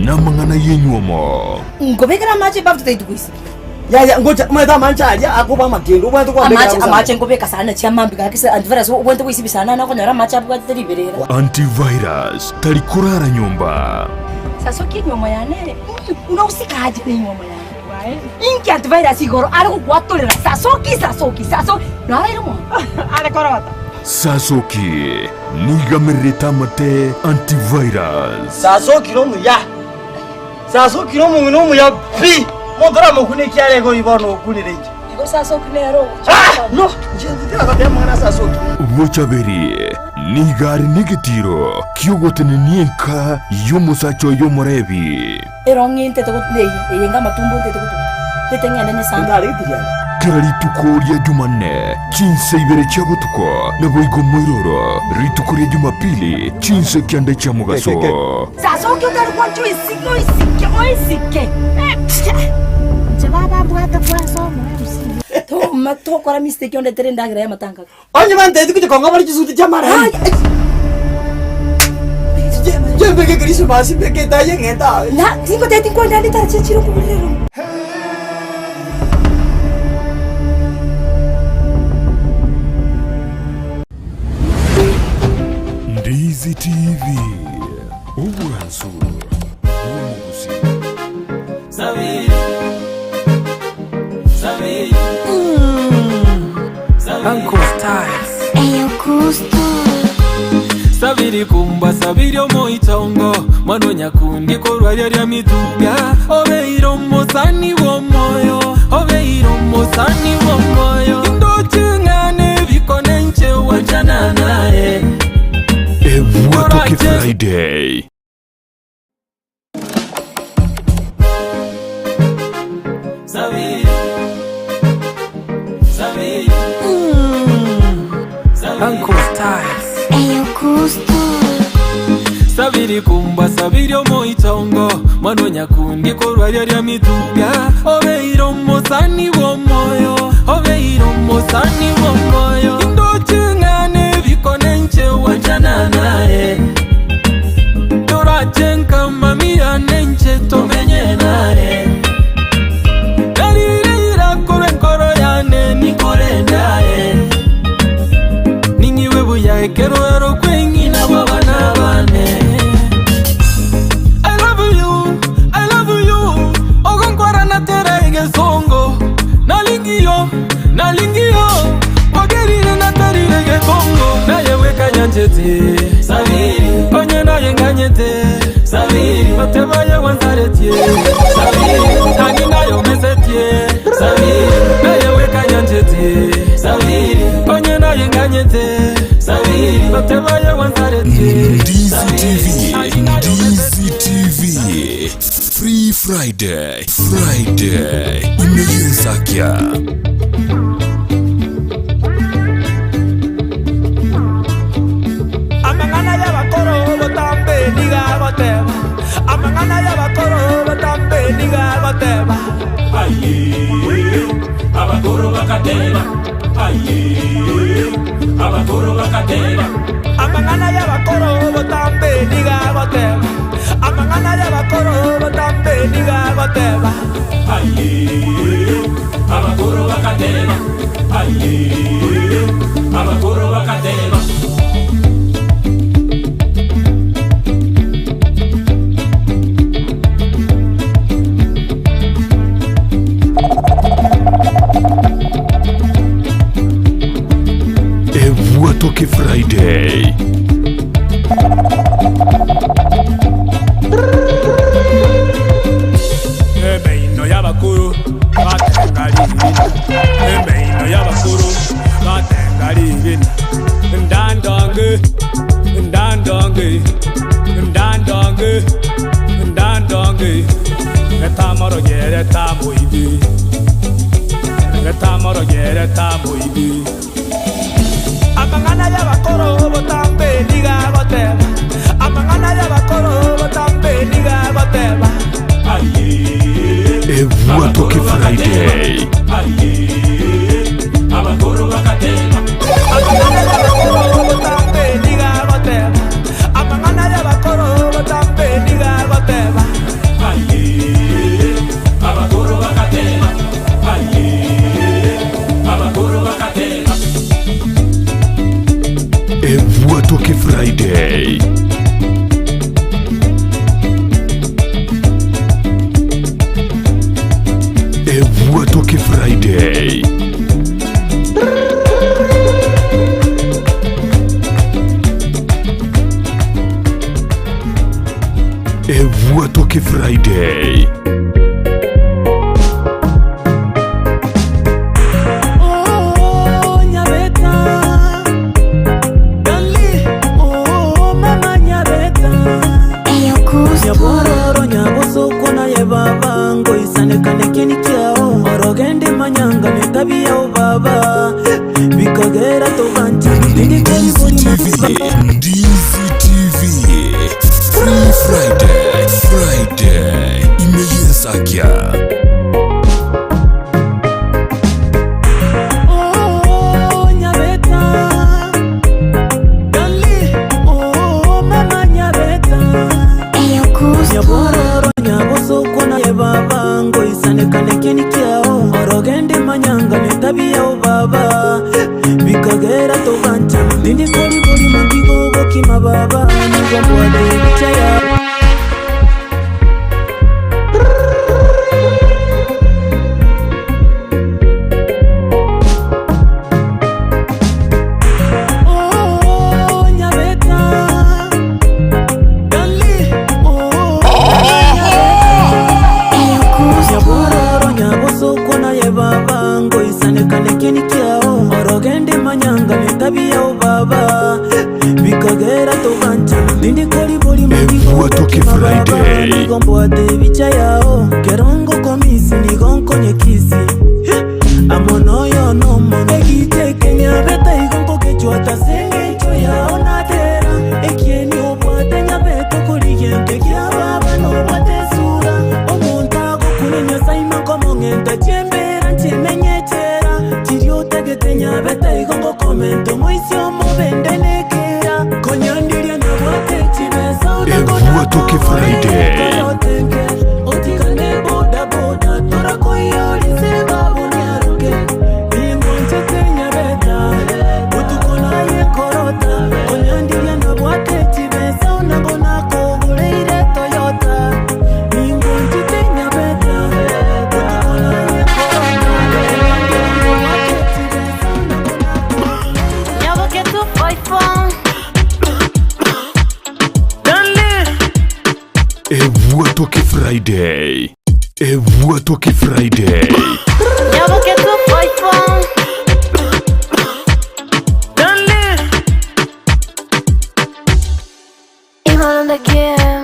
n'amang'ana y'enywomo. Nkobekera amache ebafu totagete goisibia. Yaya ngocha omanyete amanche aria akoba amakendo obwate kwambekera Amache bosa. amache nkobeka sana chiamambi gaki se antivirus obwate goisibia sana nokonyora amache abwatete riberera. Antivirus tari korara nyomba. Sasoki enywomo yane ere unausika aje ne enywomo yane. Inki antivirus igoro are gokwatorera sasoki sasoki sasoki naraire mono. Are korota. Sasoki nigamererete amate antivirus. Sasoki nomuya Sasoki nomong'ina omuya pi monto oramokune ekiara igo bono okunire inche. Igo Sasoki nere ogocha. Ah! No! Inche tindagoteba amang'ana a Sasoki. Bochaberi nigo are negetiiro ki'ogotenenia enka y'omosacha oye omorebi. Erong'i ntete gotu eye, eye enga amatumbo ntete gotuba, ntete ng'ende nyesambe. Kera rituko ria Jumanne, chinsa ibere chia botuko, naboigo moiroro, rituko ria Jumapili, chinsa kianda chia mogaso. Sasoki otari gwancha oisike oisike oisike. Inche baba mbwate kwansa omoe Toma tokora mistake ondetere endagera y'amatanga. Onye banteti gochia kong'a bare chisuti chi'amarani. Nchembeke Krismasi mbeke etayi eng'ete aye. Na tingotebia tinkwenda ande tarache chire okoburera eromo. Ndizi TV, obwansu bw'omogusii. Uncle Styles. Eyo gusto. Sabiri kumba sabiri omoitongo mwana nyakundi korwa rya mituga obeire omosani bw'omoyo obeire omosani bw'omoyo indoching'ane bikone nche wanchana naye Ebwatoke Friday. Uncle Styles. Sabiri kumba sabiri omoitongo mwana onyakundi korwa riaria mituga obeire omosani bw'omoyo obeire omosani bw'omoyo indoche ng'ane ebikone nche wanchana naye torache nkamamia nenche tomenye naye Naririra korwa enkoro yane nikorendaye ninyiwe buya ekerwero kweng'ina bw'abana bane I love you, I love you ogonkwara natera egesongo nalingiyo nalingiyo kwagerire natarire gekongo naye wekanyanchete sabiri onye naye nganyete sabiri batebaye wanzaretie sabiri nani nayo mesetie sabiri naye wekanyanchete sabiri onye naye nganyete sabiri batebaye wanzaretie Ndizi TV, Ndizi TV, Free Friday, Friday, imeyenzakia. Amang'ana y'abakoro botambe niga goteba amang'ana y'abakoro botambe niga goteba abakoro bakateba aye abakoro bakateba amang'ana y'abakoro botambe niga goteba amang'ana y'abakoro botambe niga goteba aye abakoro bakateba aye abakoro bakateba Ebwatoke Friday. emeino y'abakuru batenga libina emeino y'abakuru batenga libina ndandonge ndandonge ndandonge ndandonge etamorogere tamoibi etamorogere tamoibi amang'ana y'abakoro botambe niga goteba amang'ana y'abakoro botambe niga goteba Ebwatoke Friday. abakoro bakateba amang'ana y'abakoro botambe niga goteba abakoro bakateba aye abakoro bakateba Ebwatoke Friday. Ebwatoke Friday. Ebwatoke Friday. Oh, Nyabeta. Dali, oh, mama Nyabeta. Nyabororo nyabosoko naye baba ngoisanekane kini kyao orogende manyanga netabiyao baba bikagera tobancha TV, Ndizi TV, Free Friday, Friday, imeyenzakia. Oh, Nyabeta. Dali, oh, mama Nyabeta. Nyabororo nyabosoko naye baba ngoisanekane kini kyao orogende manyanga netabiyao baba bikagera tobancha ndindikoliboli mandigobokima baba nigombwate ebicha yao Oh, Nyabeta. Dali, oh, Nyabororo nyabosoko naye baba ngoisanekane kini kyao orogende manyanga netabiyao baba bikagera tobancha ndindikoliboli Ebwatoke Friday. nigombwate ebicha yao kerongo komisi nigonkonye kisi amonoyo nomono egiche kenyabeta igonko kechwata se nchimenyechera Tiri otagete nyabete igo ngokomenta omoisia omobende nekera Konyandiria nabwate chibesa Ebwatoke Friday. Otenke otigane boda boda torakoiyorize babonyaroke Ingonchete nyabeta utuko naye korota Konyandiria nabwate chibesa onago nakogoreire Toyota Ingonchete nyabeta utuko naye Nyaboke 254. Ebwatoke Friday. Ebwatoke Friday. Nyaboke 254.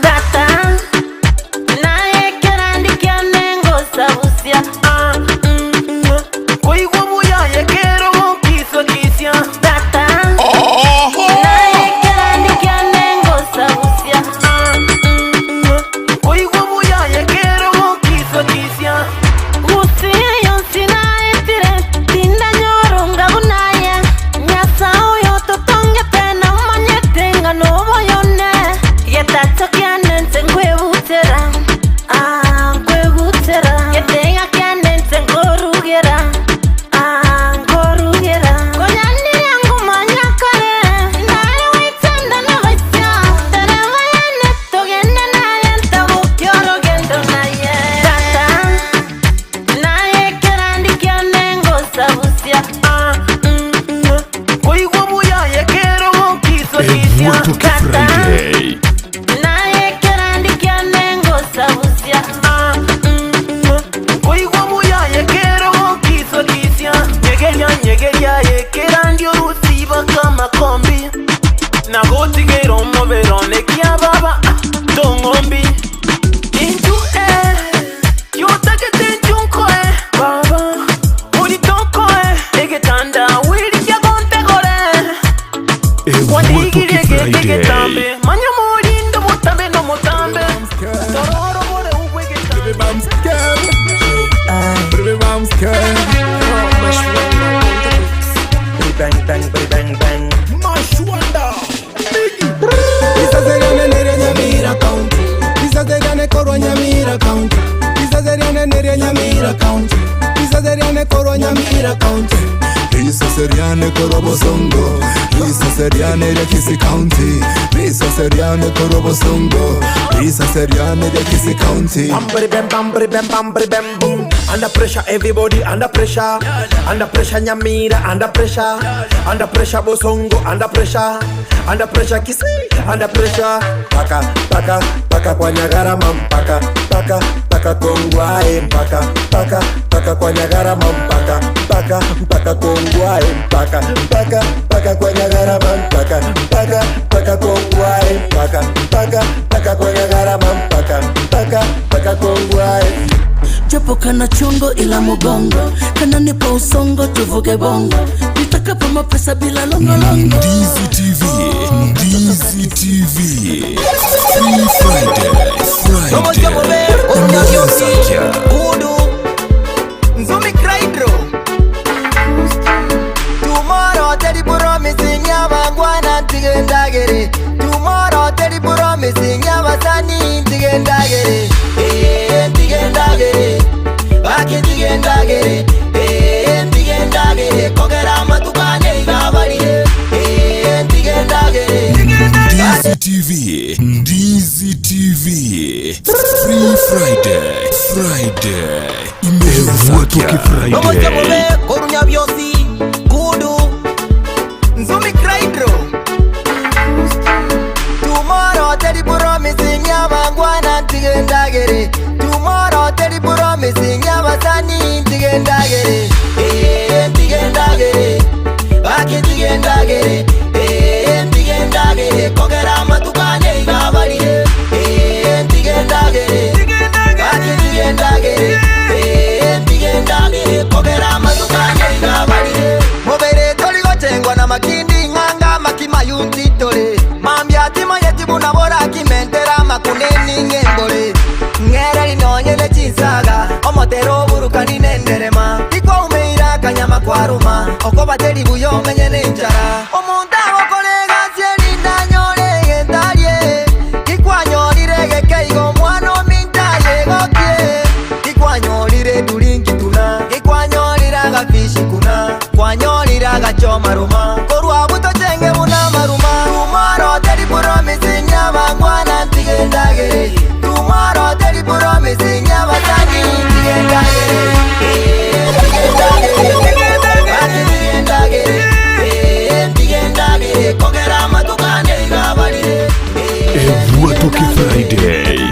Tata, naye kerandikia nengo sabusia. Koigwa buya yekero gokiswa kisya Tata, naye kerandikia nengo sabusia. Koigwa buya yekero gokiswa kisya Gusia yonsi naetire, tinda nyoronga bunaya. Nyasa oyo totongete na manyete nga noboyone. Getacho kianense nkwebutera, ah, nkwebutera. Getenga kianense nkorugera, ah, nkorugera. Konyanire ngumanya kare, ndare witenda n'abasya. Tereba yane togende naye ntabuke orugendo naye. Tata, naye kerandikia nengo sabusia. Koigwa buya yekero gokiswa kisya Ebwatoke Friday. Naye kerandikia nengo sabusia. Koigwa buya yekero gokiswa kisya Nyegeria nyegeria yekera ndio rusiba kama kombi Nagotigera omobero nekia baba tong'ombi Inju eh yotagete njunkoe baba uritonkoe egetanda wirikia gontegore Ebwatoke Wandigirie gete Friday. getambe manya morindo mutambe no mutambe Tororo bore ugwe getambe Bang bang bang bang. Mashwanda. Isazeriane nere Nyamira County. Isazeriane korwa Nyamira County. Isazeriane nere Nyamira County. Isazeriane korwa Nyamira County. Risaseriane korobosongo Risaseriane rya Kisii County Risaseriane korobosongo Risaseriane rya Kisii County Bam bam bam bam bam bam boom. Under pressure, everybody under pressure. Under pressure, Nyamira under pressure. Under pressure, Bosongo under pressure. Under pressure, Kisii under pressure. Paka paka paka kwa Nyagarama mpaka paka paka Kongwae mpaka paka paka kwa Nyagarama mpaka paka mpaka Kongwae mpaka paka paka kwa Nyagarama mpaka paka paka Kongwae mpaka paka paka kwa Nyagarama mpaka paka paka Kongwae japo kana chongo ila mugongo kananipa usongo tuvuke bongo nitakapo mapesa bila longolongo Ndizi TV, Ndizi TV. Free Friday, Friday. Imeanzaja. Nzumi Craidro Tomorrow tell promising yabangwana ntigendagere Tomorrow tell promising yabasani ntigendagere Eh ntigendagere Baki ntigendagere Eh ntigendagere Kogera matukane igabarire Eh ntigendagere Ndizi TV, Ndizi TV. Free Friday, Friday. Imeanzaja. Friday. Korunya byosi Kudu Nzumi Craidro Tomorrow tell promising yabangwana ntigendagere Tomorrow tell promising yabasani ntigendagere Eh ntigendagere Baki ntigendagere Eh ntigendagere Kogera matukane igabarire Eh ntigendagere Baki ntigendagere Eh ntigendagere Kogera matukane igabarire Mubere tori gochengwa na makindi ng'anga makima yuntitore mambya timanyeti buna borakimentera makuneni ng'engore ng'ereri nonyene chinsaga omotero oburukani nenderema. kwaruma Okobateri buya omenye nenchara Omonto agokora egasi erinde anyore egento arie Gikwanyorire egekeigo omwana ominto aye egokie Gikwanyorire edurinki tuna Gikwanyorire agafishi kuna Kwanyorire agachoma ruma Korwa abwo tochenge buna amaruma Tomorrow teri promising abangwana ntige ndagere Tomorrow teri promising abasani ntige ndagere Eh, ntige ndagere Basi ntige ndagere Eh, ntige ndagere Kogera amatuko ane iga abarire Ebwatoke Friday.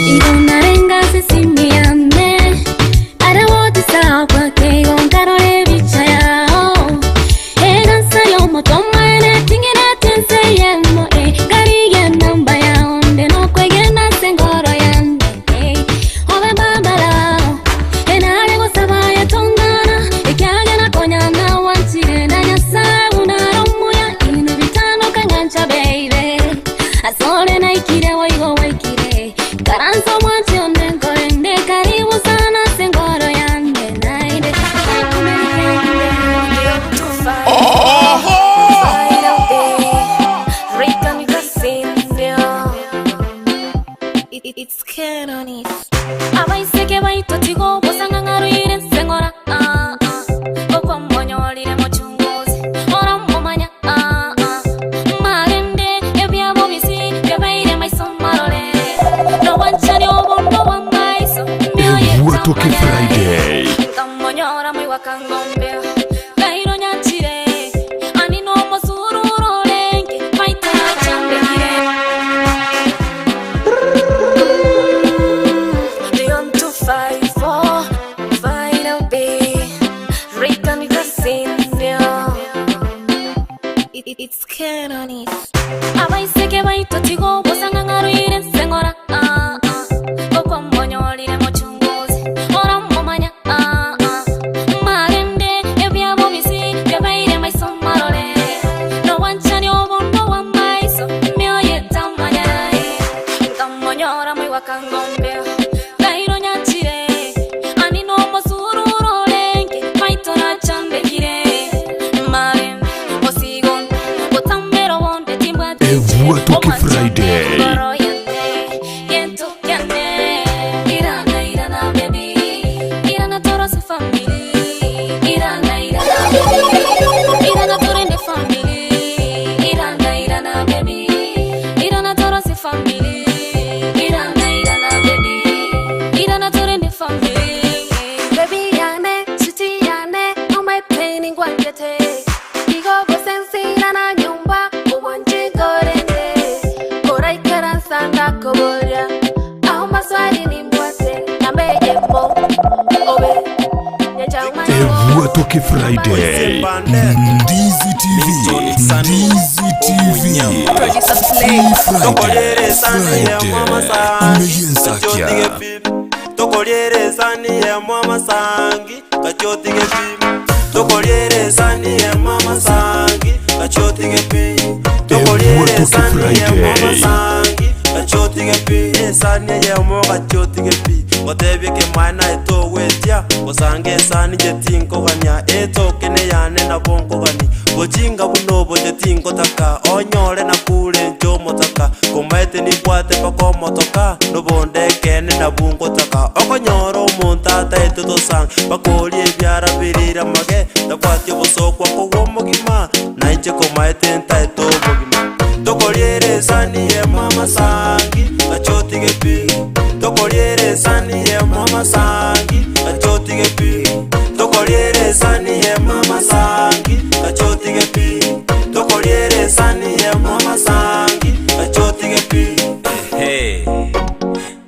Igonarenga sisimiane arawotisa kwake igonkarora ebicha yao egansa yomotomaene ting'erete ense yemo ngarigia namba yao nde nokwegena ase engoro yane obe mabalao enare gosaba yetongana ekiagera konyana wanchire na Nyasaye bunara omuya inu bitano kang'ancha baby asore naikire waigo waikire karanso mwanchi onde nkorende karibu sana ase engoro yane naende It's Canonies. Abaiseke baito tigo bosang'ang'aruire nseng'ora ah, ah. Okwammonyorire mochunguzi oramomanya ah, ah. Marende ebyabo bisi byabaire maiso marore nowanchani obondo bwa maiso Ebwatoke Friday. nkamonyora mwiwakangombe gairo nyanchire ani nomosururo orenge maita chambekire Leon 254, Final B, Rican Casino. It's Canonies. Abaiseke baito tigo bosang'ang'aruire nseng'ora ah, ah. Okwammonyorire mochunguzi oramomanya ah, ah. Marende ebyabo bisi byabaire maiso marore nowanchani obondo bwa maiso mioyo etamanya nkamonyora mwiwakangombe gairo nyanchire ani nomosururo orenge maito nachambekire marembe osigonde otambero bonde timbwa Ebwatoke Friday. Ngoro yane, gento kyane, irana irana baby, irana torose family, irana irana baby, irana torene family, irana irana baby, irana torose family, irana irana baby, irana torene family. Baby yane, sweetie yane, all my pain in guanchete. Digo bosensi na nyumba, uwanchi gorende. Korai karansa na koboria. Aho maswali ni mbwate, na mbeje mo. Obe, nyacha Ebwatoke Friday. Ndizi TV. Ndizi TV. Free Friday. Friday. Imeyensakia. Tokoriere esani yemu amasangi kachiotige pi Tokoriere esani yemu amasangi kachiotige pi Tokoriere Ebwatoke esani yemu Friday. amasangi kachiotige pi Esani yemu kachiotige pi Gotebie kemwana etogwetia gosanga esani getinkogania etokene yane nabo nkogani bochinga buno obo getinkotaka onyore nakure nche omotaka komaete nimbwate mpaka omotoka nobonde ekene nabwo nkotaka okonyora omonto ataete tosanga bakoria ebiara birire amage tabwati obosokwa kogwa omogima nainche komaete ntaete obogima tokoriere esani yemo amasangi achotige pi tokoriere esani yemo amasangi achotige pi tokoriere esani yemo amasangi achotige pi tokoriere esani yemo amasangi achotige pi Ehe,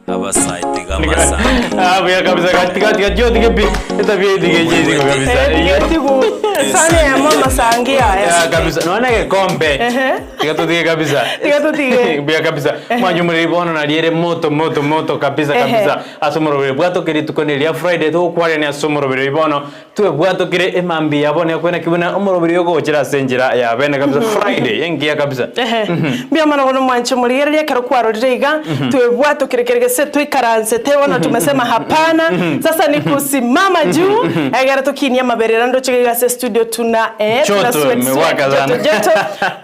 abasaitiga amasangi Ah, buya kabisa katika katika jio tige pi. Tabia tige jio kabisa. Tigo. Esani eyemo amasangi aya. Ya, kabisa nonya egekombe Ehe. tiga totige kabisa Tiga totige. Buya kabisa mwanyu omoreri bono nari ere moto moto moto kabisa Ehe. kabisa ase omoroberi bwatoke rituko ne ria Friday togokwarania ase omoroberi bono twebwatokire emambia ya bono ekwena ki buna omoroberi ogochera ase enchera ya bene kabisa Friday engiya kabisa Ehe. Mbuya mono bono mwanche omorigereria ekero kwarorire iga twebwatokire kere gese twaikaransete bono tumesema hapana sasa ni kusimama juu egere tokinie amaberera ndoche iga ase studio tuna eh, tuna Joto, sweat, sweat, imewaka sana. joto joto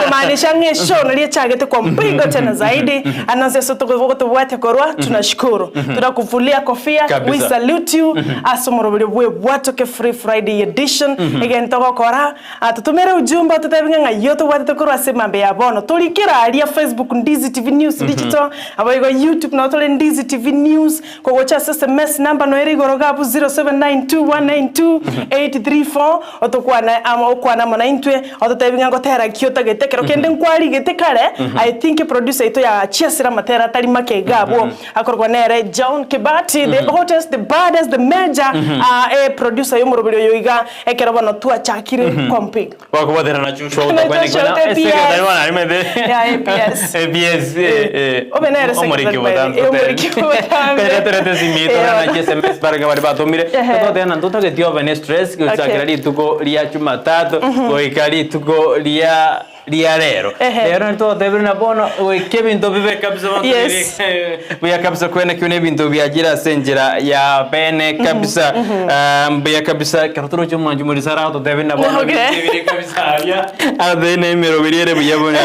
kumaanisha ng'a eshow nari echagete kwa mpigo tena zaidi anonsi ase togotobwate korwa tunashukuru tunakuvulia kofia we Kabisa. salute you ase omoroberio bwebwatoke free Friday edition egento ogokora Ah, totomere ujumbe ototebi ng'a ng'ai otobwatete korwa ase emambia ya bono. Torikere aria Facebook Ndizi TV News Digital, naboigo YouTube nabo tore Ndizi TV News, kogocha ase SMS number noyo ere igoro iga abwo 0792192834, otokwane amo okwane amo naintwe, ototebi ng'a ngotera ki otagete, ekero kende nkwarigete kare, I think eproducer yaito yachiesire amatera atari make iga abwo, akorokwa nere John Kibati, the hottest, the baddest, the major, ah, eproducer y'omoroberi oyo iga. Ekero bono twachakire kompiga. Bakobwatana na Joshua Na otakwana Joshua kwana ote esekretari PS. bono arimete. Yeah, APS. APS eh, eh, Obe nere omoriki secretary botambe. eh, omoriki botambe. Kanyera torete esimi Eh, tore na SMS barenge bari batomire. Ehe. Tototeba ntotageti obe ne stress gochakera Okay. rituko ria Jumatatu goika rituko ria ria rero. Ehe. Rero nari togotebire na bono goika ebinto bibe kabisa bono Yes. tobire, buya kabisa kwene kio nebinto biachire ase enchera ya bene kabisa. Ah, mbuya kabisa ekero toroche omwanchi morisa aragototebia na bono Okay. ebinto bire kabisa aria ase na emeroberi ere buya bono.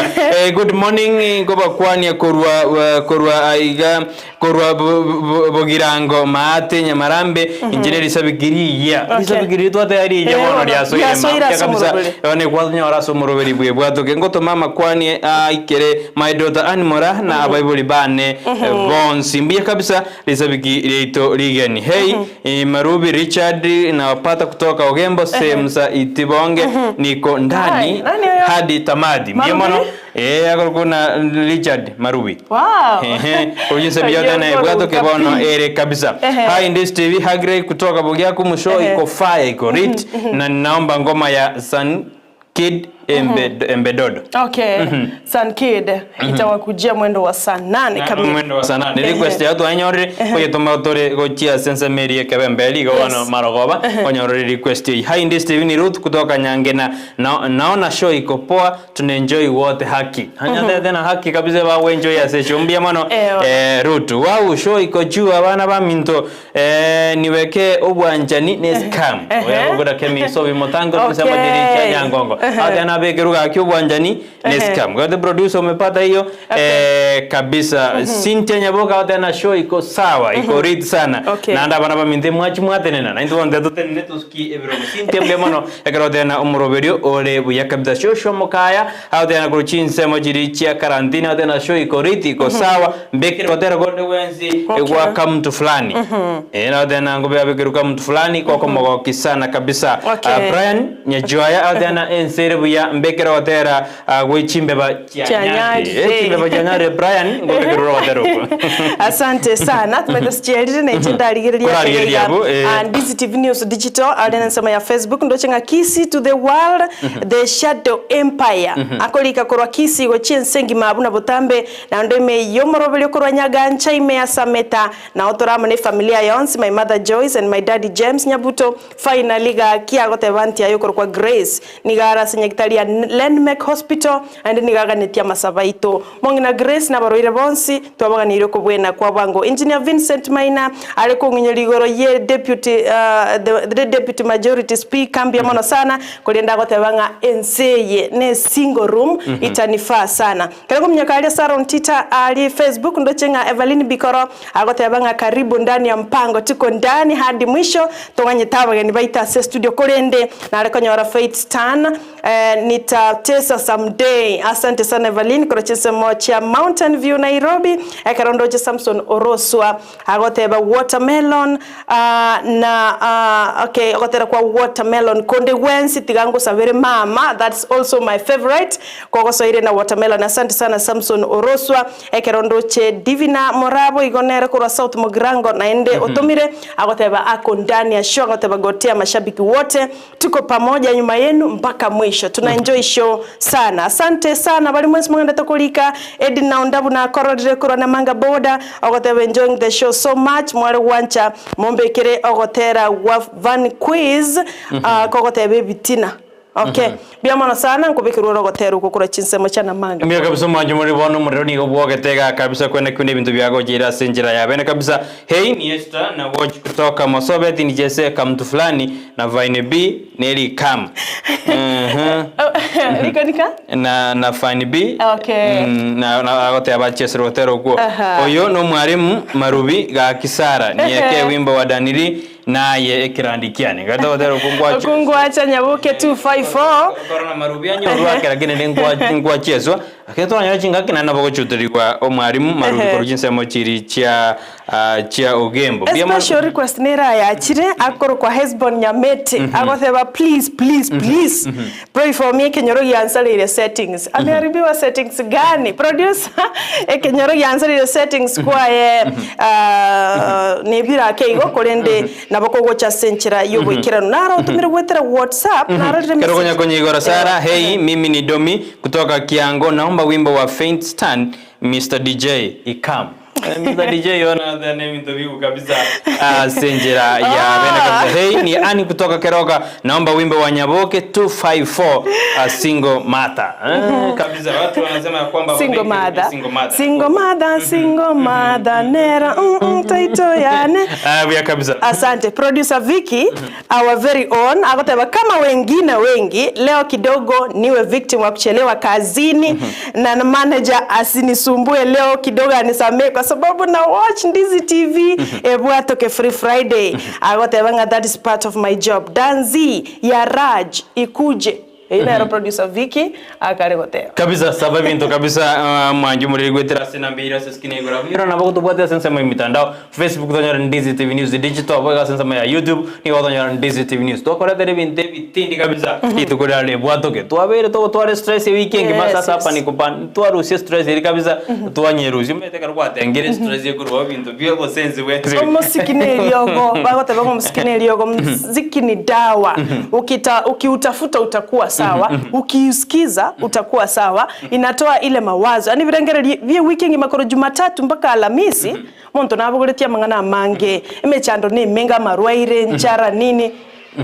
Eh, good morning nkobakwania korwa korwa aiga Korwa Bogirango, Maate, Nyamarambe, inche ne risabiki rigiya. Okay. Risabiki riria twateba rigiya Eh, bono bono, riasoire riasoire mambia ase kabisa. omoroberi. Bono ekwatonyora ase omoroberi bwebwatoke. Ngotoma amakwani aikere my daughter Ann Moraa na abaibori bane bonsi. Mbuya kabisa risabiki riaito rigeni. Hey, Marubi Richard nawapata kutoka Ogembo sehemu za Itibonge niko ndani Hai, nani huyo? hadi tamati. Mbuya Marubi? mono. Eh, akorokwa na Richard Marubi. Wow. Ehe, oyo ase yote na ebwato ke bono ere kabisa. Ehe. Hi Ndizi TV, Hagre kutoka Bogiaku musho Ehe. iko fire iko lit na ninaomba ngoma ya San Kid Embe, Embedodo. Okay. San Kid itawakujia mwendo wa saa nane kamili. Mwendo wa saa nane. Ehe. Request ya twanyorire koyetoma tore gochia ase ensemo ekebemberi igo bono Yes. marogoba onyorire request eye. Hi Ndizi TV ni Ruth kutoka Nyangena. Na, naona show iko poa tunaenjoy wote haki. Hanya tena haki kabisa ba enjoy ase show mbuya mono Ewa. eh, Ruth. Wow show iko juu abana ba minto eh, niweke obwanchani ne scam. Ehe. Oya ogora kemiso bimotango Okay. kusema diricha nyangongo. Ehe. Hata na bekeruga aki obwanchani ne Ehe. scam. Kwa producer umepata hiyo eh, kabisa. Cynthia Nyaboka hata na show iko sawa iko rit sana. Okay. Na abana baminto mwachi mwatenena na intwe bonde totenene tosuki ebirogo Cynthia mbuya mono ekero otena omoroberio ore buya kabisa Joshua Mokaya agotena korwa chinsemo chiri chia karantini agotena show iko rit iko sawa mbekere gotera konde bwensi Okay. egwaka mtu fulani eh nagotena ngobe abekeruka mtu fulani kokomogoki sana kabisa Okay. Ah, Brian Nyajoya agotena ense ere buya mbekere gotera ah, gwe chimbeba chia Chia Nyari Nyari. Eh, chimbeba chia Nyari Brian ngobekerura gotera okwo Asante sana tumete na iche ndarigereria Korarigereria abwo, eh. Ndizi TV News Digital ari na nsemo ya Facebook ndoche ng'a Kisii to the world the shadow empire akorika korwa Kisii gochia ense engima abwo na botambe naende ime yomoroberio korwa Nyagancha ime ya Sameta nao toramo na efamilia yonsi my mother Joyce and my daddy James Nyabuto finally gaki agoteba nti aye okorokwa Grace niga are ase nyagitari ya Landmark Hospital naende niga aganetie amasabo aito Mong'ina Grace na abarwaire bonsi twabaganirie okobwena kwa bwango. Engineer Vincent Maina are kong'inyoria igoro ye deputy the, the deputy majority speaker mbuya mono sana korende agoteba ng'a ense eye ne single room itanifaa sana. Ekero nkominyoka aria Saron Tita aria Facebook ndoche ng'a Evaline Bikoro agoteba ng'a karibu ndani ya mpango tuko ndani hadi mwisho toganyete abageni baito ase studio korende nare konyora Faith Stan. Nitatesa someday. Asante sana Evaline korwa chinsemo chia Mountain View Nairobi. Ekero ndoche Samson Oroswa agoteba watermelon na okay ogotera kwa watermelon konde gwensi tiga ngosabere mama that's also my favorite kogosoire na watermelon. Asante sana Samson Oroswa. Ekero ndoche Divina Morabo igo nere korwa South Mugirango naende otomire agoteba ako ndani ya show agoteba gotea mashabiki wote Tuko pamoja nyuma yenu mpaka mwisho. Tuna enjoy show sana. Asante sana bari mwensi mogendete korika Edna Ondabu nakororire korwa Namanga border ogoteba enjoying the show so much mware gwancha mombekere ogotera gwa Van Quiz kogoteba ebitina. Okay. Mbuya mono sana nkobekerwe ore ogotera okwo korwa chinsemo chia Namanga. Mbuya kabisa omwancho more bono omorero nigo bwogete igaa kabisa kwene kwene ebinto biagocheire ase enchera ya bene kabisa Hey ni Esther na watch kutoka Mosobeti ni Jesse kamtu fulani na Vine B neri kam Riko nika? Na na Fine B Okay. na na agoteba achesere gotera okwo Aha. oyo nomwarimu Marubi gaki Sarah nieke wimbo wa Danili Naye ekerandi kiane gata gotera okwo ngwache. Okwo ngwacha Nyaboke 254. Korona marubi anyorwa akera kende ne ngwacheswa akere twanyora chingaki naende nabo gochuterigwa omwarimu marubi korwa chinsemo chiri chia chia Ogembo. A Mbuya mono. special request nere ayachire akorokwa Hesbon Nyamete agoteba please please please pray for me ekenyoro giansareire settings ameharibiwa settings gani producer ekenyoro giansareire settings kwaye nebire ake igo korende nabo kogocha ase enchera yoboikeranu naro otomire goetera whatsapp narorire Kero message konya konyeigora Sarah, hey mimi ni Domi kutoka Kiango naomba wimbo wa Faint Stan Mister DJ ikam. Mr. DJ ona the name into bigu kabisa ase enchera ya bene kabisa. Hey ni Ani kutoka Keroka naomba wimbo wa Nyaboke 254 single mother. Kabisa watu wanasema ya kwamba Single wameke mother. single mother. Single mother, single mother, nera, taito yane. Buya kabisa. Asante producer Vicky, our very own, akoteba kama wengine wengi leo kidogo niwe victim wa kuchelewa kazini na manager asinisumbue leo kidogo anisamee kwa sababu na watch Ndizi TV ebwatoke Free Friday. Akoteba nga that is part of my job. Danzi ya Raj ikuje. Ina producer Vicky akare goteba. Kabisa saba bintu kabisa mwanju muri gwetera ase namba ira ase screen igora. Biro nabo gotobwate ase ensemo ya mitandao Facebook tonyora Ndizi TV News Digital boiga ase ensemo ya YouTube nigo tonyora Ndizi TV News. Twakoretere ebinto ebitindi kabisa rituko riria ribwatoke. Twabere togotwara stress ewiki engima sasa hapa ni kupa twarusia stress eri kabisa twanyerusia omanyete ekero gwatengire stress ekorwa ebinto bia obosensi bwensi. Omosiki na eriogo bagoteba ng'a omosiki na eriogo mziki ni dawa ukita ukiutafuta utakuwa sawa ukiusikiza utakuwa sawa inatoa ile mawazo yaani birengererio bie wiki engima korwa jumatatu mpaka alamisi monto nabogoretie amang'ana amange emechando na emenge amarwaire enchara nini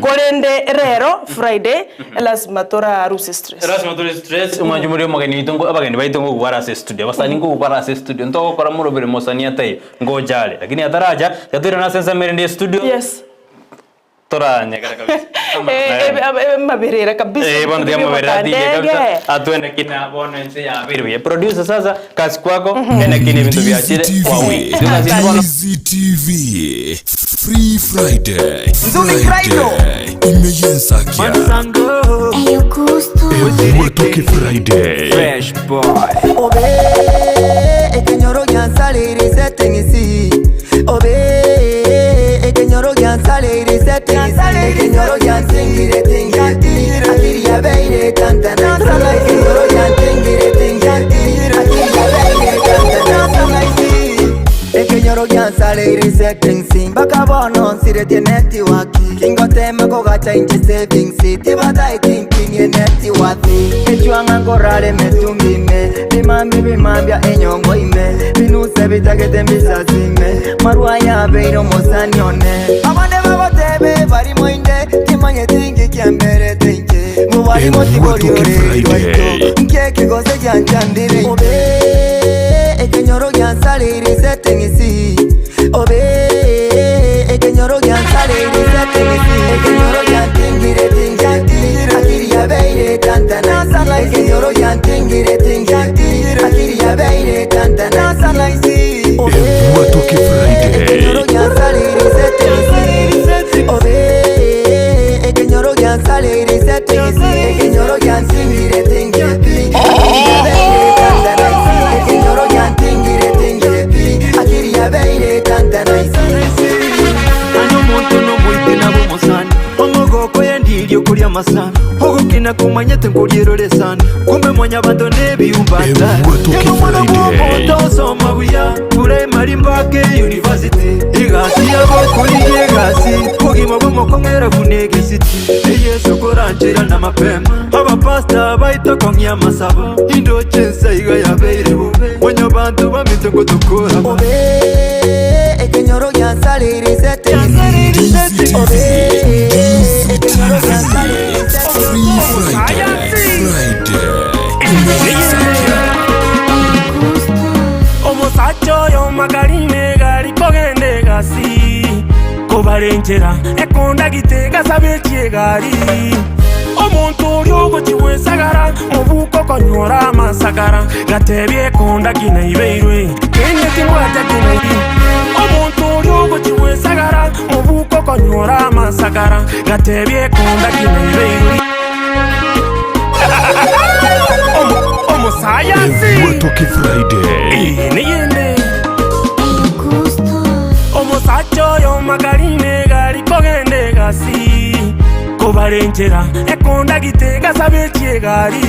korende rero Friday lazima torarusie stress. Lazima tore stress omwancho more omogeni oito ngo abageni baito ngokobara ase studio abasani ngokobara ase studio ntogokora morobere mosani ataiyo ngocha are lakini ataracha tiga toirane ase ensemo erinde studio Yes. Toranyegera kabisa. Maberera kabisa. Eh, bono tiga maberera Tubie atiye kabisa. motandege. Atwende kina bono ense yabeire buya. Producer sasa kazi kwako ene kina ebinto biachire kwa wingi. Ndizi TV Free Friday Friday imeyensakia Ebwatoke Friday Fresh boy Obe ekenyoro giansareire settingisi Obe ekenyoro giansareire settingisi Ekenyoro giantingire tingire Akiri yabeire tantana Ekenyoro giantingire tingire Akiri yabeire tantana Ekenyoro giansareire settings Mpaka bono nsiretie network Kingotema kogacha inche savings Tibatai thinking ye network Echwanga nkorare metumime Bimambi bimambia enyongo ime Binuse bitagete mbisasime Marwa yabeire omosani one Abande bagotebe bari moinde Timanye tingi kiambere tinge Mubari motigori ore Nkeke gose gianchandire Obe ekenyoro giansareire settings Obe ekenyoro giansareire settings Ekenyoro giantingire tingire Akiri yabeire tantana Ekenyoro giantingire tingire Akiri yabeire tantana Obe Ebwatoke Friday ekenyoro giansareire settings Obe ekenyoro giansareire settings Ekenyoro giantingire giantingire tingire pi Akiri yabeire tantanaisi Ekenyoro giantingire tingire pi Akiri yabeire tantanaisi Ano omonto nomoite nabo omosani omogoko yandirie okuria amasani ogokina kumanyete nkurierore sana kumbe mwanya banto nebiumbata omwana bwomonto osoma buya primary mpaka university igasi yabokoririe egasi bogima bw'omokong'era buna egesiti eyesu koranchera na mapema abapasta baitokong'ia amasabo indoche ense iga yabeire bobe mwanya bantu bamite ngotokoraba Ekenyoro giansaririsete Obe Ekenyoro Omosacha oyo makarine gari kogenda egasi kobarenchera ekondagite gasabetie egari omonto oria ogochibwesagara mobuko konyora amasagara gatebie ekonda kinaibeirwe kende timbwate kinairi omonto oria ogochibwesagara mobuko konyora amasagara gatebie ekonda kinaibeirwe omosayansi Ebwatoke Friday. niyende omosacha oyo makarine gari kogenda egasi kobarenchera ekondagite gasabetie egari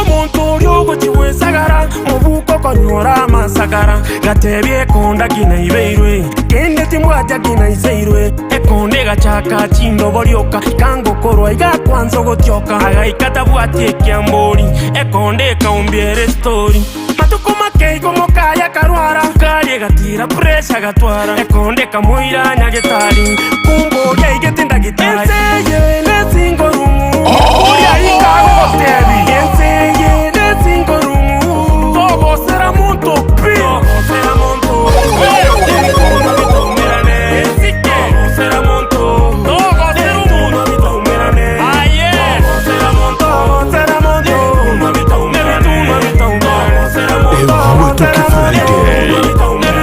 omonto oria ogochibwesagara mobuko konyora amasagara gatebie ekonda kinaibeirwe kende timbwate kinaiseirwe ekonda egachaka chindoborioka kangokorwa igakwanza ogotioka agaika tabwati ekiambori ekonda ekaumbiere estori matuko makeigo mokaya karwara sukari egatira presha gatwara ekonda ekamoira nyagetari kumba oria aigete ndagitari enseye nesingorumu oria ikagogotebi enseye nesingorumu togosera muntu pi togosera muntu Ebwatoke Friday.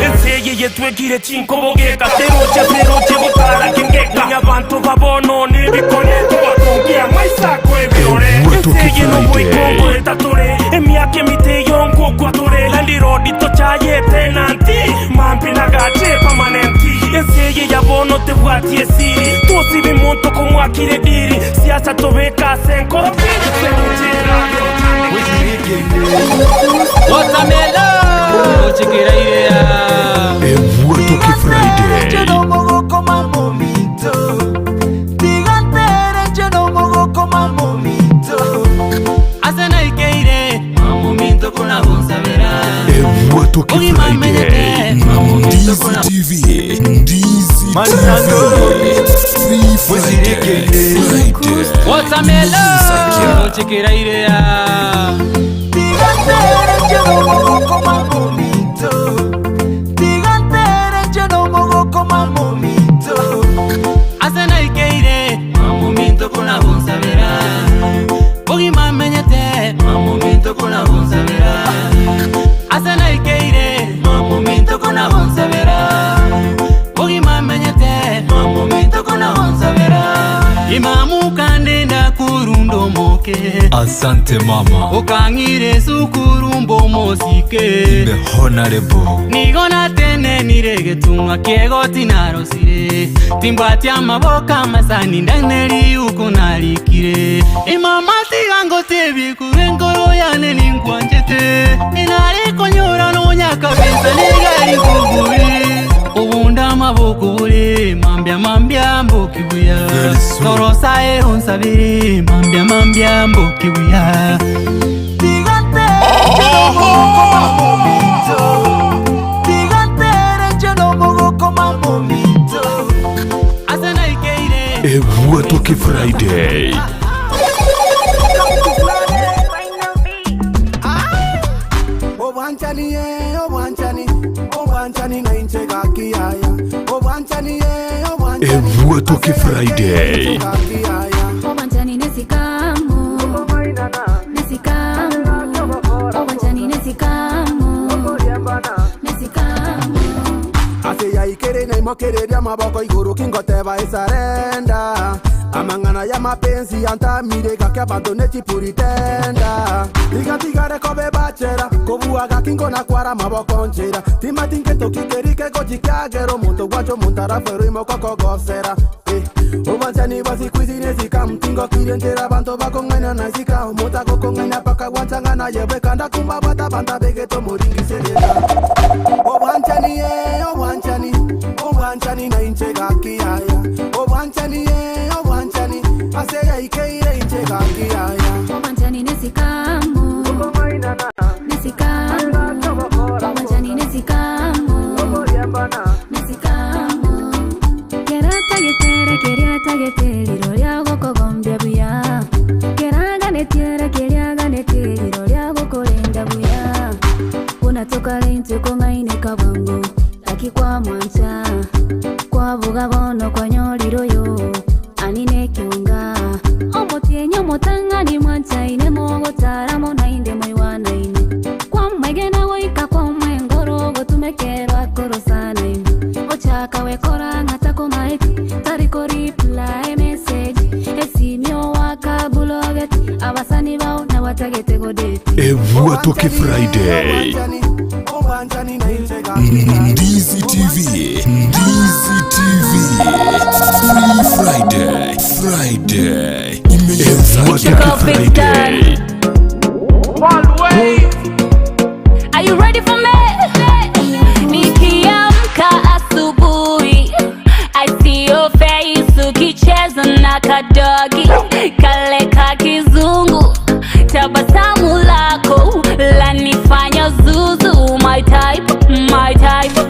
Enseye yetwekire chinkobogeka teroche seroche gotara kengeka nyabantu babonone bikone tubatungia maisa kwebirore enseye noboikongo etatore emiaka emite yonkokwa tore landirodi tochayete nanti mambi nagache pamanenti enseye yabono tebwati esiri tosibe muntu komwakire diri siasa tobeka senkoropi Watermelon, chikira Ebwatoke Friday. Chenomogoko mamomito Tigantere chenomogoko mamomito Asenaikeire mamominto kuna bunsabira Ebwatoke Friday. Ndizi TV. Ndizi TV. Free Friday. Friday. Watermelon, chikira Tigantere chenomogoko mamomito Tigantere chenomogoko mamomito Asenaikeire mamominto kuna bunsabira Bogima menyete mamominto kuna bunsabira Asenaikeire mamominto kuna bunsabira Bogima menyete mamominto kuna bunsabira Imamu kandenda kurundo moke Asante mama. Ukangire sukuru mbomosike The honorable. Nigona tene niregetunga kiegoti narosire timbwatia amaboka amasani ndaneri uko narikire imama tigango tebikure nkoro yane ninkwanjete inarikonyora nonyakabisa nigari kuguri ubunda amaboko buri mambya mambya mbokibuya torosae unsabiri mambya mambya mbokibuya Tigantere chenomogoko mamomito Tigantere chenomogoko mamomito Ebwatoke Friday. Obwanchani ye, obwanchani, obwanchani na inche gakiyaya. Obwanchani ye, obwanchani, Ebwatoke Friday. Obwanchani nesikamu nesikamu obwanchani nesikamu nesikamu Ase Ase yaikere naimokereria amaboko igoro kingoteba esarenda amang'ana ya mapenzi yantamire gake abanto nechipuritenda tigatigare kobe bachera kobuaga kingona kwara maboko nchera timatingetokiterike gochikiagera omonto gwacho omonto arafero imokokogosera Eh, obwanchani bwa siku nezikamtingo kirenjera bantu bakong'aina na zika omonto agokong'aina paka gwanchang'ana yebwekanda kumbabwata bantu abegeto moringiserera obwanchani ye obwanchani obwanchani nainche gakiyaya obwanchani ye obwanchani ase yaikeire inche gakiyaya Obwanchani nesikamu Nesikamu Obwanchani nesikamu Nesikamu Keratagetere keriatagetere riroria gokogombia buya Keraganetiere keriaganetie riroria gokorenda buya Unatoka lente kong'aine kabwango Taki kwa mwancha Kwabuga bono kwanyorire oyo Anine kiunga Omotienyi omotang'ani mwanchaine mogotara monainde moiwanaine Kwamwegena goika kwamwengoro gotumekerwa korosanaine Ochaka wekora ng'ata komaeti tari koreply message Esimio wakabulogeti abasani bao nabatagete godeti Ebwatoke Friday. obwanchani nainche gakiyaya Ndizi TV. Ndizi TV. Free Friday. Friday. Ebwatoke Friday. Are you ready for me? Nikiamka asubuhi, I see your face ukicheza na kadogi kale ka kizungu, tabasamu lako lanifanya zuzu. My type, my type,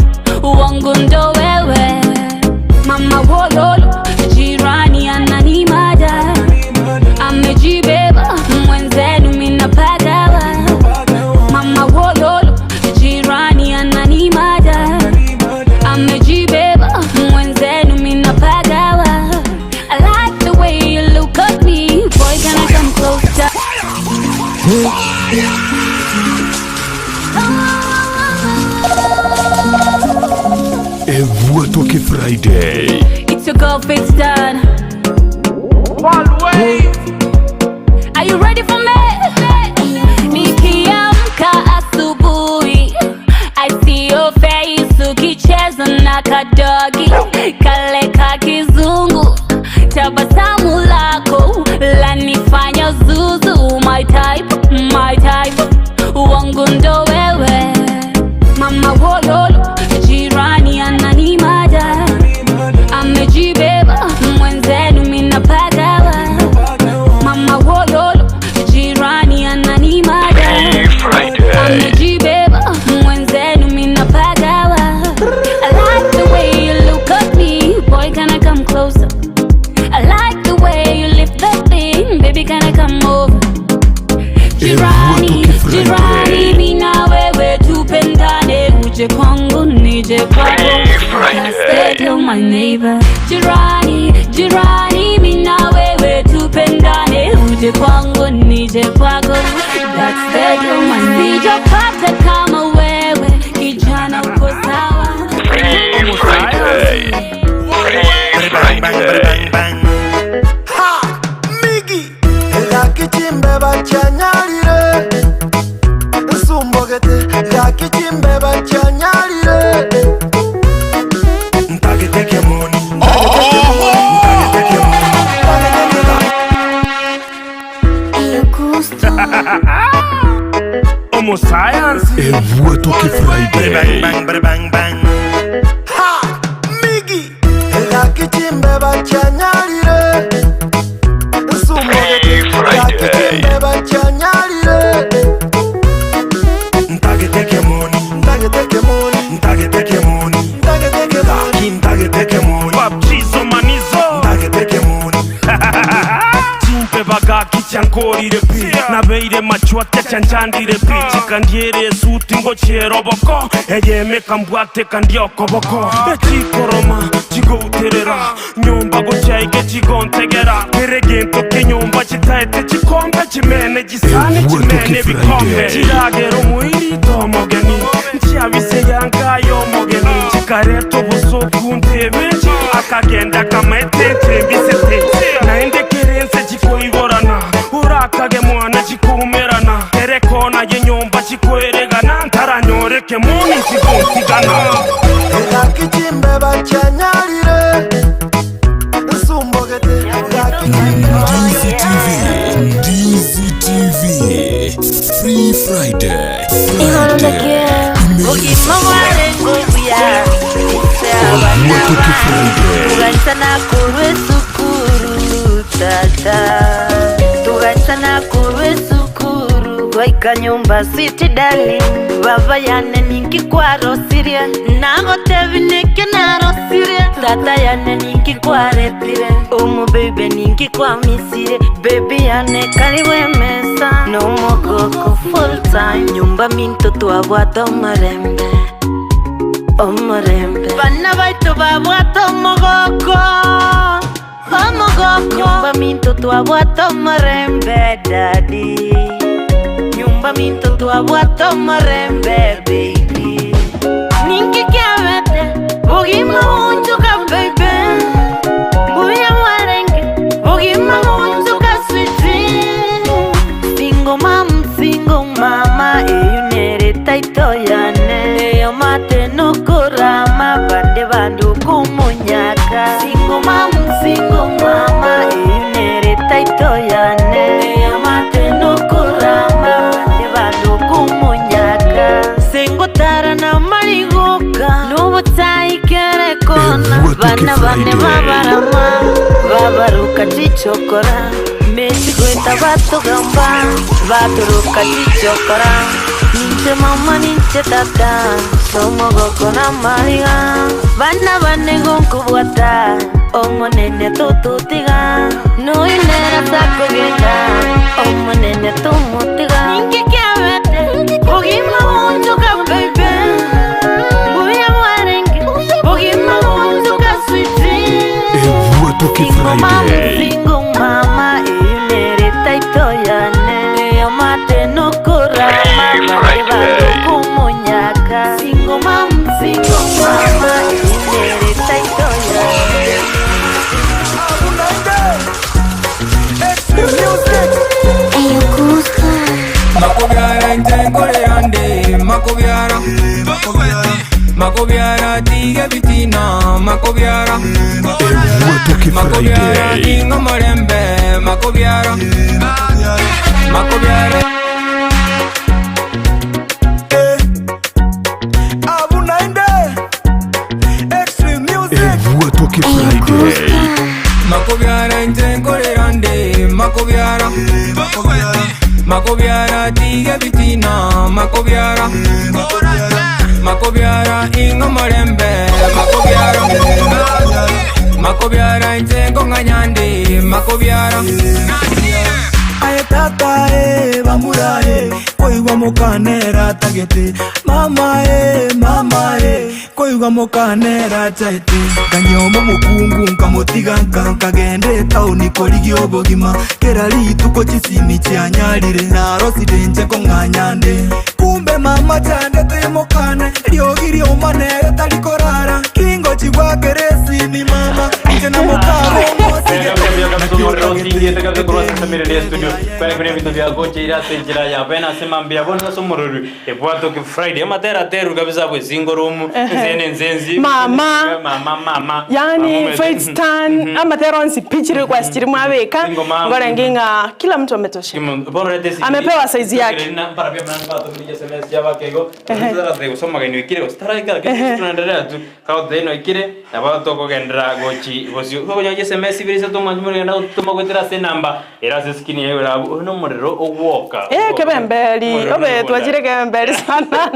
wangu ndo wewe mama wololo, jirani ananimada, amejibeba mwenzenu minapagawa mama wololo jirani ananimada amejibeba mwenzenu minapagawa I like the way you look at me boy can I come closer Ebwatoke Friday. It's your girl Fitz done Are you ready for me? Nikiamka asubuhi I see your face ukicheza na kadogi kale ka kizungu tabasamu lako lanifanya zuzu my type, my type wangu ndo wewe mama wololo jirani ananimada amejibeba mwenzenu minapagawa mama wololo jirani ananimada amejibeba mwenzenu minapagawa I like the way you look at me boy can I come closer I like the way you lift that thing baby can I come over jirani jirani mina wewe tupendane uje kwangu nije kwako Stay till my neighbor jirani jirani mina wewe tupendane uje kwangu nije kwako That's the deal my neighbor sijapata kama wewe kijana uko sawa Ha! Migi! Gakichimbe bachanyalire Nsumbogete Gakichimbe bachanyalire Ntageteke moni Homo science Ebwatoke Friday. Bang bang bang bang Ha! Migi! Gakichimbe bachanyalire Nsumbogete Gakichimbe bachanyalire Ntageteke moni Ntageteke moni Ntageteke moni Ntageteke moni Ntageteke moni Baptizo manizo Ntageteke moni Chimpe bagaki chankorire pi nabeire machwate chanchandire pi chikandiere esuti ngochieroboko eyeme kambwate kandiokoboko echikoroma chigouterera nyomba gochaike chigontegera keregento kenyomba chitaete chikombe chimene chisane chimene bikombe chiragero mwiri tomogeni nchiabise yangayo mogeni. Akareta obosoku ntebe, akagenda akamaete ntembisete. Naende kere ense chikoiborana, orakage mwana chikoumerana. Ere kona y'enyomba chikoeregana, ntaranyore ekemoni nchigontigana. Egaki chimbeba chianyarire nsumbogete egaki Ndizi TV, Ndizi TV, Free Friday, Friday, Bogima bwarenge obuya Watoke Friday, tugaisana korwa esukuru tata tugaisana korwa esukuru gwaika nyumba switi darling baba yane ninki kwarosirie nagotebi niki narosirie tata yane ninki kwaretire omu baby ninki kwamisire baby yane karibu emesa nomogoko full time nyumba minto twabwata omorembe omorembe bana baito babwata omogoko omogoko nyumba minto twabwata omorembe dadi nyumba minto twabwata omorembe baby ninki kiabete bogima bunchuka baby buya bwarenge bogima bunchuka switi single mom single mama eyunere taito yane eyo mate nokorama bande bandu kumunyaka single mom single mama eyunere taito yane eyo mate nokorama bande bandu kumunyaka singutara na marigoka n'ubutaikerekona bana bane babarama babaruka chichokora mechigweta batugamba baturuka chichokora ninche mama ninche tata somogoko na mariga bana bane gonkobwata omonene totutiga noinera takogenda omonene tumutiga ninki kiabete bogima bunchuka baby buya bwarenge bogima bunchuka switi Watoke Friday, Single mama, eyunere taito yane Eyo mate nokorama, bande bando kumunyaka Single mom, single mama, eyunere taito yane Makubyara nje nde makubyara makubyara tige bitina makubyara Watoke makubyara Friday, tinga murembe makubyara makubyara Abunainde Extreme Music Watoke Friday, makubyara nje nkorera nde makubyara makubyara tige bitina makubyara makubyara inga murembe makubyara makubyara nje nkonganyande makubyara Aye tata e bamura e koigwa mukanera tagete mama e mama e koigwa mukanera chaete kanyoma mukungu nkamutiga nka nkagende tauni korigia obogima kera rituko chisimi chianyarire narosire nche kong'anyande kumbe mama chandete mukane riogi riomanere tari korara kingo chigwakere esimi mama inche na mukabo Friday amatera teru kabisa bwesingo room nzene nzenzi Mama. mama mama yani Mama, faitstan amatero nsipichire kwa sichiri mwabeka Single mom. ngorenge ng'a kila mtu ametosha Amepewa size yake. Eh, kebemberi obe twachire kebemberi sana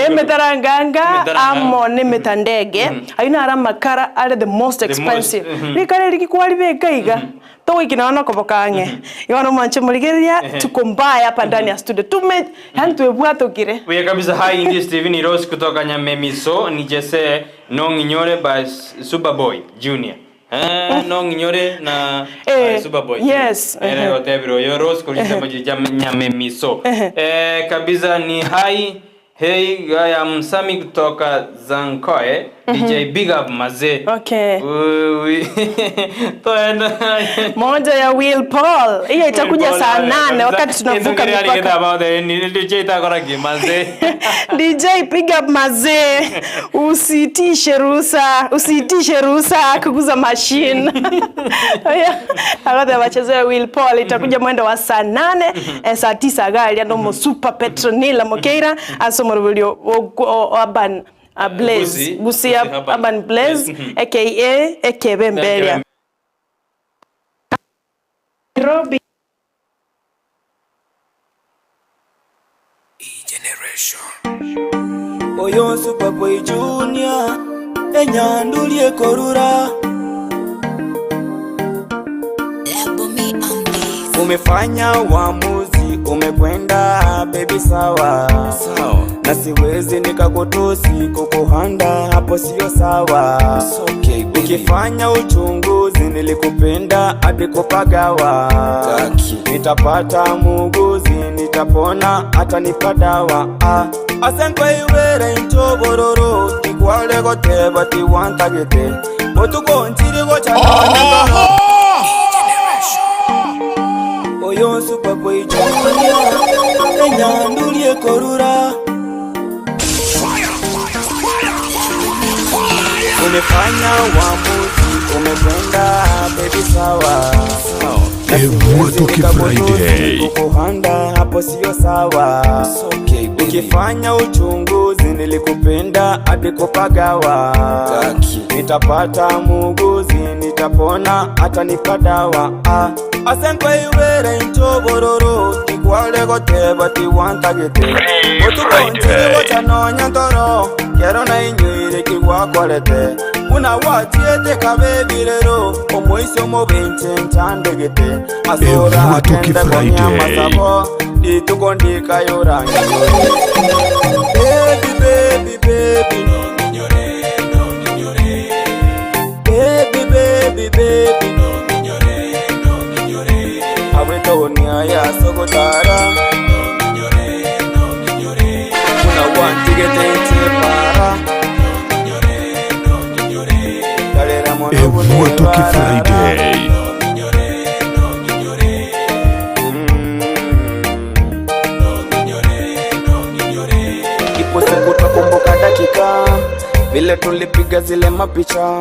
emetaranganga amo nemetandege ayo nara amakara are the most The most, expensive mhm. rikara rikikwari iga towikinaona kobokange iwana mwanche murigeria tuko mbaya hapa ndani ya studio tume yani twebwatokire Buya kabisa hi ndi Steven Rose kutoka Nyamemiso ni Jesse Nonginyore by Superboy Junior. Eh, nong'inyore na Eh, eh, Superboy. yes, Ere ehe. gotebire oyo Rose korisa machicha nyamemiso. Eh, kabisa ni hai Hey, I am Sami kutoka Zankoe. DJ big up mazee. Okay. Ui, Toenda. Moja ya Will Paul. Hiyo itakuja saa 8 wakati tunavuka mipaka. DJ itakora kimaze. DJ piga mazee, usiitishe ruhusa, usiitishe ruhusa kuguza machine. Agathe wachezee Will Paul itakuja mwendo wa saa 8 saa 9 garia no Super Petronila Mokeira asomorobulio Urban Blaze Gusi. Gusi Gusi Urban Urban Blaze aka Ekebe Mberia Nairobi. Oyo Superboy Junior enyandulie korura Umefanya uamuzi, umekwenda baby, sawa sawa, na siwezi nikakutusi kukuhanda hapo, sio sawa. Okay, ukifanya uchunguzi, nilikupenda hadi kupagawa. Nitapata muuguzi, nitapona hata nipadawa. Ah, asenkweibere inchobororo tikwale goteba tiwantagete botukonchiri gochanaa oyo Superboy Junior enyandulie korura Umefanya uamuzi, umekwenda baby, sawa Ewatoke Friday. kukuhanda hapo sio sawa. Ukifanya uchunguzi, nilikupenda hadi kupagawa. Nitapata muuguzi, nitapona hata nipadawa. Ah, asenkweibere inchobororo tikwale goteba tiwantagete otukonchirigochanonya ntoro kero nainywire kigwakorete una wachiete kabebirero omwisi omobenche nchandegete asora Ewatoke kende konya Friday. masabo dituko ndikayora Baby, baby, baby. Baby, baby, baby. Awetonia ya sogotara. Una wantigete para. Galera mono Ewatoke Friday. Ipo siku takumbuka dakika vile tulipiga zile mapicha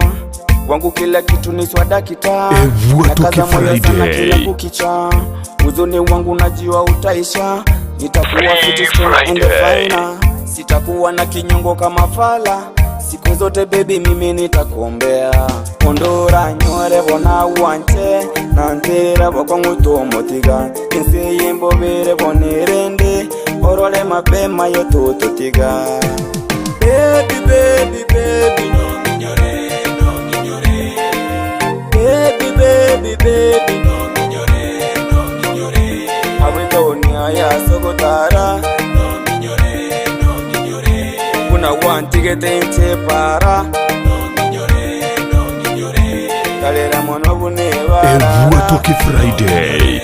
wangu, kila kitu ni swadakita. Ewatoke Nakaza moyo sana kila Friday. kukicha, huzuni wangu najua utaisha, nitakuwa fit strong and Friday. fine, sitakuwa na kinyongo kama fala siku zote baby, mimi nitakuombea ondora nyore bona wanje nantera bokwangutomotiga insi yimbobere bonerende orore mapema yotototiga Baby, baby, baby. Baby, baby, baby. Awetonia ya sogotara. Una wantigete inche para. Galera mono bune bara. Ewatoke Friday.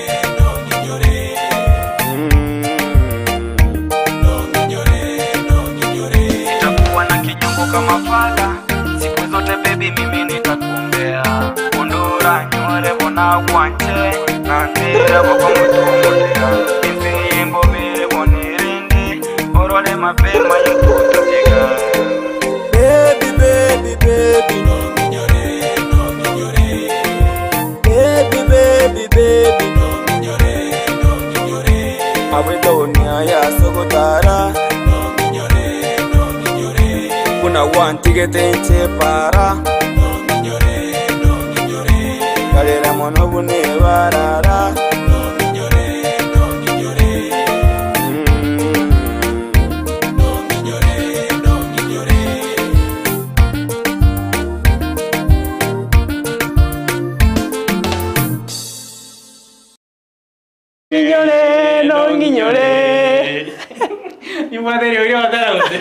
Nitakuwa na kinyongo kama fala siku zote baby, mimi nitakuombea ondora nyore bona wanje nantera bokomutumutera imfiyimbobere bonirinde orole mapema yotutotiga Baby, baby, baby. Baby, baby, baby. Awetonia ya sogotara una wantigete nche para galera mono bune barara Nginyore no nginyore. Imwatheri uria watara gute.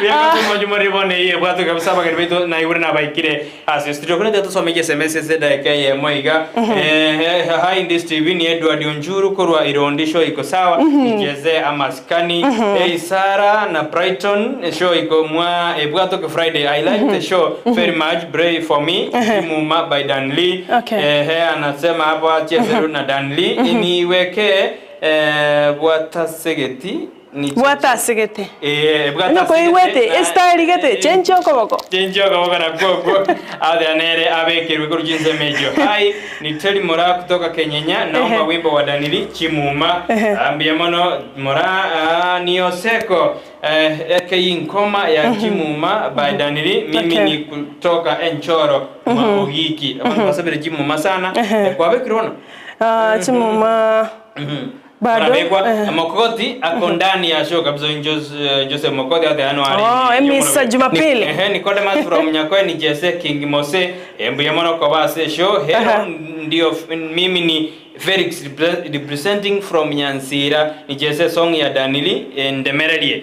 Biakotumochumori bono eye ebwate kabisa abageni baito naigure nabaikire ase studio kore tusome SMS ase edakika eyemo iga. Eh, hi in this TV ni Edward Onjuru korwa Irondi show iko sawa. Nicheze amasikani. Hey Sarah na Brighton show iko mwa ebwatoke Friday. I like the show very much. Pray for me. Muma by Dan Lee. Okay. Eh, anasema hapo acheze na Dan Lee. Niweke eh, bwatasegeti ni Bwatasigete. Eh, Onye koigwete, estyle gete, chenji okoboko. Chenji okoboko na kwokwo. Athe anere abekerwe kuru jinsi mejo. Hai, ni Terry Mora kutoka Kenyenya, naomba Ehe. wimbo wa Danili Chimuma. Ehe. Ambia mono Mora nioseko aka Nkoma ya Chimuma by Danili. Mimi Okay. ni kutoka Enchoro mwa Ogiki. Abantu basabire Chimuma sana. Ehe. Kwabekirwe ono? Ah, Chimuma. Bado? Barabekwa Eh. Mokoti ako ndani ya show kabisa Joseph Mokoti ate ano ari. Oh, Emisa Jumapili. Ehe, Nicodemus from Nyakoe ni Jesse King Mose. Mbuya mono kwa base show. Hero ndio mimi ni Felix representing from Nyansira ni Jesse song ya Danili ndemererie.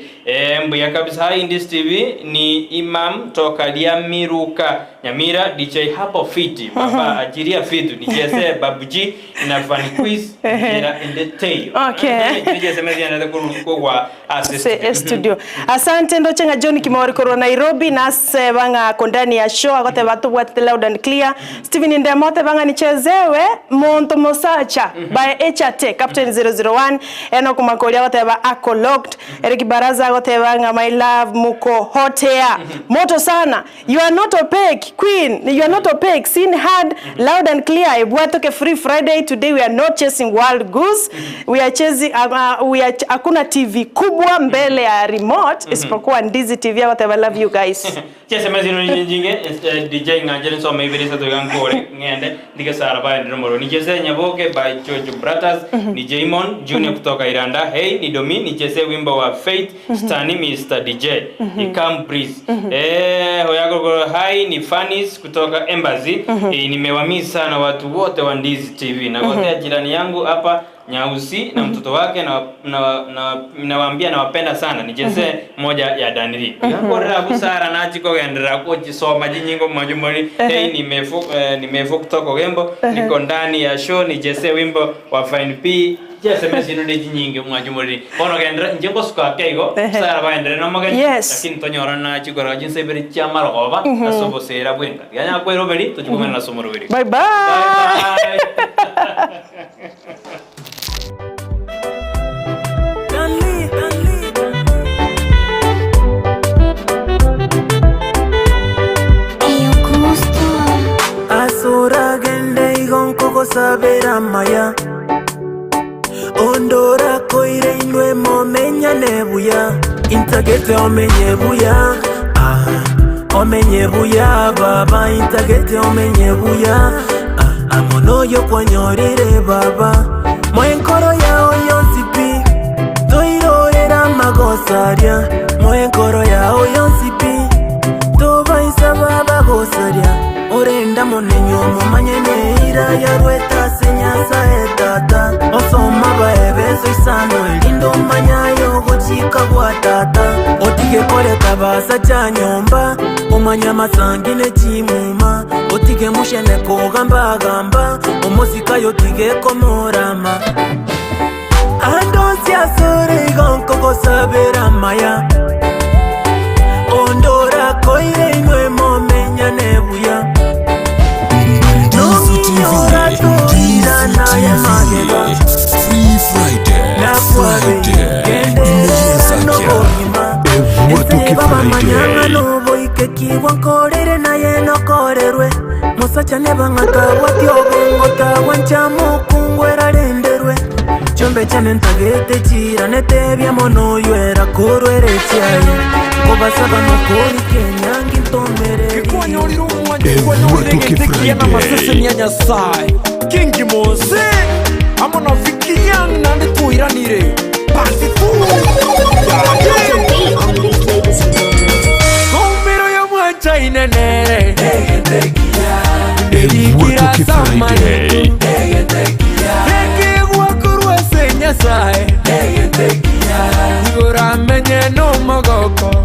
Mbuya kabisa hi Indies TV ni Imam toka Liamiruka Nyamira DJ hapo fiti baba ajiria fitu ni Jesse Babuji na Van Quiz Jera Entertain. Okay. Ase studio asante ndochenga John Kimori korwa Nairobi nase banga kondani ya show agote batubwatete loud and clear Steven Ndemote banga nichezewe Monto Mosacha by HT Captain 001 eno kumakoria agote ba ako locked Eric Baraza agote banga my love muko hot air moto sana you are not opaque queen you are not opaque seen hard loud and clear ebwatoke free Friday today we are not chasing wild goose we are chasing we are hakuna TV kubwa mbele ya remote isipokuwa Ndizi TV whatever love you guys cheseme zino nyingi DJ ng'anjere nsome ibere isato iga nkore ng'ende ndige sara bae ndiro moro nicheze nyaboke by Jojo Brothers ni Jaimon Junior kutoka Iranda hey ni Domi nicheze wimbo wa Faith Stani Mr DJ Ikam Breeze hoyago hi ni Fanis kutoka Embassy nimewamisi sana watu wote wa Ndizi TV na gotea jirani yangu hapa Nyausi na mtoto wake na nawaambia nawapenda sana nicheze moja ya Danili ngakorera busara nachikogendera kuchisoma jinyingo majumori hey nimefu nimefu kutoka Gembo niko ndani ya show nicheze wimbo wa Fine P SMS ino ni jinyingi mwajumori bono gendera nje ngosuka keigo sara baendere no mageni lakini tonyora nachikora jinse beri cha marogoba asobosera bwenga yanya kweroberi tuchikumena na somoroberi bye bye, bye, bye. Asoragende igonkogosabera maya ondora koire inwe momenyane buya intagete omenye buya ah, omenye buya baba intagete omenye buya ah, amonoyo kwanyorire baba mwenkoro yao yonsipi toirorera magosaria mwenkoro yao yonsipi tobaisa baba gosaria orenda munenyo mumanye neira yarwetase nyasaye tata osoma baebeso isano elindo manyayo gochika bwa tata otige koreta basa cha nyomba omanya masangi nechimuma otige mushene kogambagamba omosikayo tige komorama andonsiasore igonkogosabera maya ondora koire inwe momenya nebuya Free Friday, Friday, Imeyezakia Ebwatoke Friday. Noboikekiwa nkorere naye nokorerwe musacha nebang'atabwati obongo tabwa nchamukungu erarenderwe chombe chane ntagete chira netebia mono ywera korwere chiaye kobasaba nokori kenyangi Ebwatoke na masese ya Friday. nyasaye kingi mose amo na Vicky Young nande tuiranire party tu Kumbiro ya mwacha inenere Ebwatoke Friday. Ekigwa kurwa se nyasaye Igoramenye no mogoko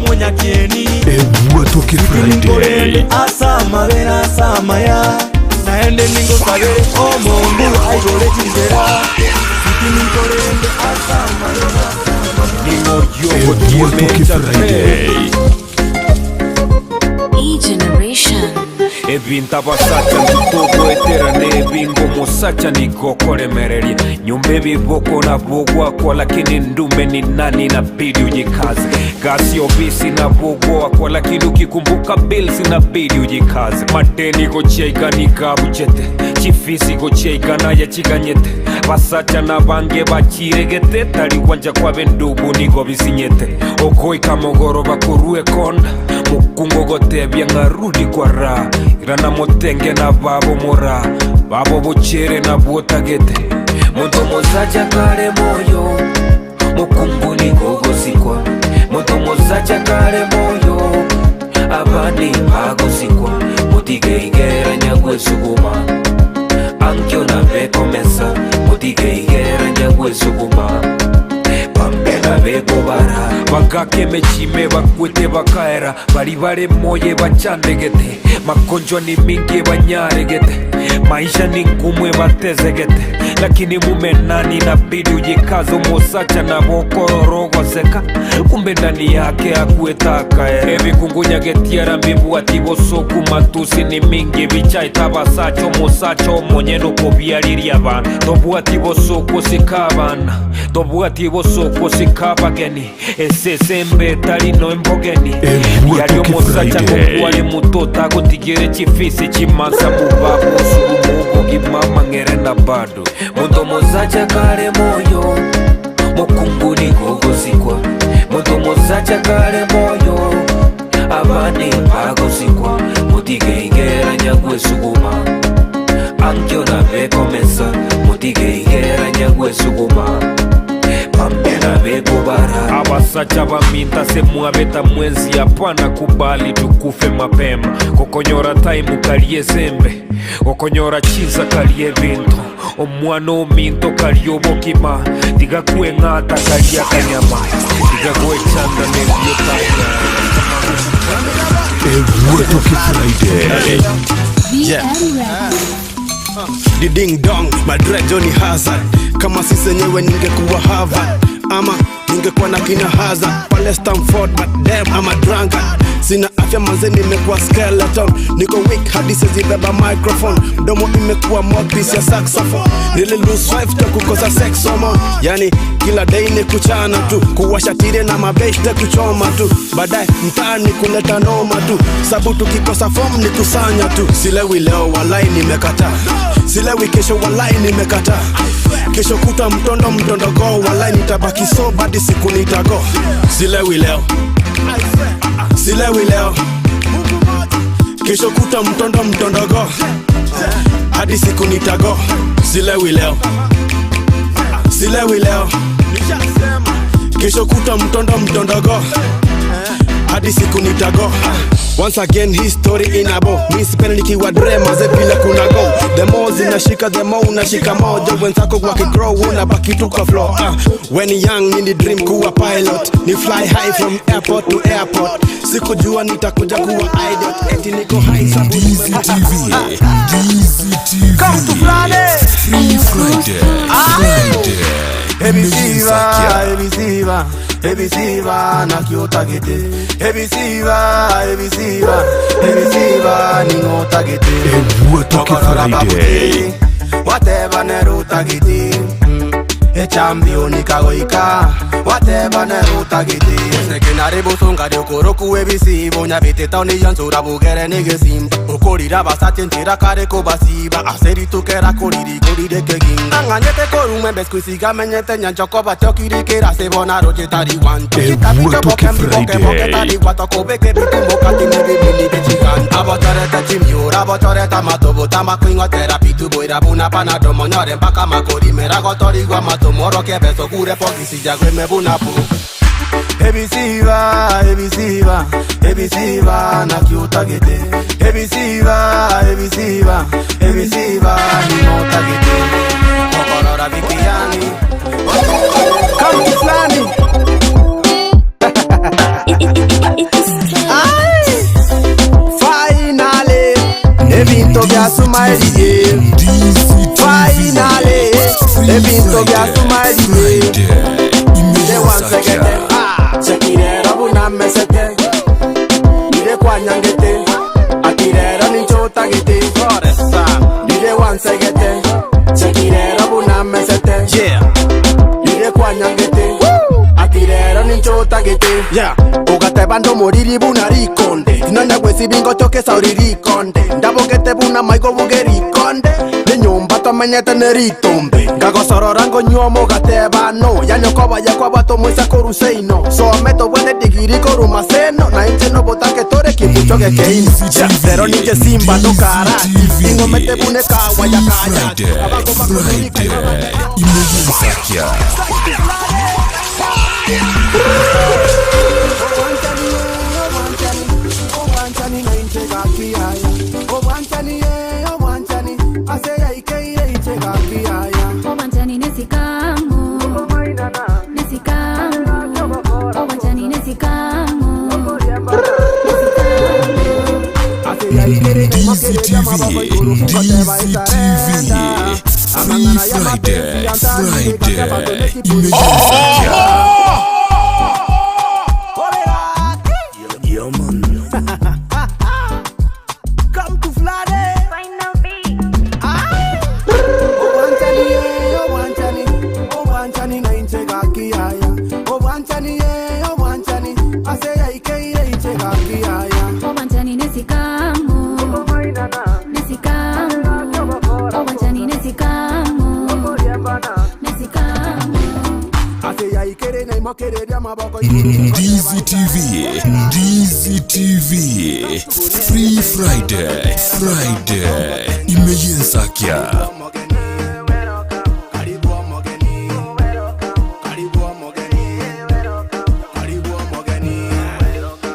omonyakieni. Ebwatoke Friday. Ase amabera ase amaya naende ningosabere omongu aigore chinchera Sweetie ninkorende ase amabera. Ebwatoke Friday. E-Generation. Ebinto abasacha ntitogoeterana ebingo omosacha nigo okoremereria nyumba ebiboko nabwo ogwakwa lakini ndume ni nani inabidi ujikaze gasi obisi nabwo ogwakwa lakini ukikumbuka bills inabidi ujikaze madeni gochia niga buchete chifisi gochia naye chiganyete basacha nabange bachiregete tari gwanja kwabe ndugu nigo bisinyete ogoika mogoro bakorue kona mukungo gotebia ng'arudi kwa raha irana motenge na babo mora babo bochere na bwotagete monto mosacha kare moyo mukungu nigogosikwa monto mosacha kare moyo abandi bagosikwa mutigeigera nyagwesuguma ankio na bekomesa mutigeigera nyagwesuguma bambena bekobara bagakemechime bakwete bakaera bari bare moye bachandegete magonjwa ni mingi banyaregete maisha ni ngumwe batezegete lakini mume nani inabidi ujikaze umusacha na bokororogoseka kumbe ndani yake akuetaka ebikungunyagetiara mbibwati bosoku matusi ni mingi bichaita basacha omusacha omonye nokobiariria abana tobwati bosoku sika abana tobwati bosoku sika abageni esese etari no embogeni yari omusacha kokwari muto tagotigere chifisi chimansa mubabu osugumuogo ng'ere na bado monto mosacha kare moyo mokungu nigogosikwa monto mosacha kare moyo abandi bagosikwa mutigeigera nyagwesuguma ankio na bekomesa mutigeigera nyagwesuguma pambena bekobara abasacha baminta semwabeta mwenzi hapana kubali tukufe mapema kokonyora taimu kalie zembe okonyora chinsa kalie binto omwana ominto karie obokima tiga kweng'ata karia kanyama tiga gwechanda nebiotanga Ebwatoke Friday. Yeah. The ding dong, my dread Johnny Hazard. Kama sisi wenyewe ningekuwa Harvard ama ningekuwa na kina Hazard pale Stamford, but damn I'm a drunkard. Sina afya manze, nimekuwa skeleton, niko weak hadi sizibeba microphone, mdomo imekuwa mouthpiece ya saxophone. Nili lose wife to kukosa sex hormone, yani kila day ni kuchana tu, kuwasha tire na mabeshte kuchoma tu, baadaye mtaani kuleta noma tu, sabu tukikosa form ni kusanya tu. Silewi leo walai nimekataa, silewi kesho walai nimekataa, kesho kuta mtondo mtondogo walai nitabaki soba hadi siku nitago. Silewi leo, silewi leo, kesho kuta mtondo mtondogo hadi siku nitago. Silewi leo, silewi leo, kesho kuta mtondo mtondogo hadi siku nitago. Once again history inabo mi sipendi nikiwa dre maze vile kuna go the more zinashika the more unashika moja wenzako wakigrow unabaki tu kwa floor when young nini dream kuwa pilot ni fly high from airport to airport sikujua nitakuja kuwa idiot eti niko high sabu Ndizi TV. Ndizi TV. Come to Friday. Free Friday. Friday. Ebisiba, ebisiba, ebisiba nakiotagete. Ebisiba, ebisiba, ebisiba ningotagete. Ebwatoke Friday. Wateba nerutagete. Echampioni kagoika wateba nerutagete. Sekenare busonga ryokoroku ebisibo nyabete taoni yansura bugere negesimba okorira basache nchera kare kobasiba aseritukera koriri korire keginga anganyete korumwe mbeskuisiga menyete nyanchoko bachokirikira sebona roche tari Ebwatoke Friday. abochorete chimiura abochorete matobo tamakuing'otera pituboira buna panadomonyore mpaka makorimera gotorigwa matomoro kebeso gure pogisi jagweme buna pu ebisiba ebisiba ebisiba nakiutagete ebisiba ebisiba ebisiba nimotagete okorora vikiyani Come to Flani. sumarie Finally Ebinto bya sumarie Tewansegete Chekirero buna mesete Nire kwanyangete Atirero ninchotagete Nire wansegete Chekirero buna mesete Nire kwanyangete Atirero ninchotagete Yeah ugateba ndomoriri buna rikonde tinonya gwesibingo tokesauri rikonde ndabogete buna maigo buge rikonde nenyomba tomenyete ne ritombe ngagosorora ngonywa omogateba no yanyokoba yakwaba tomwisa koruseino some tobwate digiri korumaseno na inche nobotake tore kibucho gekeino rero ninche simba ndokarati ing'omete bune kawa ya kaya Friday, Friday, Imeyensakia. Obwanchani nesikamu nesikamu obwanchani nesikamu Ndizi TV, Ndizi TV. Free Friday, Friday, Imeyensakia. Come to Florida. Obwanchani, eh, obwanchani, obwanchani na inche gakiyaya. Obwanchani, eh, obwanchani, ase yaikeire inche gakiyaya. Obwanchani nesikamu nesikamu obwanchani nesikamu nesikamu Ase yaikere na imokereria amaboko Ndizi TV, Ndizi TV. Free Friday, Friday, Imeyensakia.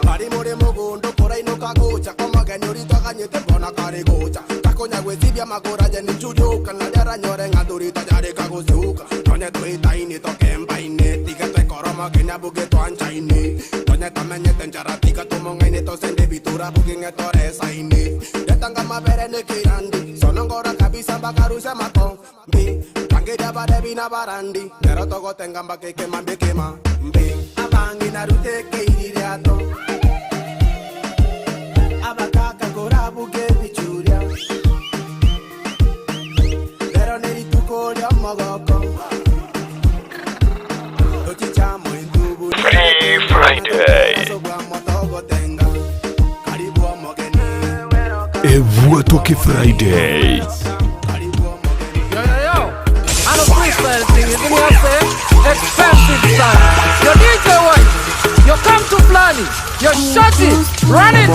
Bari muri mugundo kurainuka gucha omogeni uritaganyite mbona kari gucha takonya gwicibia magura je nichuriuka na riaranyore ng'athurita jarika guciuka tonye twitaini tokembaini tiga twekoro mogeni abuge twanchaini tonye tamenyete njara tiga tumong'aini tosende bitura buging'e toresaini retanga mabere ni kirandi sonongora kabisa mbakarusia makombi kangiria barebi na barandi rero togotenga mbakekema mbikema mbi abangi narutekeiririato abakaka korabuke bichuria rero nerituko ria mogoko tochichamo entubu Free Friday. Ebwatoke Friday. Yo, yo, yo. I'm a freestyle thing, you me I say? Expensive style. Yo, DJ White, you come to Flani, you shut it, run it.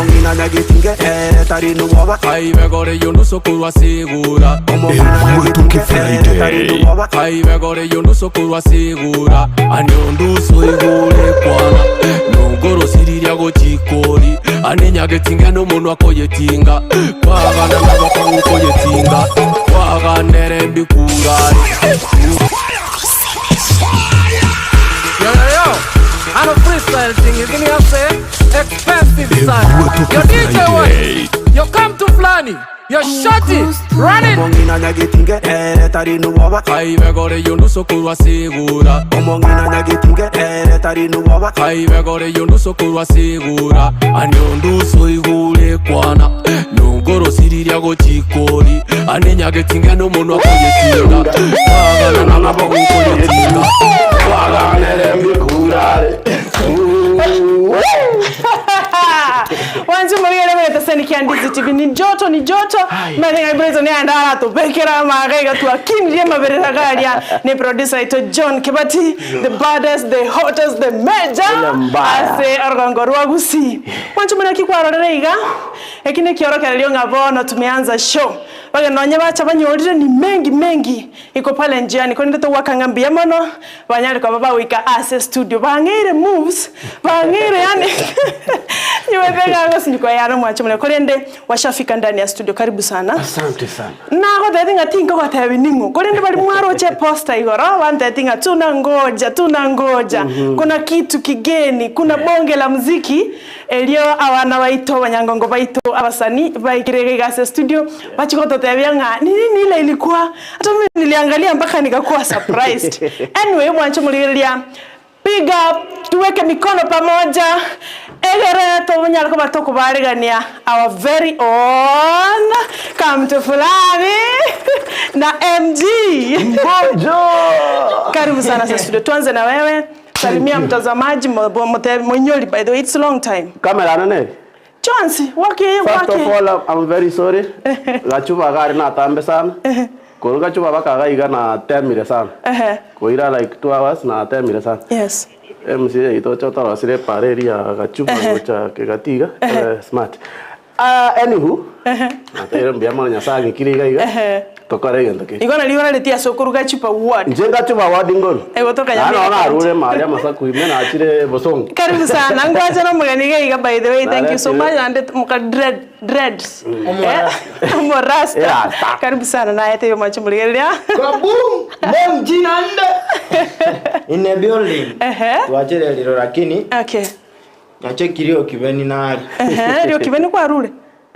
Aibegore yonduso sigura Ebwatoke Friday. Aibegore yonduso kurwa sigura Anionduso igure kwana Nongoro siriria gochikori Aninyagetinga nomunwa koyetinga Kwagana nabakwangu koyetinga Kwaganere mbikurare Yo, yo, yo. I'm a freestyle thing, you me I say? Expensive style. Yo, DJ White, you come to Flani, you shut it, run it. Aibegore yonduso kurwa sigura Aibegore yonduso kurwa sigura Anionduso igure kwana Nongoro siriria gochikori Aninyagetinga nomunwa koyetinga Kwagana nabakwangu koyetinga Kwaganere mbikurare Wanju murigere mwete seni kia Ndizi TV ni joto ni joto mathinga ibrezo ni andara tubekera magaiga tuakinrie maberera garia ni producer ito John Kibati the baddest the hottest the major Ule mbaya. ase orugongo rwa Gusii wanju muri akikwarorera iga eki ni kiorokererio ng'a tumeanza show bagenda onye bacha banyorire ni mengi mengi iko pale njiani ko ndito gwakanga mbia mono banyarikwa baba wika ase studio bang'eire moves bang'eire yani Iwethe yaro mwache mune korende washafika ndani ya studio karibu sana. Asante sana. Nagoteti ng'a tinkogotebi ning'o korende bari mwaroche poster igoro banteti ng'a tunangoja tunangoja kuna kitu kigeni kuna bonge la muziki erio abana baito abanyangongo baito abasani baikire iga ase studio bachigototebia ng'a ni nini ile ilikuwa hata mimi niliangalia mpaka nikakuwa surprised. Anyway, mwanche morigereria piga tuweke mikono pamoja egere tobonyara koba tokobaregania our very own Kamtu Fulani na MG Mbojo. Karibu sana sasa studio. Tuanze na wewe. Salimia mtazamaji Monyoli, by the way it's long time. Kamera nene. Chance wake First wake. of all, I'm very sorry. Gachuba gari na tambe sana. Koru gachuba baka gaiga na temire sana. Ehe. Koira like 2 hours na temire sana. Yes. MC ito chotara sire pareri ya gachuba gocha kegatiga smart. Anywho, natero mbia mwana nyasaye ngikire iga iga. Tokore gento ki. Igona liona letia sokuru gachupa ward. Nje gachuba ward ngoro. Ego toka Na Nyamira. na arure maria masaku ime na achire bosongo. Karibu sana. Ngwaje no mugeni iga by the way. Thank you so much and muka dread dreads. Omorasta. Rasta. Karibu sana naye teyo mwache muligereria. Kaboom! Bom jina nde. In a building. Ehe. Tuachire lilo lakini. Okay. Nache kilio kibeni nari. Ehe, rio kibeni kwa rure.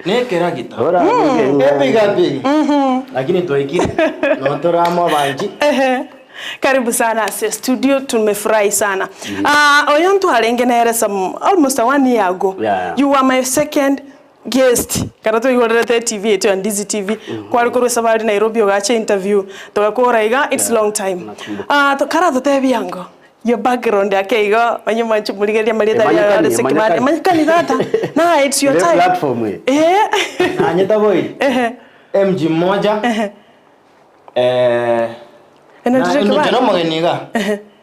Nekera gita. Ora. Epiga piga. Lakini tuikire. No toramo banji. Ehe. Karibu sana ase studio, tumefurahi sana. Oyo ntwarenge nere some almost one year ago. Yeah. You were my second guest kana twigorerete TV yetu ya Ndizi TV kwari korwa safari Nairobi ugache interview tugakora iga it's long time. Kara tutebiango your background yake igo onye manchu murigeria marieta Emanyekani, ya sekimari emanyekani. emanyekani tata na it's your Ile time platform hii. eh Nanyeta boy. Ehe. MG moja. Eh. Eno Na ndire ino kibali. jeno mugeni iga.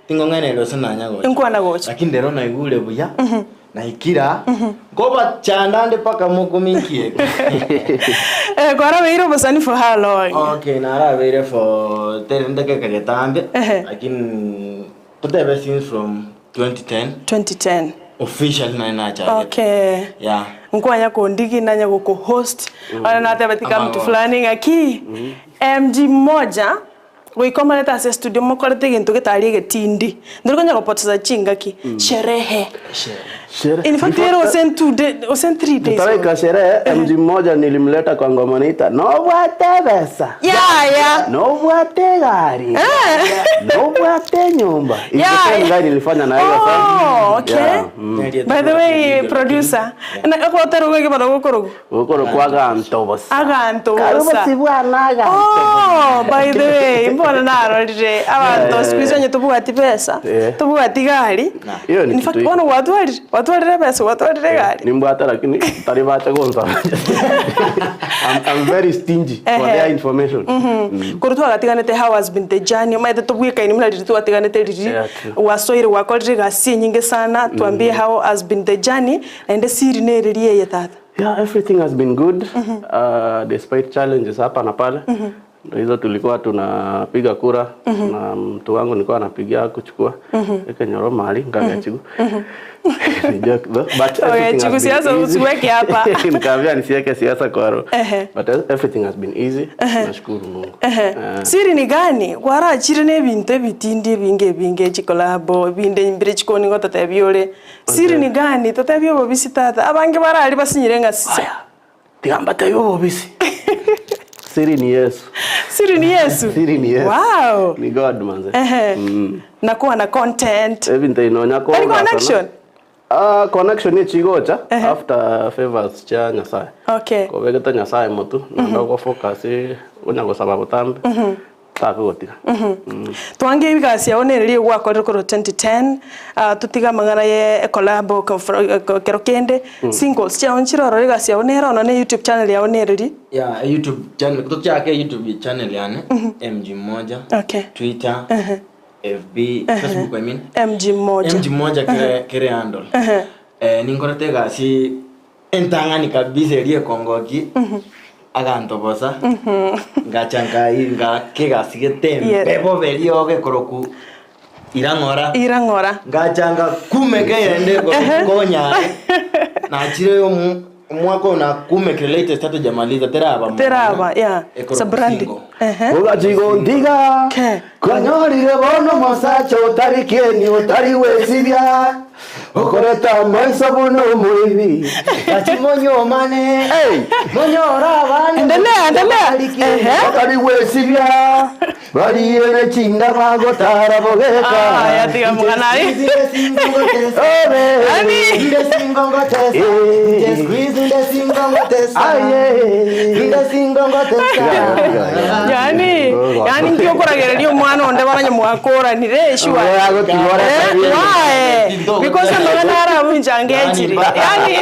Tingong'ene rose nanya gocha. Nkwana gocha. Lakini ndero naigure buya. Naikira. Ngoba chandande paka mukuminkie. Eh kwara weiro bosani for how long? Okay, narabeire for ndeke kagetambe. Lakini tutebe since from 2010 2010. officially na nacha. Okay. Yeah. nkwanya kundigi nanya guku host ona natebatika Ama mtu host. fulani ng'aki MG mmoja gwikomarete ase studio mokorete gintu gitari gitindi ndiri kupoteza chingaki sherehe Sherehe. in fact era osen 2 day osen 3 days Tutaika sherehe MG mmoja nilimleta kwa ngoma naita nobwate pesa. Yeah, yeah. Nobwate gari. Nobwate nyumba. It's the Yeah. same guy nilifanya na yeye Oh, okay. Yeah. Mm. By the way, producer, na akwatero gweke bana gukorogo. Gukoro kwa ganto boss. Aganto Karibu bosa. si bwana aganto. Oh, by the way, mbona narorire abantu Yeah. siku hizi onye tubwati pesa Yeah. tubwati gari Hiyo ni In fact, kitu bono watwarire watwarire pesa watwarire gari nimbwata lakini tari bacha gonza. I'm very stingy for Ehe. their information. Kuri twagatiganite how has been the journey maithe tubwikaini muna riri twatiganite riri Yeah, true. wasoire wakorire gasi nyingi sana twambie how has been the journey naende siri neriri eye tata Yeah, everything has been good despite challenges hapa na pale. Ndio hizo tulikuwa tunapiga kura na mtu wangu nilikuwa anapigia kuchukua ekenyoro mali ngagachigu Ni joke though, but Okay, everything chigu has been siasa easy. usiweke hapa. Nikaambia nisiweke siasa kwa roho. Ehe. But everything has been easy. Nashukuru Mungu. Ehe. Eh. Siri ni gani kwarachire na ebinto ebitindi ebinge ebinge echikolabo ebinde mbire chikoni ngo totebia ore siri ni gani totebia obobisi tata abange barari basinyire ng'a sise Tigamba teyo obobisi. Siri ni Yesu. Siri ni Yesu. Siri ni Yesu. Wow. Ni God manze. Ehe. Mm. Nakuwa na content. Ebinto inonya ko. Ari connection? Ah, connection ni chigocha after favors cha Nyasaye. Okay. Kobegete Nyasaye mutu na ndogo focus unya gusaba butambe. Takugotiga. Twange ibigasi yao nereri gwakorire korwa 2010 tutiga mang'ana ye collab kero kende singles chiao nchiroro igasi yao nero ono ne YouTube channel yao nereri Yeah, YouTube channel kutochake YouTube channel yani MG moja. Okay. Twitter, FB, Facebook I mean. MG moja. MG moja kere kere handle. Ehe. Eh ninkorete gasi entang'ani kabisa erie kongoki agantobosa ngacha ngai ngake gete Yeah. mbebo berio gekoroku irang'ora Irang'ora. ngacha ngakumeke yende konyare Nachire omwaka oyo nakumekire latest hatujamaliza teraba mono. Teraba, yeah. Ekero It's a brand. kusingo. Ehe. Ogachigontiga Kwanyorire bono mosacha otari kieni otari wesibia okoreta maiso buno omoibi Gachi monyomane monyora abana Endelea, endelea. Ehe. otari wesibia bariere chinda bagotara bogeka Ah, ya tiga mugana. Yani, yani nkio kuragereria omwana onde baranya mwakoranire sure. Agotibora Eh, why? Because amagana arabunjanga ejiri. Yani,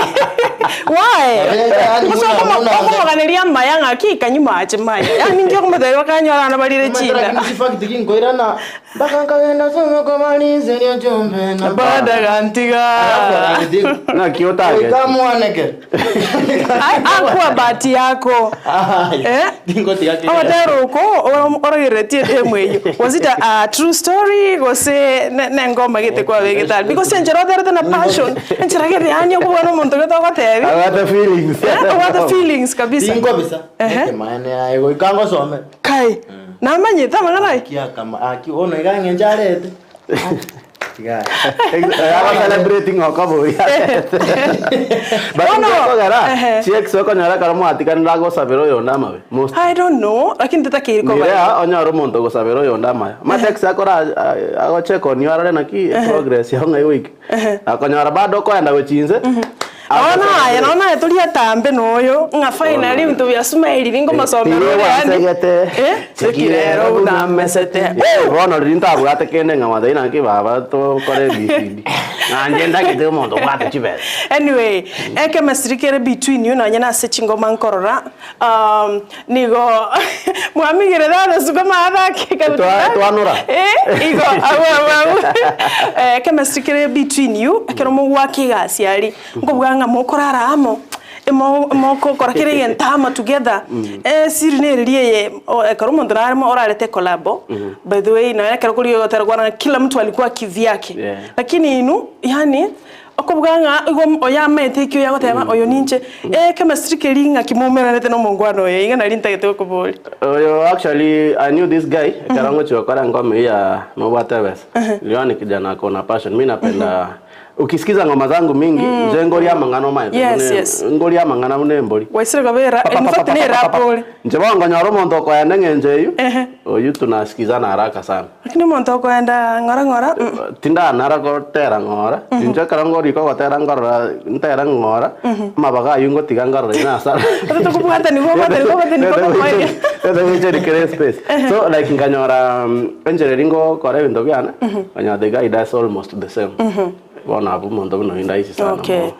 why? Okomoganeria amaya ng'aki kanyuma ache maya. Yani nkio komotebi bakanyora abana barire chinda. Nkoirana mpaka nkagenda somo komalize lyojumbe na Baada gantiga. Naki otage. Ikamwaneke. Akwa bahati yako. Eh? Abatero uko orogeretie demu eyo. Was it a true story gose ne ngoma gete kwa vegetari? Because enchera otherete na passion. Enchera gete yani okobwana omonto gete ogotebi. Awata feelings. Eh, awata feelings kabisa. Tingo bisa. Ehe. Maene ayo ikango some. Kai. Namanyete amang'ana aya? Kiakama aki ono ikange njarete. Tiga. Aba celebrating okobuya. But Bono, okogera ehe. chieks okonyora ekero mwatikanire agosabera oyonde amabe. Most I don't know, lakini tetakiri ko Nirea onyora omonto ogosabera oyonde amaya. Matex akora agocheck on you arore naki progress yao ng'ai goika. Akonyora bado okoenda gochinse. Naona haya, naona haya tulia tambe noyo ng'a finally bintu bya sumaili ringo masomero Tiwe yani. wansegete. Eh, sekirero unamesete. Bono riri ntabwate kende ng'a mathai naki baba tokore ABCD. Ng'anje ndagete omonto obwate chibesa. Anyway, eke kere between you na nyana ase chingoma nkorora. Nigo mwamigire dada suko mathaki Twanura. Eh, igo awu awu awu. Eh, chemistry kere between you ekero mogwaka egasi ari nkobwa ng'a mokorara amo mokokora kere gentama together. Eh, siri neririe ye ekero omonto naremo orarete collabo. By the way, na ekero kuri gotera kwana kila mtu alikuwa kivyake. Yeah. Lakini inu yani okobwa ng'a igo oyamaete ekio yagoteba oyo ninche eh chemistry keri ng'a kimumeranete no mongwana oyo iga nari ntagete gokobori. Oyo actually I knew this guy karango chiokora ngoma hii ya Nobwate Besa. Niliona ni kijana ako na passion. Mimi napenda ukisikiza ngoma zangu mingi nje ngori ya mang'ano maete. Yes, Mune- yes. Ngori ya mang'ana mune mbori. Waisire kabera in fact ni rap ore. Nje bongo nyoro omonto okoenda eng'encho eyu. Oyu tunasikizana haraka sana. Lakini omonto okoenda ng'ora ng'ora. Tindanara gotera ng'ora. Inche ekero ngorika gotera ngorora ntera ng'ora. Amabaga ayu ngotiga ngorora inasara. Tukubwata ni gobwata ni gobwata ni gobwata. Ethe space. So like nganyora enjera ngokora ebinto biane nganyora the guy does almost the same. Bona abu omonto buna oyo ndaisi sana. Okay.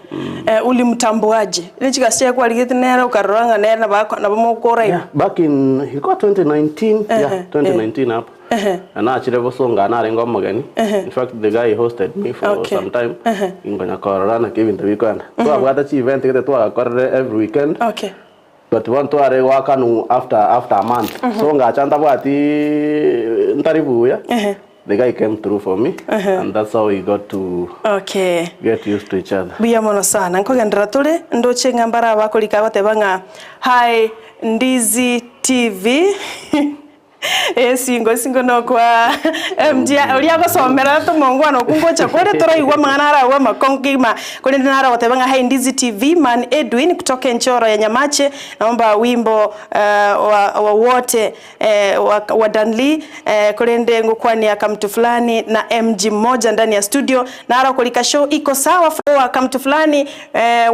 Eh, ulimtambuaje? Ile chikasia kwa ligeti nera ukarora ng'a nera nabako nabamokora ibo. Back in ilikuwa 2019, yeah, Ehe, 2019 hapo. Ehe. Na achire bosonga narenga omogeni. Ehe. In fact the guy hosted me for Okay. some time. Ehe. Ngonya korora na kibinto bikwenda. Twabwata chi event gete twagakorere every weekend. Okay. But one tware gwakanu after a month. So ngacha ntabwati ntari buya. Ehe. The guy came through for me Uh-huh. and that's how we got to Okay. get used to each other. Buya mono sana nkogendera tuli ndoche ng'a mbara bakorika bateba ng'a hi Ndizi TV esingo singo nokwa MG uria gosomera tumongwana okungocha kore turaigwa mang'ana aragwa makonkima kuri ndinara goteba ng'a hi Ndizi TV man Edwin kutoka Enchoro ya Nyamache naomba wimbo wa wote wa Danli kurende ngukwani akamtu fulani na MG mmoja ndani ya studio na ara kulika show iko sawa kwa kamtu fulani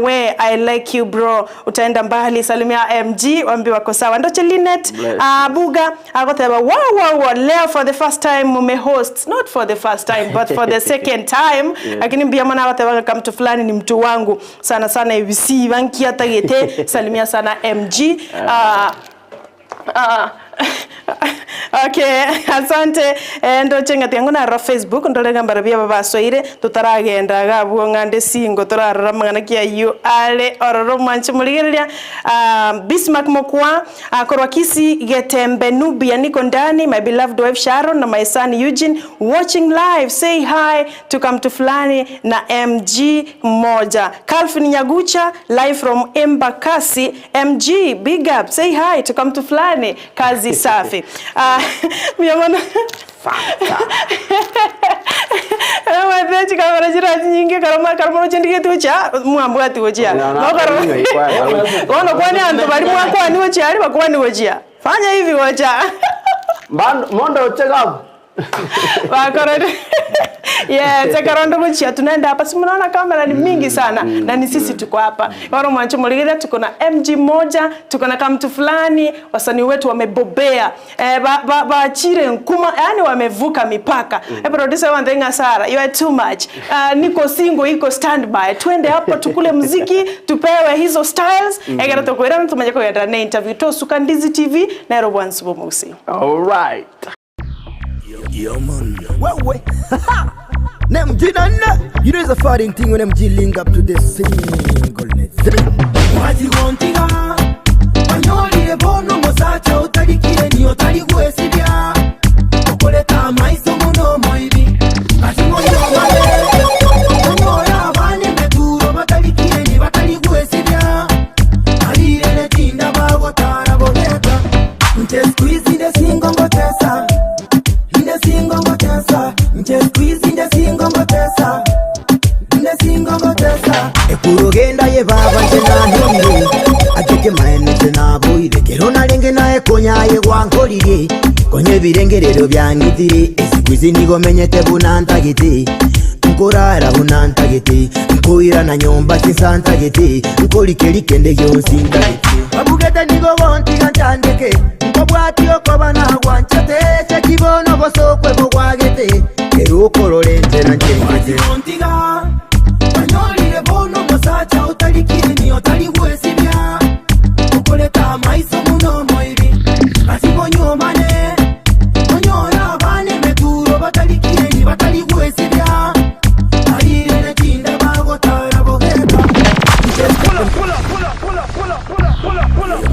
we I like you bro utaenda mbali salimia MG waambi wako sawa ndoche Linet Bless. Buga agoteba wow wow wow leo for the first time mume host not for the first time but for the second time Yeah. lakini mbia mwana agoteba kamtu fulani ni mtu wangu sana sana ABC banki atagete salimia sana MG. Okay, asante. Eh, ndoche ng'a tiga narora Facebook ndore ng'a mbarabwo aba basoire totaragenda iga abwo ng'a nde singo torarora amang'ana ki ayio are ororo omwanche morigereria. Ah, Bismarck Mokwa ah, korwa Kisii Getembe Nubia niko ndani my beloved wife Sharon na my son Eugene watching live say hi to Kamtu Fulani na MG moja. Calvin Nyagucha live from Embakasi MG big up say hi to Kamtu Fulani kazi safi. Ah, mbuya mono. Omanyete chikamera chire chinyinge ekero ekero moroche ndigeti gochia mwambwati gochia. Bono kwani abanto baria mwakwani gochia aria bakwani gochia. Fanya hivi gocha. Bado mondoche gabu. Bakorire yes ekero onde gochia tunaenda hapa si mnaona kamera ni mingi sana na ni sisi tuko hapa. Bono mwanche morigereria tuko na MG moja, tuko na kamtu fulani, wasanii wetu wamebobea. Eh, ba, ba, baachire nkuma, yani wamevuka mipaka. Eh, producer wangu ng'a Sara, you are too much. Niko single, iko standby. Twende hapo tukule muziki, tupewe hizo styles. Ekero tokoirana tumanye kogenderera na interview. Tosuka Ndizi TV, nero bwansi bw'omogusii. All right. Yeah, man. Wewe. Nem G na na. You know it's a foreign thing when MG link up to the singleness. Wachigontiga Wanyorire bono mosacha otarikire ni otari gwesibia Okoreta amaiso mono moibi Kati moyo male Onyora abane meturo batarikire ni batari gwesibia Arire netinda bagotara bogeta Nche squeeze inde singongo tesa Inde singongo tesa Nche squeeze inde singongo tesa Inde singongo tesa Ekurugenda ye baba nche nahorire Ajeke maene nche naboire Kero narenge naye konyaye gwankorire Konye ebirengerero byangitire Ezigwizi nigo menyete buna ntagete Nkorara buna ntagete Nkoira na nyomba chinsa ntagete Nkorike kende gyonsi ntagete Babugete nigo gontiga nchandeke Nkobwati okoba nagwanchete Chekibono bosokwe bogwagete Kero okorore nche na nchengete Wachigontiga Wanyorire bono mosacha otarikire ni otari gwesibia Okoreta amaiso muno moibi Kati monyomane Onyora abane meturo batarikire ni batari gwesibia Arire netinda bagotara bogeta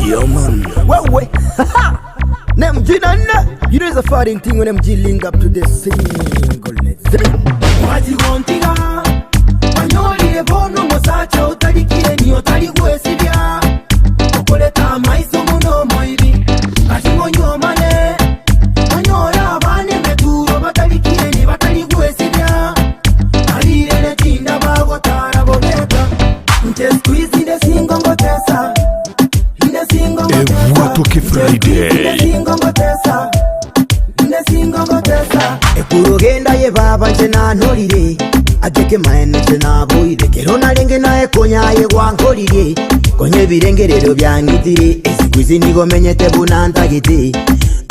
Yeah, man. Wewe. Nem G na na. You know it's a foreign thing when MG link up to the singleness. Wachigontiga Wanyorire bono mosacha otarikire ni otari gwesibia Okoreta amaiso muno moibi Kati monyomane Onyora abane meturo batarikire ni batari gwesibia Arire netinda bagotara bogeta Nche squeeze inde singongo tesa Inde singongo tesa Ebwatoke Friday. Singongo tesa Inde singongo tesa Ekurugenda ye baba nche nantorire Ajeke maene nche naboire Kero narenge naye konyaye gwankorire Konye ebirengerero byangitire Ezigwizi nigo menyete buna ntagete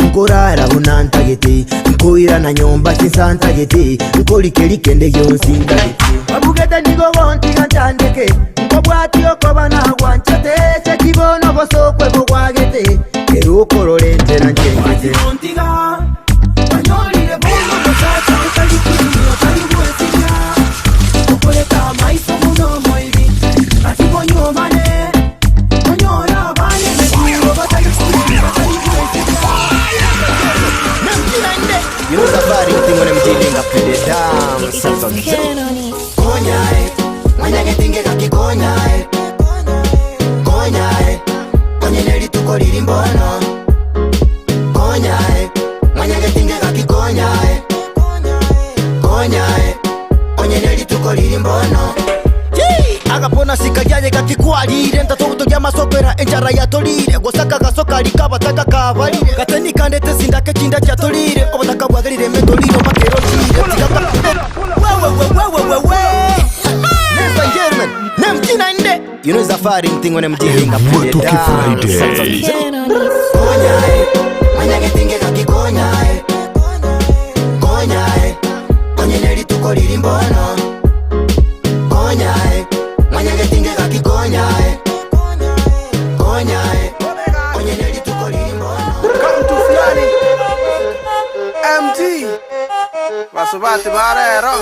Nkorara buna ntagete Nkoira na nyomba chinsa ntagete Nkorike rikende gyonsi ntagete Babugete nigo gontiga nchandeke Nkobwati okoba nagwanchete Chekibono bosokwe bogwagete Kero okorore nche na nchengete Wachigontiga Wanyorire bono mosacha otarikire ni otari gwesibia Okoreta amaiso muno moibi Kati monyomane Onyora abane meturo batarikire ni batari gwesibia You know it's a foreign thing when MG link up to the dance. Konyae, mwanyagetinge gakikonyae Konyae, konyene rituko riri mbono Konyae, mwanyagetinge gakikonyae Konyae, konyene rituko riri mbono agapona sikayaye gakikwarire ntatobuto masokera enjara yatolire gosaka gasoka rikabataka kabarire gateni kandete sindake kinda kyatolire obutaka bwagerire metoliro makerotire Wewewewewewe Ladies and gentlemen, nem G nine You know it's a foreign thing when MG link up to the Ebwatoke dance. Friday. Konyae, mwanyagetinge gakikonyae Konyae, konyene rituko riri mbono Konyae, mwanyagetinge gakikonyae Konyae, konyene rituko riri mbono Come to Fulani. Basubati ba rero.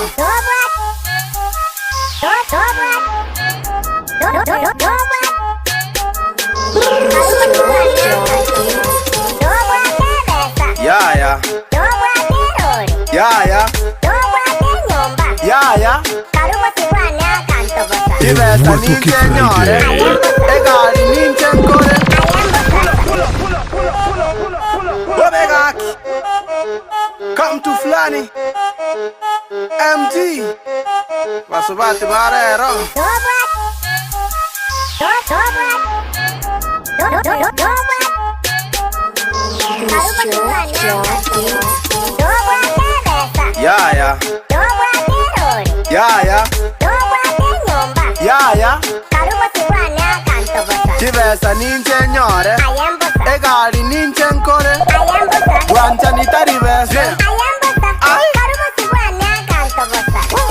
Yaya. Yaya. Yaya. Chibesa ninche nyore. Egari ninche nkore. Obegaki. Come to Flani. MG. Basubati ba rero. Yaya. Yaya. Yaya. Chibesa ninche nyore. Egari ninche nkore. Bwanchani tari besa.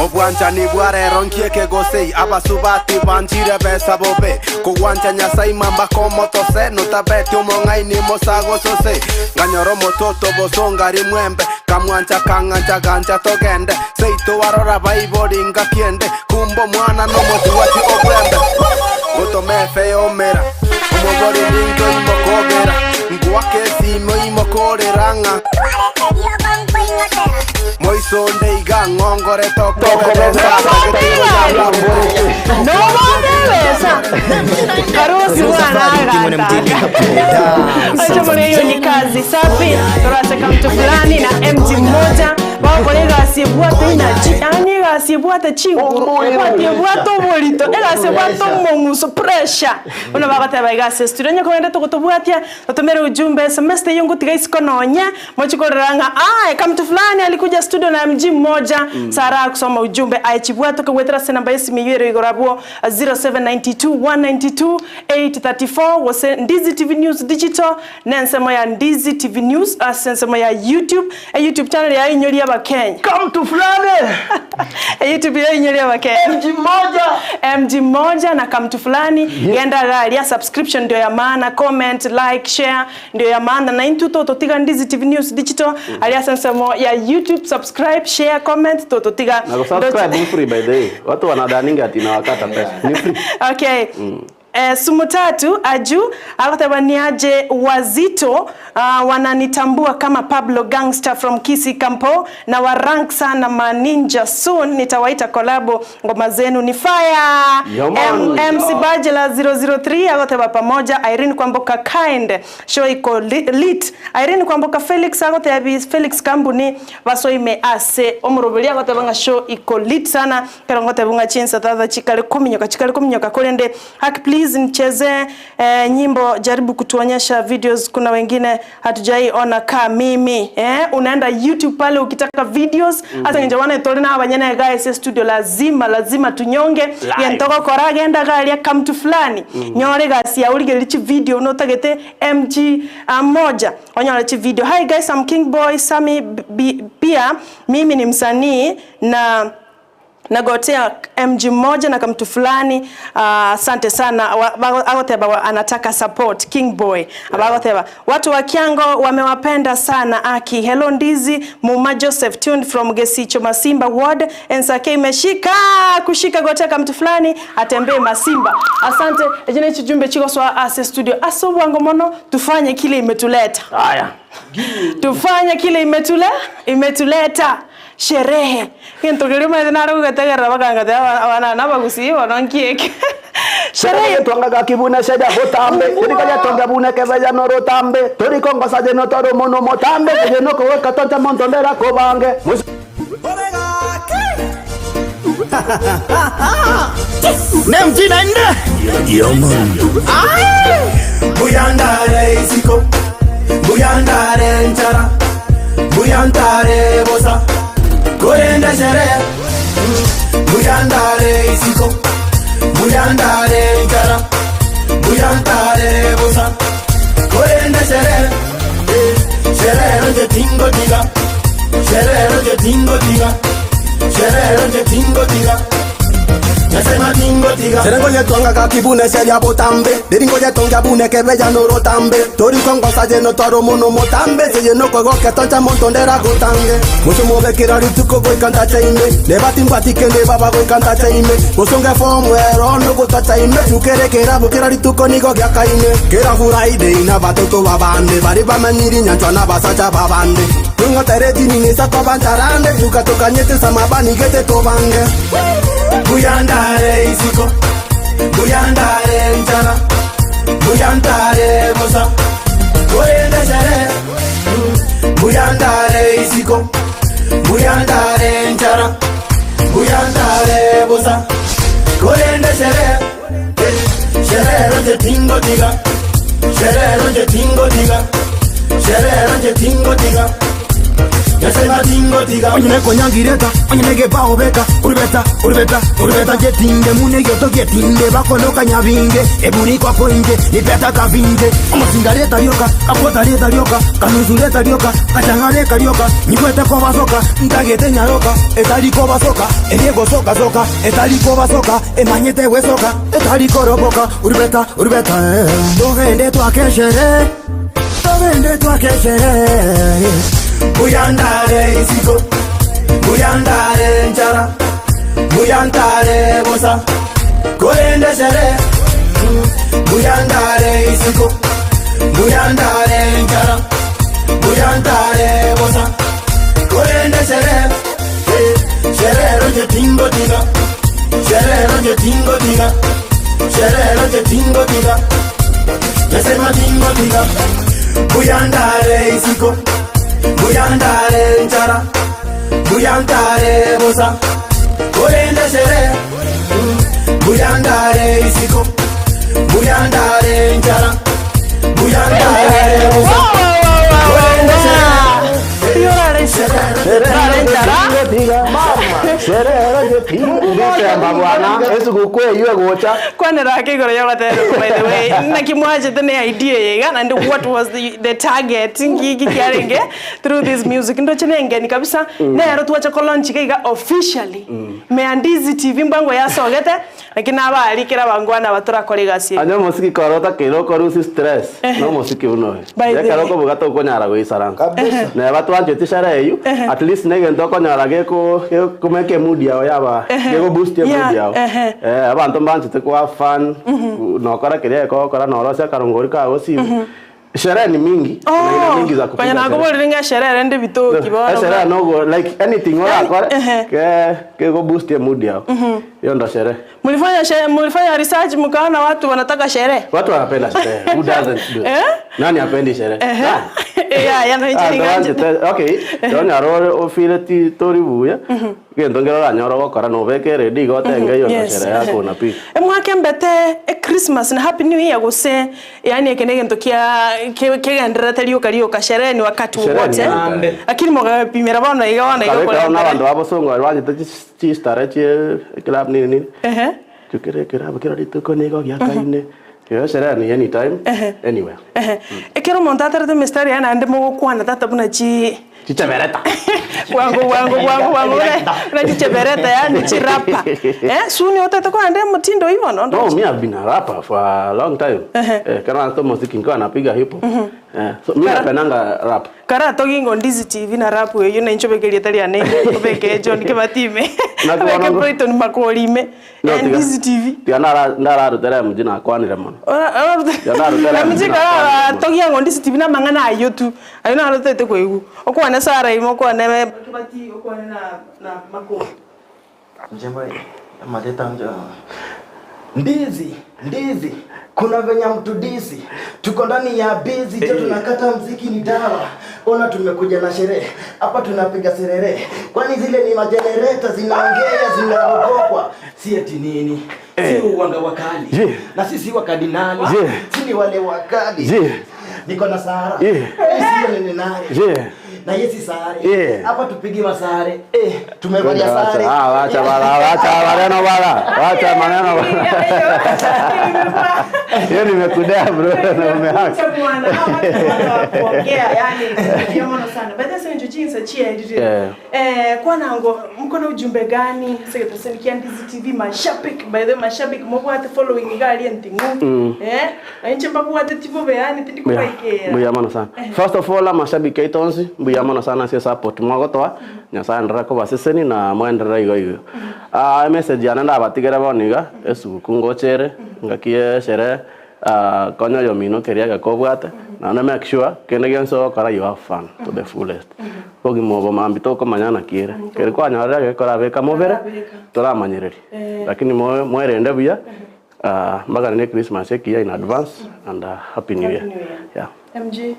Obwanchani bwa rero nkieke gosei abasubati banchire besa bobe kogwancha nyasai mamba komotose notabete omong'aini mosagosose nganyora omototo bosongari mwembe kamwancha kang'ancha gancha togende seito warora baibori ngakiende kumba omwana nomotiwati obwembe gotomefe omera omobori ninko imokogera ngwake esimo imokorera ng'a moisonde iga ng'ongore Nobodebesa. Karusi bwana Acha mbona hiyo ni kazi safi. Turaseka mtu fulani na MT mmoja bakola egasi ebwate inachi yani egasi ebwate chinguru ebwate ebwate oborito egasi ebwate omong'uso pressure bono bagoteba egasi studio onye kogenda togotobwatia totomere ujumbe sms teiyo ngotiga isiko nonya mochikorora ng'a ah kamtu fulani alikuja studio na MG mmoja. Sara kusoma ujumbe aichibwate kogwetera ase namba esimi eywo ere igoro abwo 0792 192 834 gose Ndizi TV News Digital na ensemo ya Ndizi TV News ase ensemo ya YouTube e YouTube channel yaye inyoria abakenya Come to fulani e YouTube yaye inyoria abakenya MG moja MG moja na kamtu fulani genda garia subscription ndio ya maana comment like share ndio ya maana na intu tototiga Ndizi TV News Digital aria ase ensemo ya YouTube subscribe share comment tototiga Na kusubscribe ni free by the way. Watu wanadhaninga ati inawakata pesa. Ni free. Okay. Sumu tatu aju agoteba ni aje wazito wananitambua kama Pablo Gangster from Kisii Campo na warank sana maninja soon nitawaita kolabo ngoma zenu ni fire. Yo, man. MC Bajela 003 agoteba pamoja Irene Kwamboka kind show iko lit Irene Kwamboka Felix agoteba Felix Kambuni basoime ase omurubiri agoteba nga show iko lit sana pero ngoteba nga chinsa tatha chikale kuminyoka chikale kuminyoka kolende hak please nicheze nyimbo jaribu kutuonyesha videos kuna wengine hatujaiona ka mimi unaenda YouTube pale ukitaka videos hata ngejawana itore na abanyene guys studio lazima lazima tunyonge Live. gentoko kora genda garia kamtu fulani nyore gasi ya urigeri chi video notagete MG moja onyore chi video hi guys I'm King Boy Sami pia mimi ni msanii na nagotea MG moja na kamtu fulani asante sana agoteba anataka support King Boy abagoteba watu wa Kiango wamewapenda sana aki hello Ndizi Muma Joseph tuned from Gesicho Masimba ward Ensake imeshika kushika gotea kamtu fulani atembee Masimba asante ejene chijumbe chikoswa ase studio aso wango mono tufanye kile imetuleta Haya. tufanye kile imetuleta sherehe gento keria omanyete nare gogetegerera bakangatea abana nabagusi bono nkieke Sherehe twangaga kibune sheja botambe Turikaja tonga bune kebeja no rotambe Turikongosa jeno toro mono motambe Jeno koweka tonta montondera kobange Nemjina nde Buyandare isiko Buyandare nchara Buyandare bosa Korenda sherehe Buyandare isiko Buyandare nchara Buyandare bosa Korenda sherehe Sherehe ronje tingo tiga Sherehe ronje tingo tiga Sherehe ronje tingo tiga Nasema tingotiga Serengo yetwanga gakibune seria botambe Deringo yetonga bune kebeya norotambe Torikongosa jeno twaro mono motambe Seye nokogoke toncha montondera gotange Muso mobekera rituko goikanta chaime Nebatimbwatike nebaba goikanta chaime Bosonge fomwero nogota chaime Tukerekera bukera rituko nigo gyakaine Kera Friday na batoto babande Bari bamanyiri nyanchwa na basacha babande Tungotere ninisa kobancharande Tukatukanyete samabani gete tobange Buyandare isiko Buyandare nchara Buyandare bosa Korende shere Buyandare isiko Buyandare nchara Buyandare bosa Korende shere Shere ronje tingo tiga Shere ronje tingo tiga Shere ronje tingo tiga Yasema tingo tiga Onyene konyangireta, onyene gebao beka, urubeta, urubeta, urubeta getinde mune yoto getinde bakonoka nyabinge, eburi kwa poinje, nipeta kavinje, omusinga leta ryoka, kakwota leta ryoka, kanusu leta ryoka, kachanga leka ryoka, nyikwete ko basoka, ntagete nyaroka, etari ko basoka, eriego soka soka, etari ko basoka, emanyete wesoka, etari koroboka, urubeta, urubeta, togende twakeshere, togende twakeshere. Buyandare isiko Buyandare nchara Buyandare bosa Korende shere Buyandare isiko Buyandare nchara Buyandare bosa Korende shere Shere ronje tingo tiga Shere ronje tingo tiga Shere ronje tingo tiga Yasema tingo tiga Buyandare isiko Buyandare nchara Buyandare bosa Korende shere Buyandare isiko Buyandare nchara Buyandare bosa Korende Ndicemba bwana esiguku eyu egocha kwanera ake igoro yogatero by the way nakimwachete ne idea yega and what was the target ngiki kiarenge through this music ndoche nengeni kabisa nero twacha kolaunch iga officially Meandizi TV mbango yasogete lakini abarikira bangwana baturakora igasi anya musiki korota kero korusi stress no musiki uno By the ekero way. kobuga tokonyara gwicaransa neba twanjete sherehe eyu at least negento okonyara geko gekomeka emood yao yaba geko boost Yeah, emood yao ehe. abanto mbanchete kwa fun nokora kiria ekogokora norosia karongori kago simu sherehe ni mingi kuna aina mingi za kupiga Kwanya sherehe. nakuborire ng'a sherehe ndi bitoki Eh, sherehe noguo like anything orakore ke gego boost mood yao hiyo ndo sherehe Mulifanya sherehe, mulifanya research mkaona watu wanataka sherehe. watu wanapenda sherehe who doesn't do it? Eh? nani hapendi sherehe Ehe. Yeah, yana Ah, injini ndo wanjete- okay ndonyara ofire ti tori buya gento ngero ranyora gokora nobeke ready gotenge iyo ndo Yes. sherehe yako unapika Emwaka embete e Christmas na Happy New Year gose yani eke negento kia kigenderete rioka rioka sherehe ni wakati Sherehe ni wowote anytime. lakini mugapimira bono iga bono iga kabeka ona kore abandu babosongo bari banjete chistare chie club nini nini ehe chukire kirabu kira rituko nigo giakaine iyo sherehe ni anytime anywhere ehe ekero omonto atarete mistari yana ande mogokwana tata buna chi chichebereta bwangu bwangu bwangu bwangu buna chichebereta yani chirapa eh suni otete kwande mutindo ivo no No, me I've been a rapper for a long time. Ehe. Eh, kana nato muziki nilikuwa napiga hip hop. Eh, so mimi napendanga rap. kara togingo ndizi tv na rapu eyo nenchobekeria tari ane obeke John Kibatime Na obeke kuona ngo- Brighton Makolime No, Eh, tiga- ndizi tv Tiga ndara ndararutera mji nakwanire muno. Ya narutera mji amjikara togia ngo ndizi tv na mang'ana ayo tu ayo narutete kwegu okwane Sara imo okwane Kibati okwane na na Makoli Njema mateta nja. Ndizi, ndizi, kuna venye mtu dizi, tuko ndani ya bizi, jo tunakata mziki ni dawa. Ona tumekuja na sherehe hapa, tunapiga serere, kwani zile ni majenereta zinaongea zinaogopwa, si eti nini, si uwanga wakali na sisi wakadinali, si ni wale wakali. Niko na Sara, Je. sio nenenare Je. Na yesi sare. Yeah. Hapa tupigi masare. Eh, tumevalia Wacha, sare. ah, wacha bala, wacha maneno bala. Wacha maneno bala. Hiyo nimekudea bro na umehack. Cha mwana, hawa watu wa kuongea yani ndio maana sana. By the way njo chia edit. Yeah. Eh, kwa nango mko na ujumbe gani? Sasa Ndizi TV mashabiki by the way mashabiki mobwate following gali entingu. Eh, na inche mbabwate tibo beani tindi kubaikera. Mbuya mono sana. First of all mashabiki aitu onsi mbuya mono sana ase support mwagotoa nyasaye ndira kobaseseni na mwenderera igo igo. Ah, message yane ndabatigere bono iga esuguku ngochere ngakie sherehe ah, konya yomino keria gakobwate na na make sure kende gionsi ogokora you have fun to the fullest. Obogima obo mambi tokomanyana kiere keri kwanyorera gekora beka mobere toramanyereria lakini mwerende buya ah, mpaka nene Christmas ekiya in advance and happy new year. Happy New Year. Yeah. MG.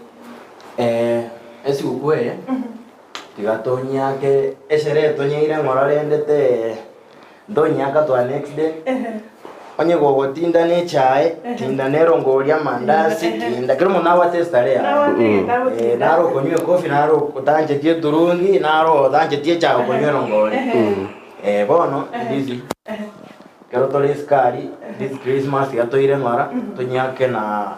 Eh, esiguku eye tigatonyake esherehe tonyeire ng'oro rendete ntonyaka twa next day onye gogotinda ne echae tinda nerongoria mandasi tinda kero omonto nabwate esitare yaye Eh, naro okonywa ecoffee naro otanchetie eturungi naro otanchetie echae okonywa erongori Eh, bono ndizi kero tore esukari this Christmas tiga toire ng'ora tonyake na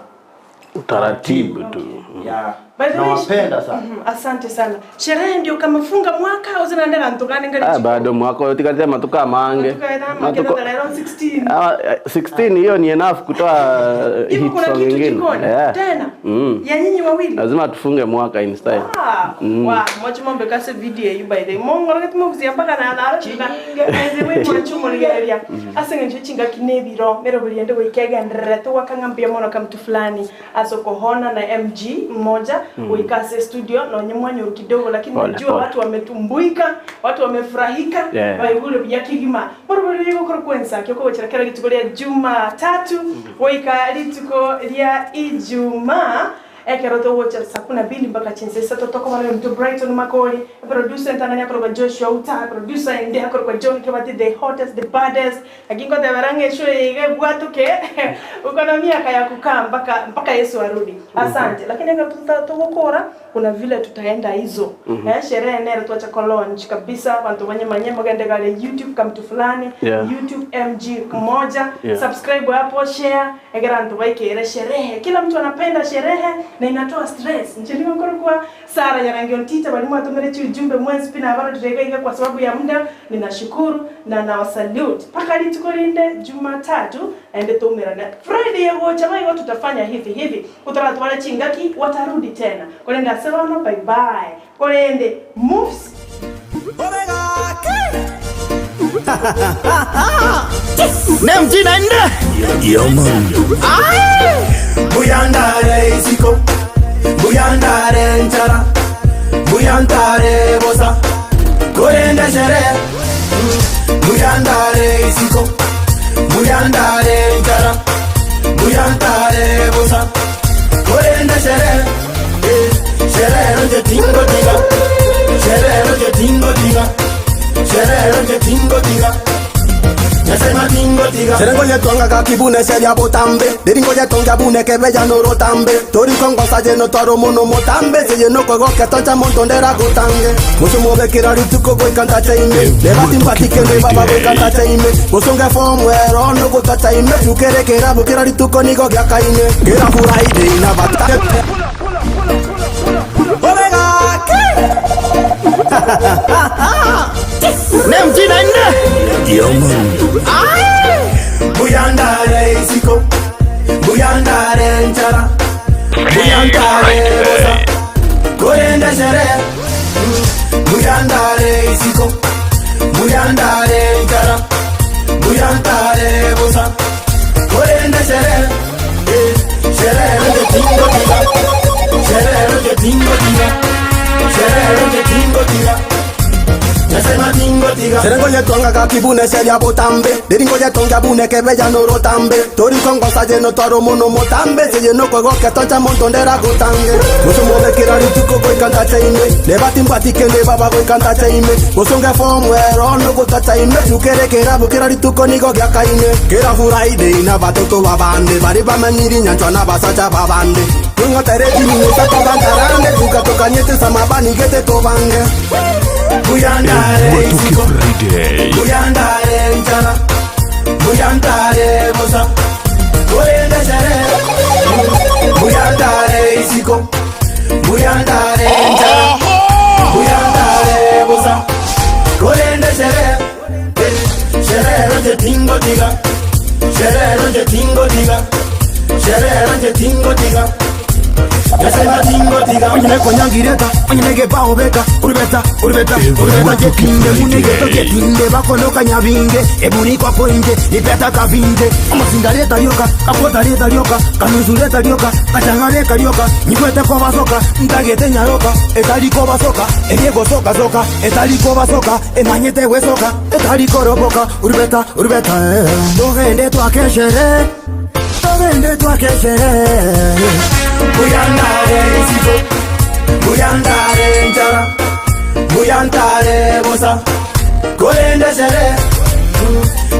utaratibu tu yeah. By the way, Nawapenda sana. Asante sana. Sherehe ndio kama funga mwaka uzinande gantukane ngali. Ah, bado mwaka uyo tikarite matuko amange Matuko 16. Ah, 16 hiyo ni enough kutoa Hivi hit kuna song kitu ingine. jikoni Yeah. tena Mm. ya nyinyi wawili. Lazima tufunge mwaka in style. Ah, Mm. wa mochi mombe kase video eyu by the way. Mongoro kati muvuzia mpaka na na na. Eze we mwachu murigereria. Ase ngencho chinga kinebiro mero buliende goikegenderera tuwakang'ambia mono kamtu fulani asokohona na MG mmoja uikase studio na onye mwanyuru kidogo lakini Pole, najua pole. watu wametumbuika watu wamefurahika Yeah. waigure buya kigima muruburi gukora kwensa kyoko gochera kera rituko ria Jumatatu goika rituko ria Ijumaa ekero togocha saa kumi na mbili mpaka chinse sato tokomana mtu Brighton Makori producer ntanganya akorokwa Joshua Uta producer ende akorokwa John Kebati the hottest the baddest akingo teberange show ige bwatuke uko na miaka ya kukaa mpaka mpaka Yesu arudi asante lakini tugukora kuna vile tutaenda hizo eh, sherehe nere tuacha ko launch kabisa bantu banyamanyema gende gale YouTube kamtu fulani Yeah. YouTube MG mmoja Yeah. subscribe hapo share egera antu baikere sherehe kila mtu anapenda sherehe na inatoa stress nchini kwa Sara Nyarangi Ontita walimu atumire chi ujumbe mwenzi pina abaro turegaiga kwa sababu ya muda ninashukuru na nawasalute paka litukolinde Jumatatu ende tumirane Friday yegocha baigo tutafanya hivi hivi utaratwale chingaki watarudi tena kolenda sebano bye bye kolende moves Nemjina nde Buyandare isiko Buyandare nchara Buyandare bosa Korende shere Buyandare isiko Buyandare nchara Buyandare bosa Korende shere Eh, Shere ronje tingo tiga Shere ronje tingo tiga Shere ronje tingo tiga Nyasema tingo tiga Serengo yetonga kakibune seria botambe Deringo yetonga bune kebeya noro tambe Tori kongo saje no toro mono motambe Seye no kogo ketoncha montondera gotange Musu mobe kira rituko goi kanta chaime Leva timpati kende baba goi kanta chaime Musunge fomwero no gota chaime Chukere kera bukira rituko nigo gyakaine Kera furaide inabata Nemjina nde Buyandare isiko Buyandare nchara Buyandare bosa Korende shere Buyandare isiko Buyandare nchara Buyandare bosa Korende shere Eh, Shere ronje tingo tiga Shere ronje tingo tiga Shere ronje tingo tiga Nasema tingo tiga Serengo yetwanga gakibune sheria botambe Deringo yetonga bune kebeya norotambe Torikongosa jeno twaro mono motambe Seye nokwegoke toncha montondera gotange Musumobekera rituko goikanta chaime Nebatimbwatikende baba goikanta chaime Gosonge fomwero nogota chaime Tukerekera bukera rituko nigo gyakaine Kera Friday na batoto babande Bari bamanyiri nyanchwa na basacha babande Tungotere tikabantarande Tukatokanyete samabani gete tobange Buyandare Ebwatoke Friday. Buyandare njara Buyandare bosa Korende shere Buyandare isiko Buyandare njara Buyandare bosa Korende shere Shere ronje tingo tiga Shere ronje tingo tiga Shere ronje tingo tiga Yasema tingo tiga Onyene konyangireta Onyene gebao beka Uribeta uribeta uribeta jetinde mune geto jetinde bakonoka nyabinge ebunikwa poinje nipeta kavinje omusinga leta lyoka kapota leta lyoka kanusu leta lyoka kachanga leka lyoka nyikwete kobasoka ntagete nyaroka etaliko basoka eryegosokasoka etaliko basoka emanyete gwesoka etalikoroboka uribeta uribeta eh. togende twakeshere togende twakeshere Buyandare isiko Buyandare njara Buyandare bosa Korende shere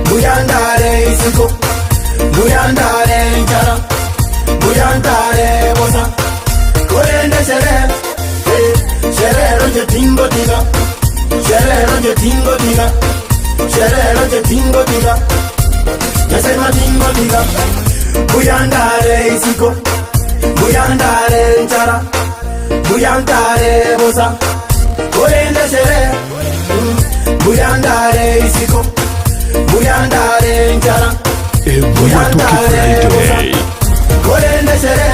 Buyandare isiko Buyandare njara Buyandare bosa Korende shere Shere ronje tingo tiga Shere ronje tingo tiga Shere ronje tingo tiga Yasema tingo tiga Buyandare isiko Buyandare njara Buyandare bosa Korende shere Buyandare isiko Buyandare njara Ebwatoke Friday. Korende shere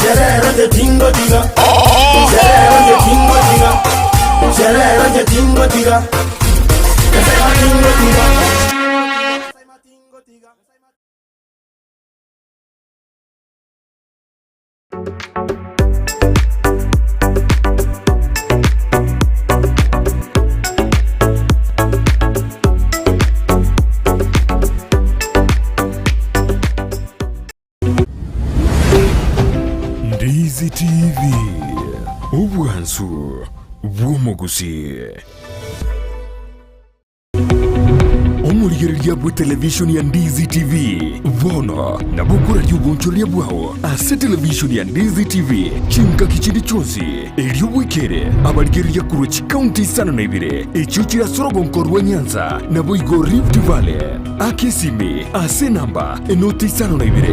Shere ronje tingo tiga Shere ronje tingo tiga Shere ronje tingo tiga Yasema tingo tiga Ndizi TV, obwansu bw'omogusi. Omorigereria bwe televishoni ya Ndizi TV bono nabo okoraria obonchoreria bwao ase televishoni ya Ndizi TV chinkaki chinde chionsi erio bwekere abarigereria korwa chikaunti isano na ibere echio chirase orogonko rwa Nyanza naboigo Rift Valley ake esimi ase enamba enoti isano na ibere.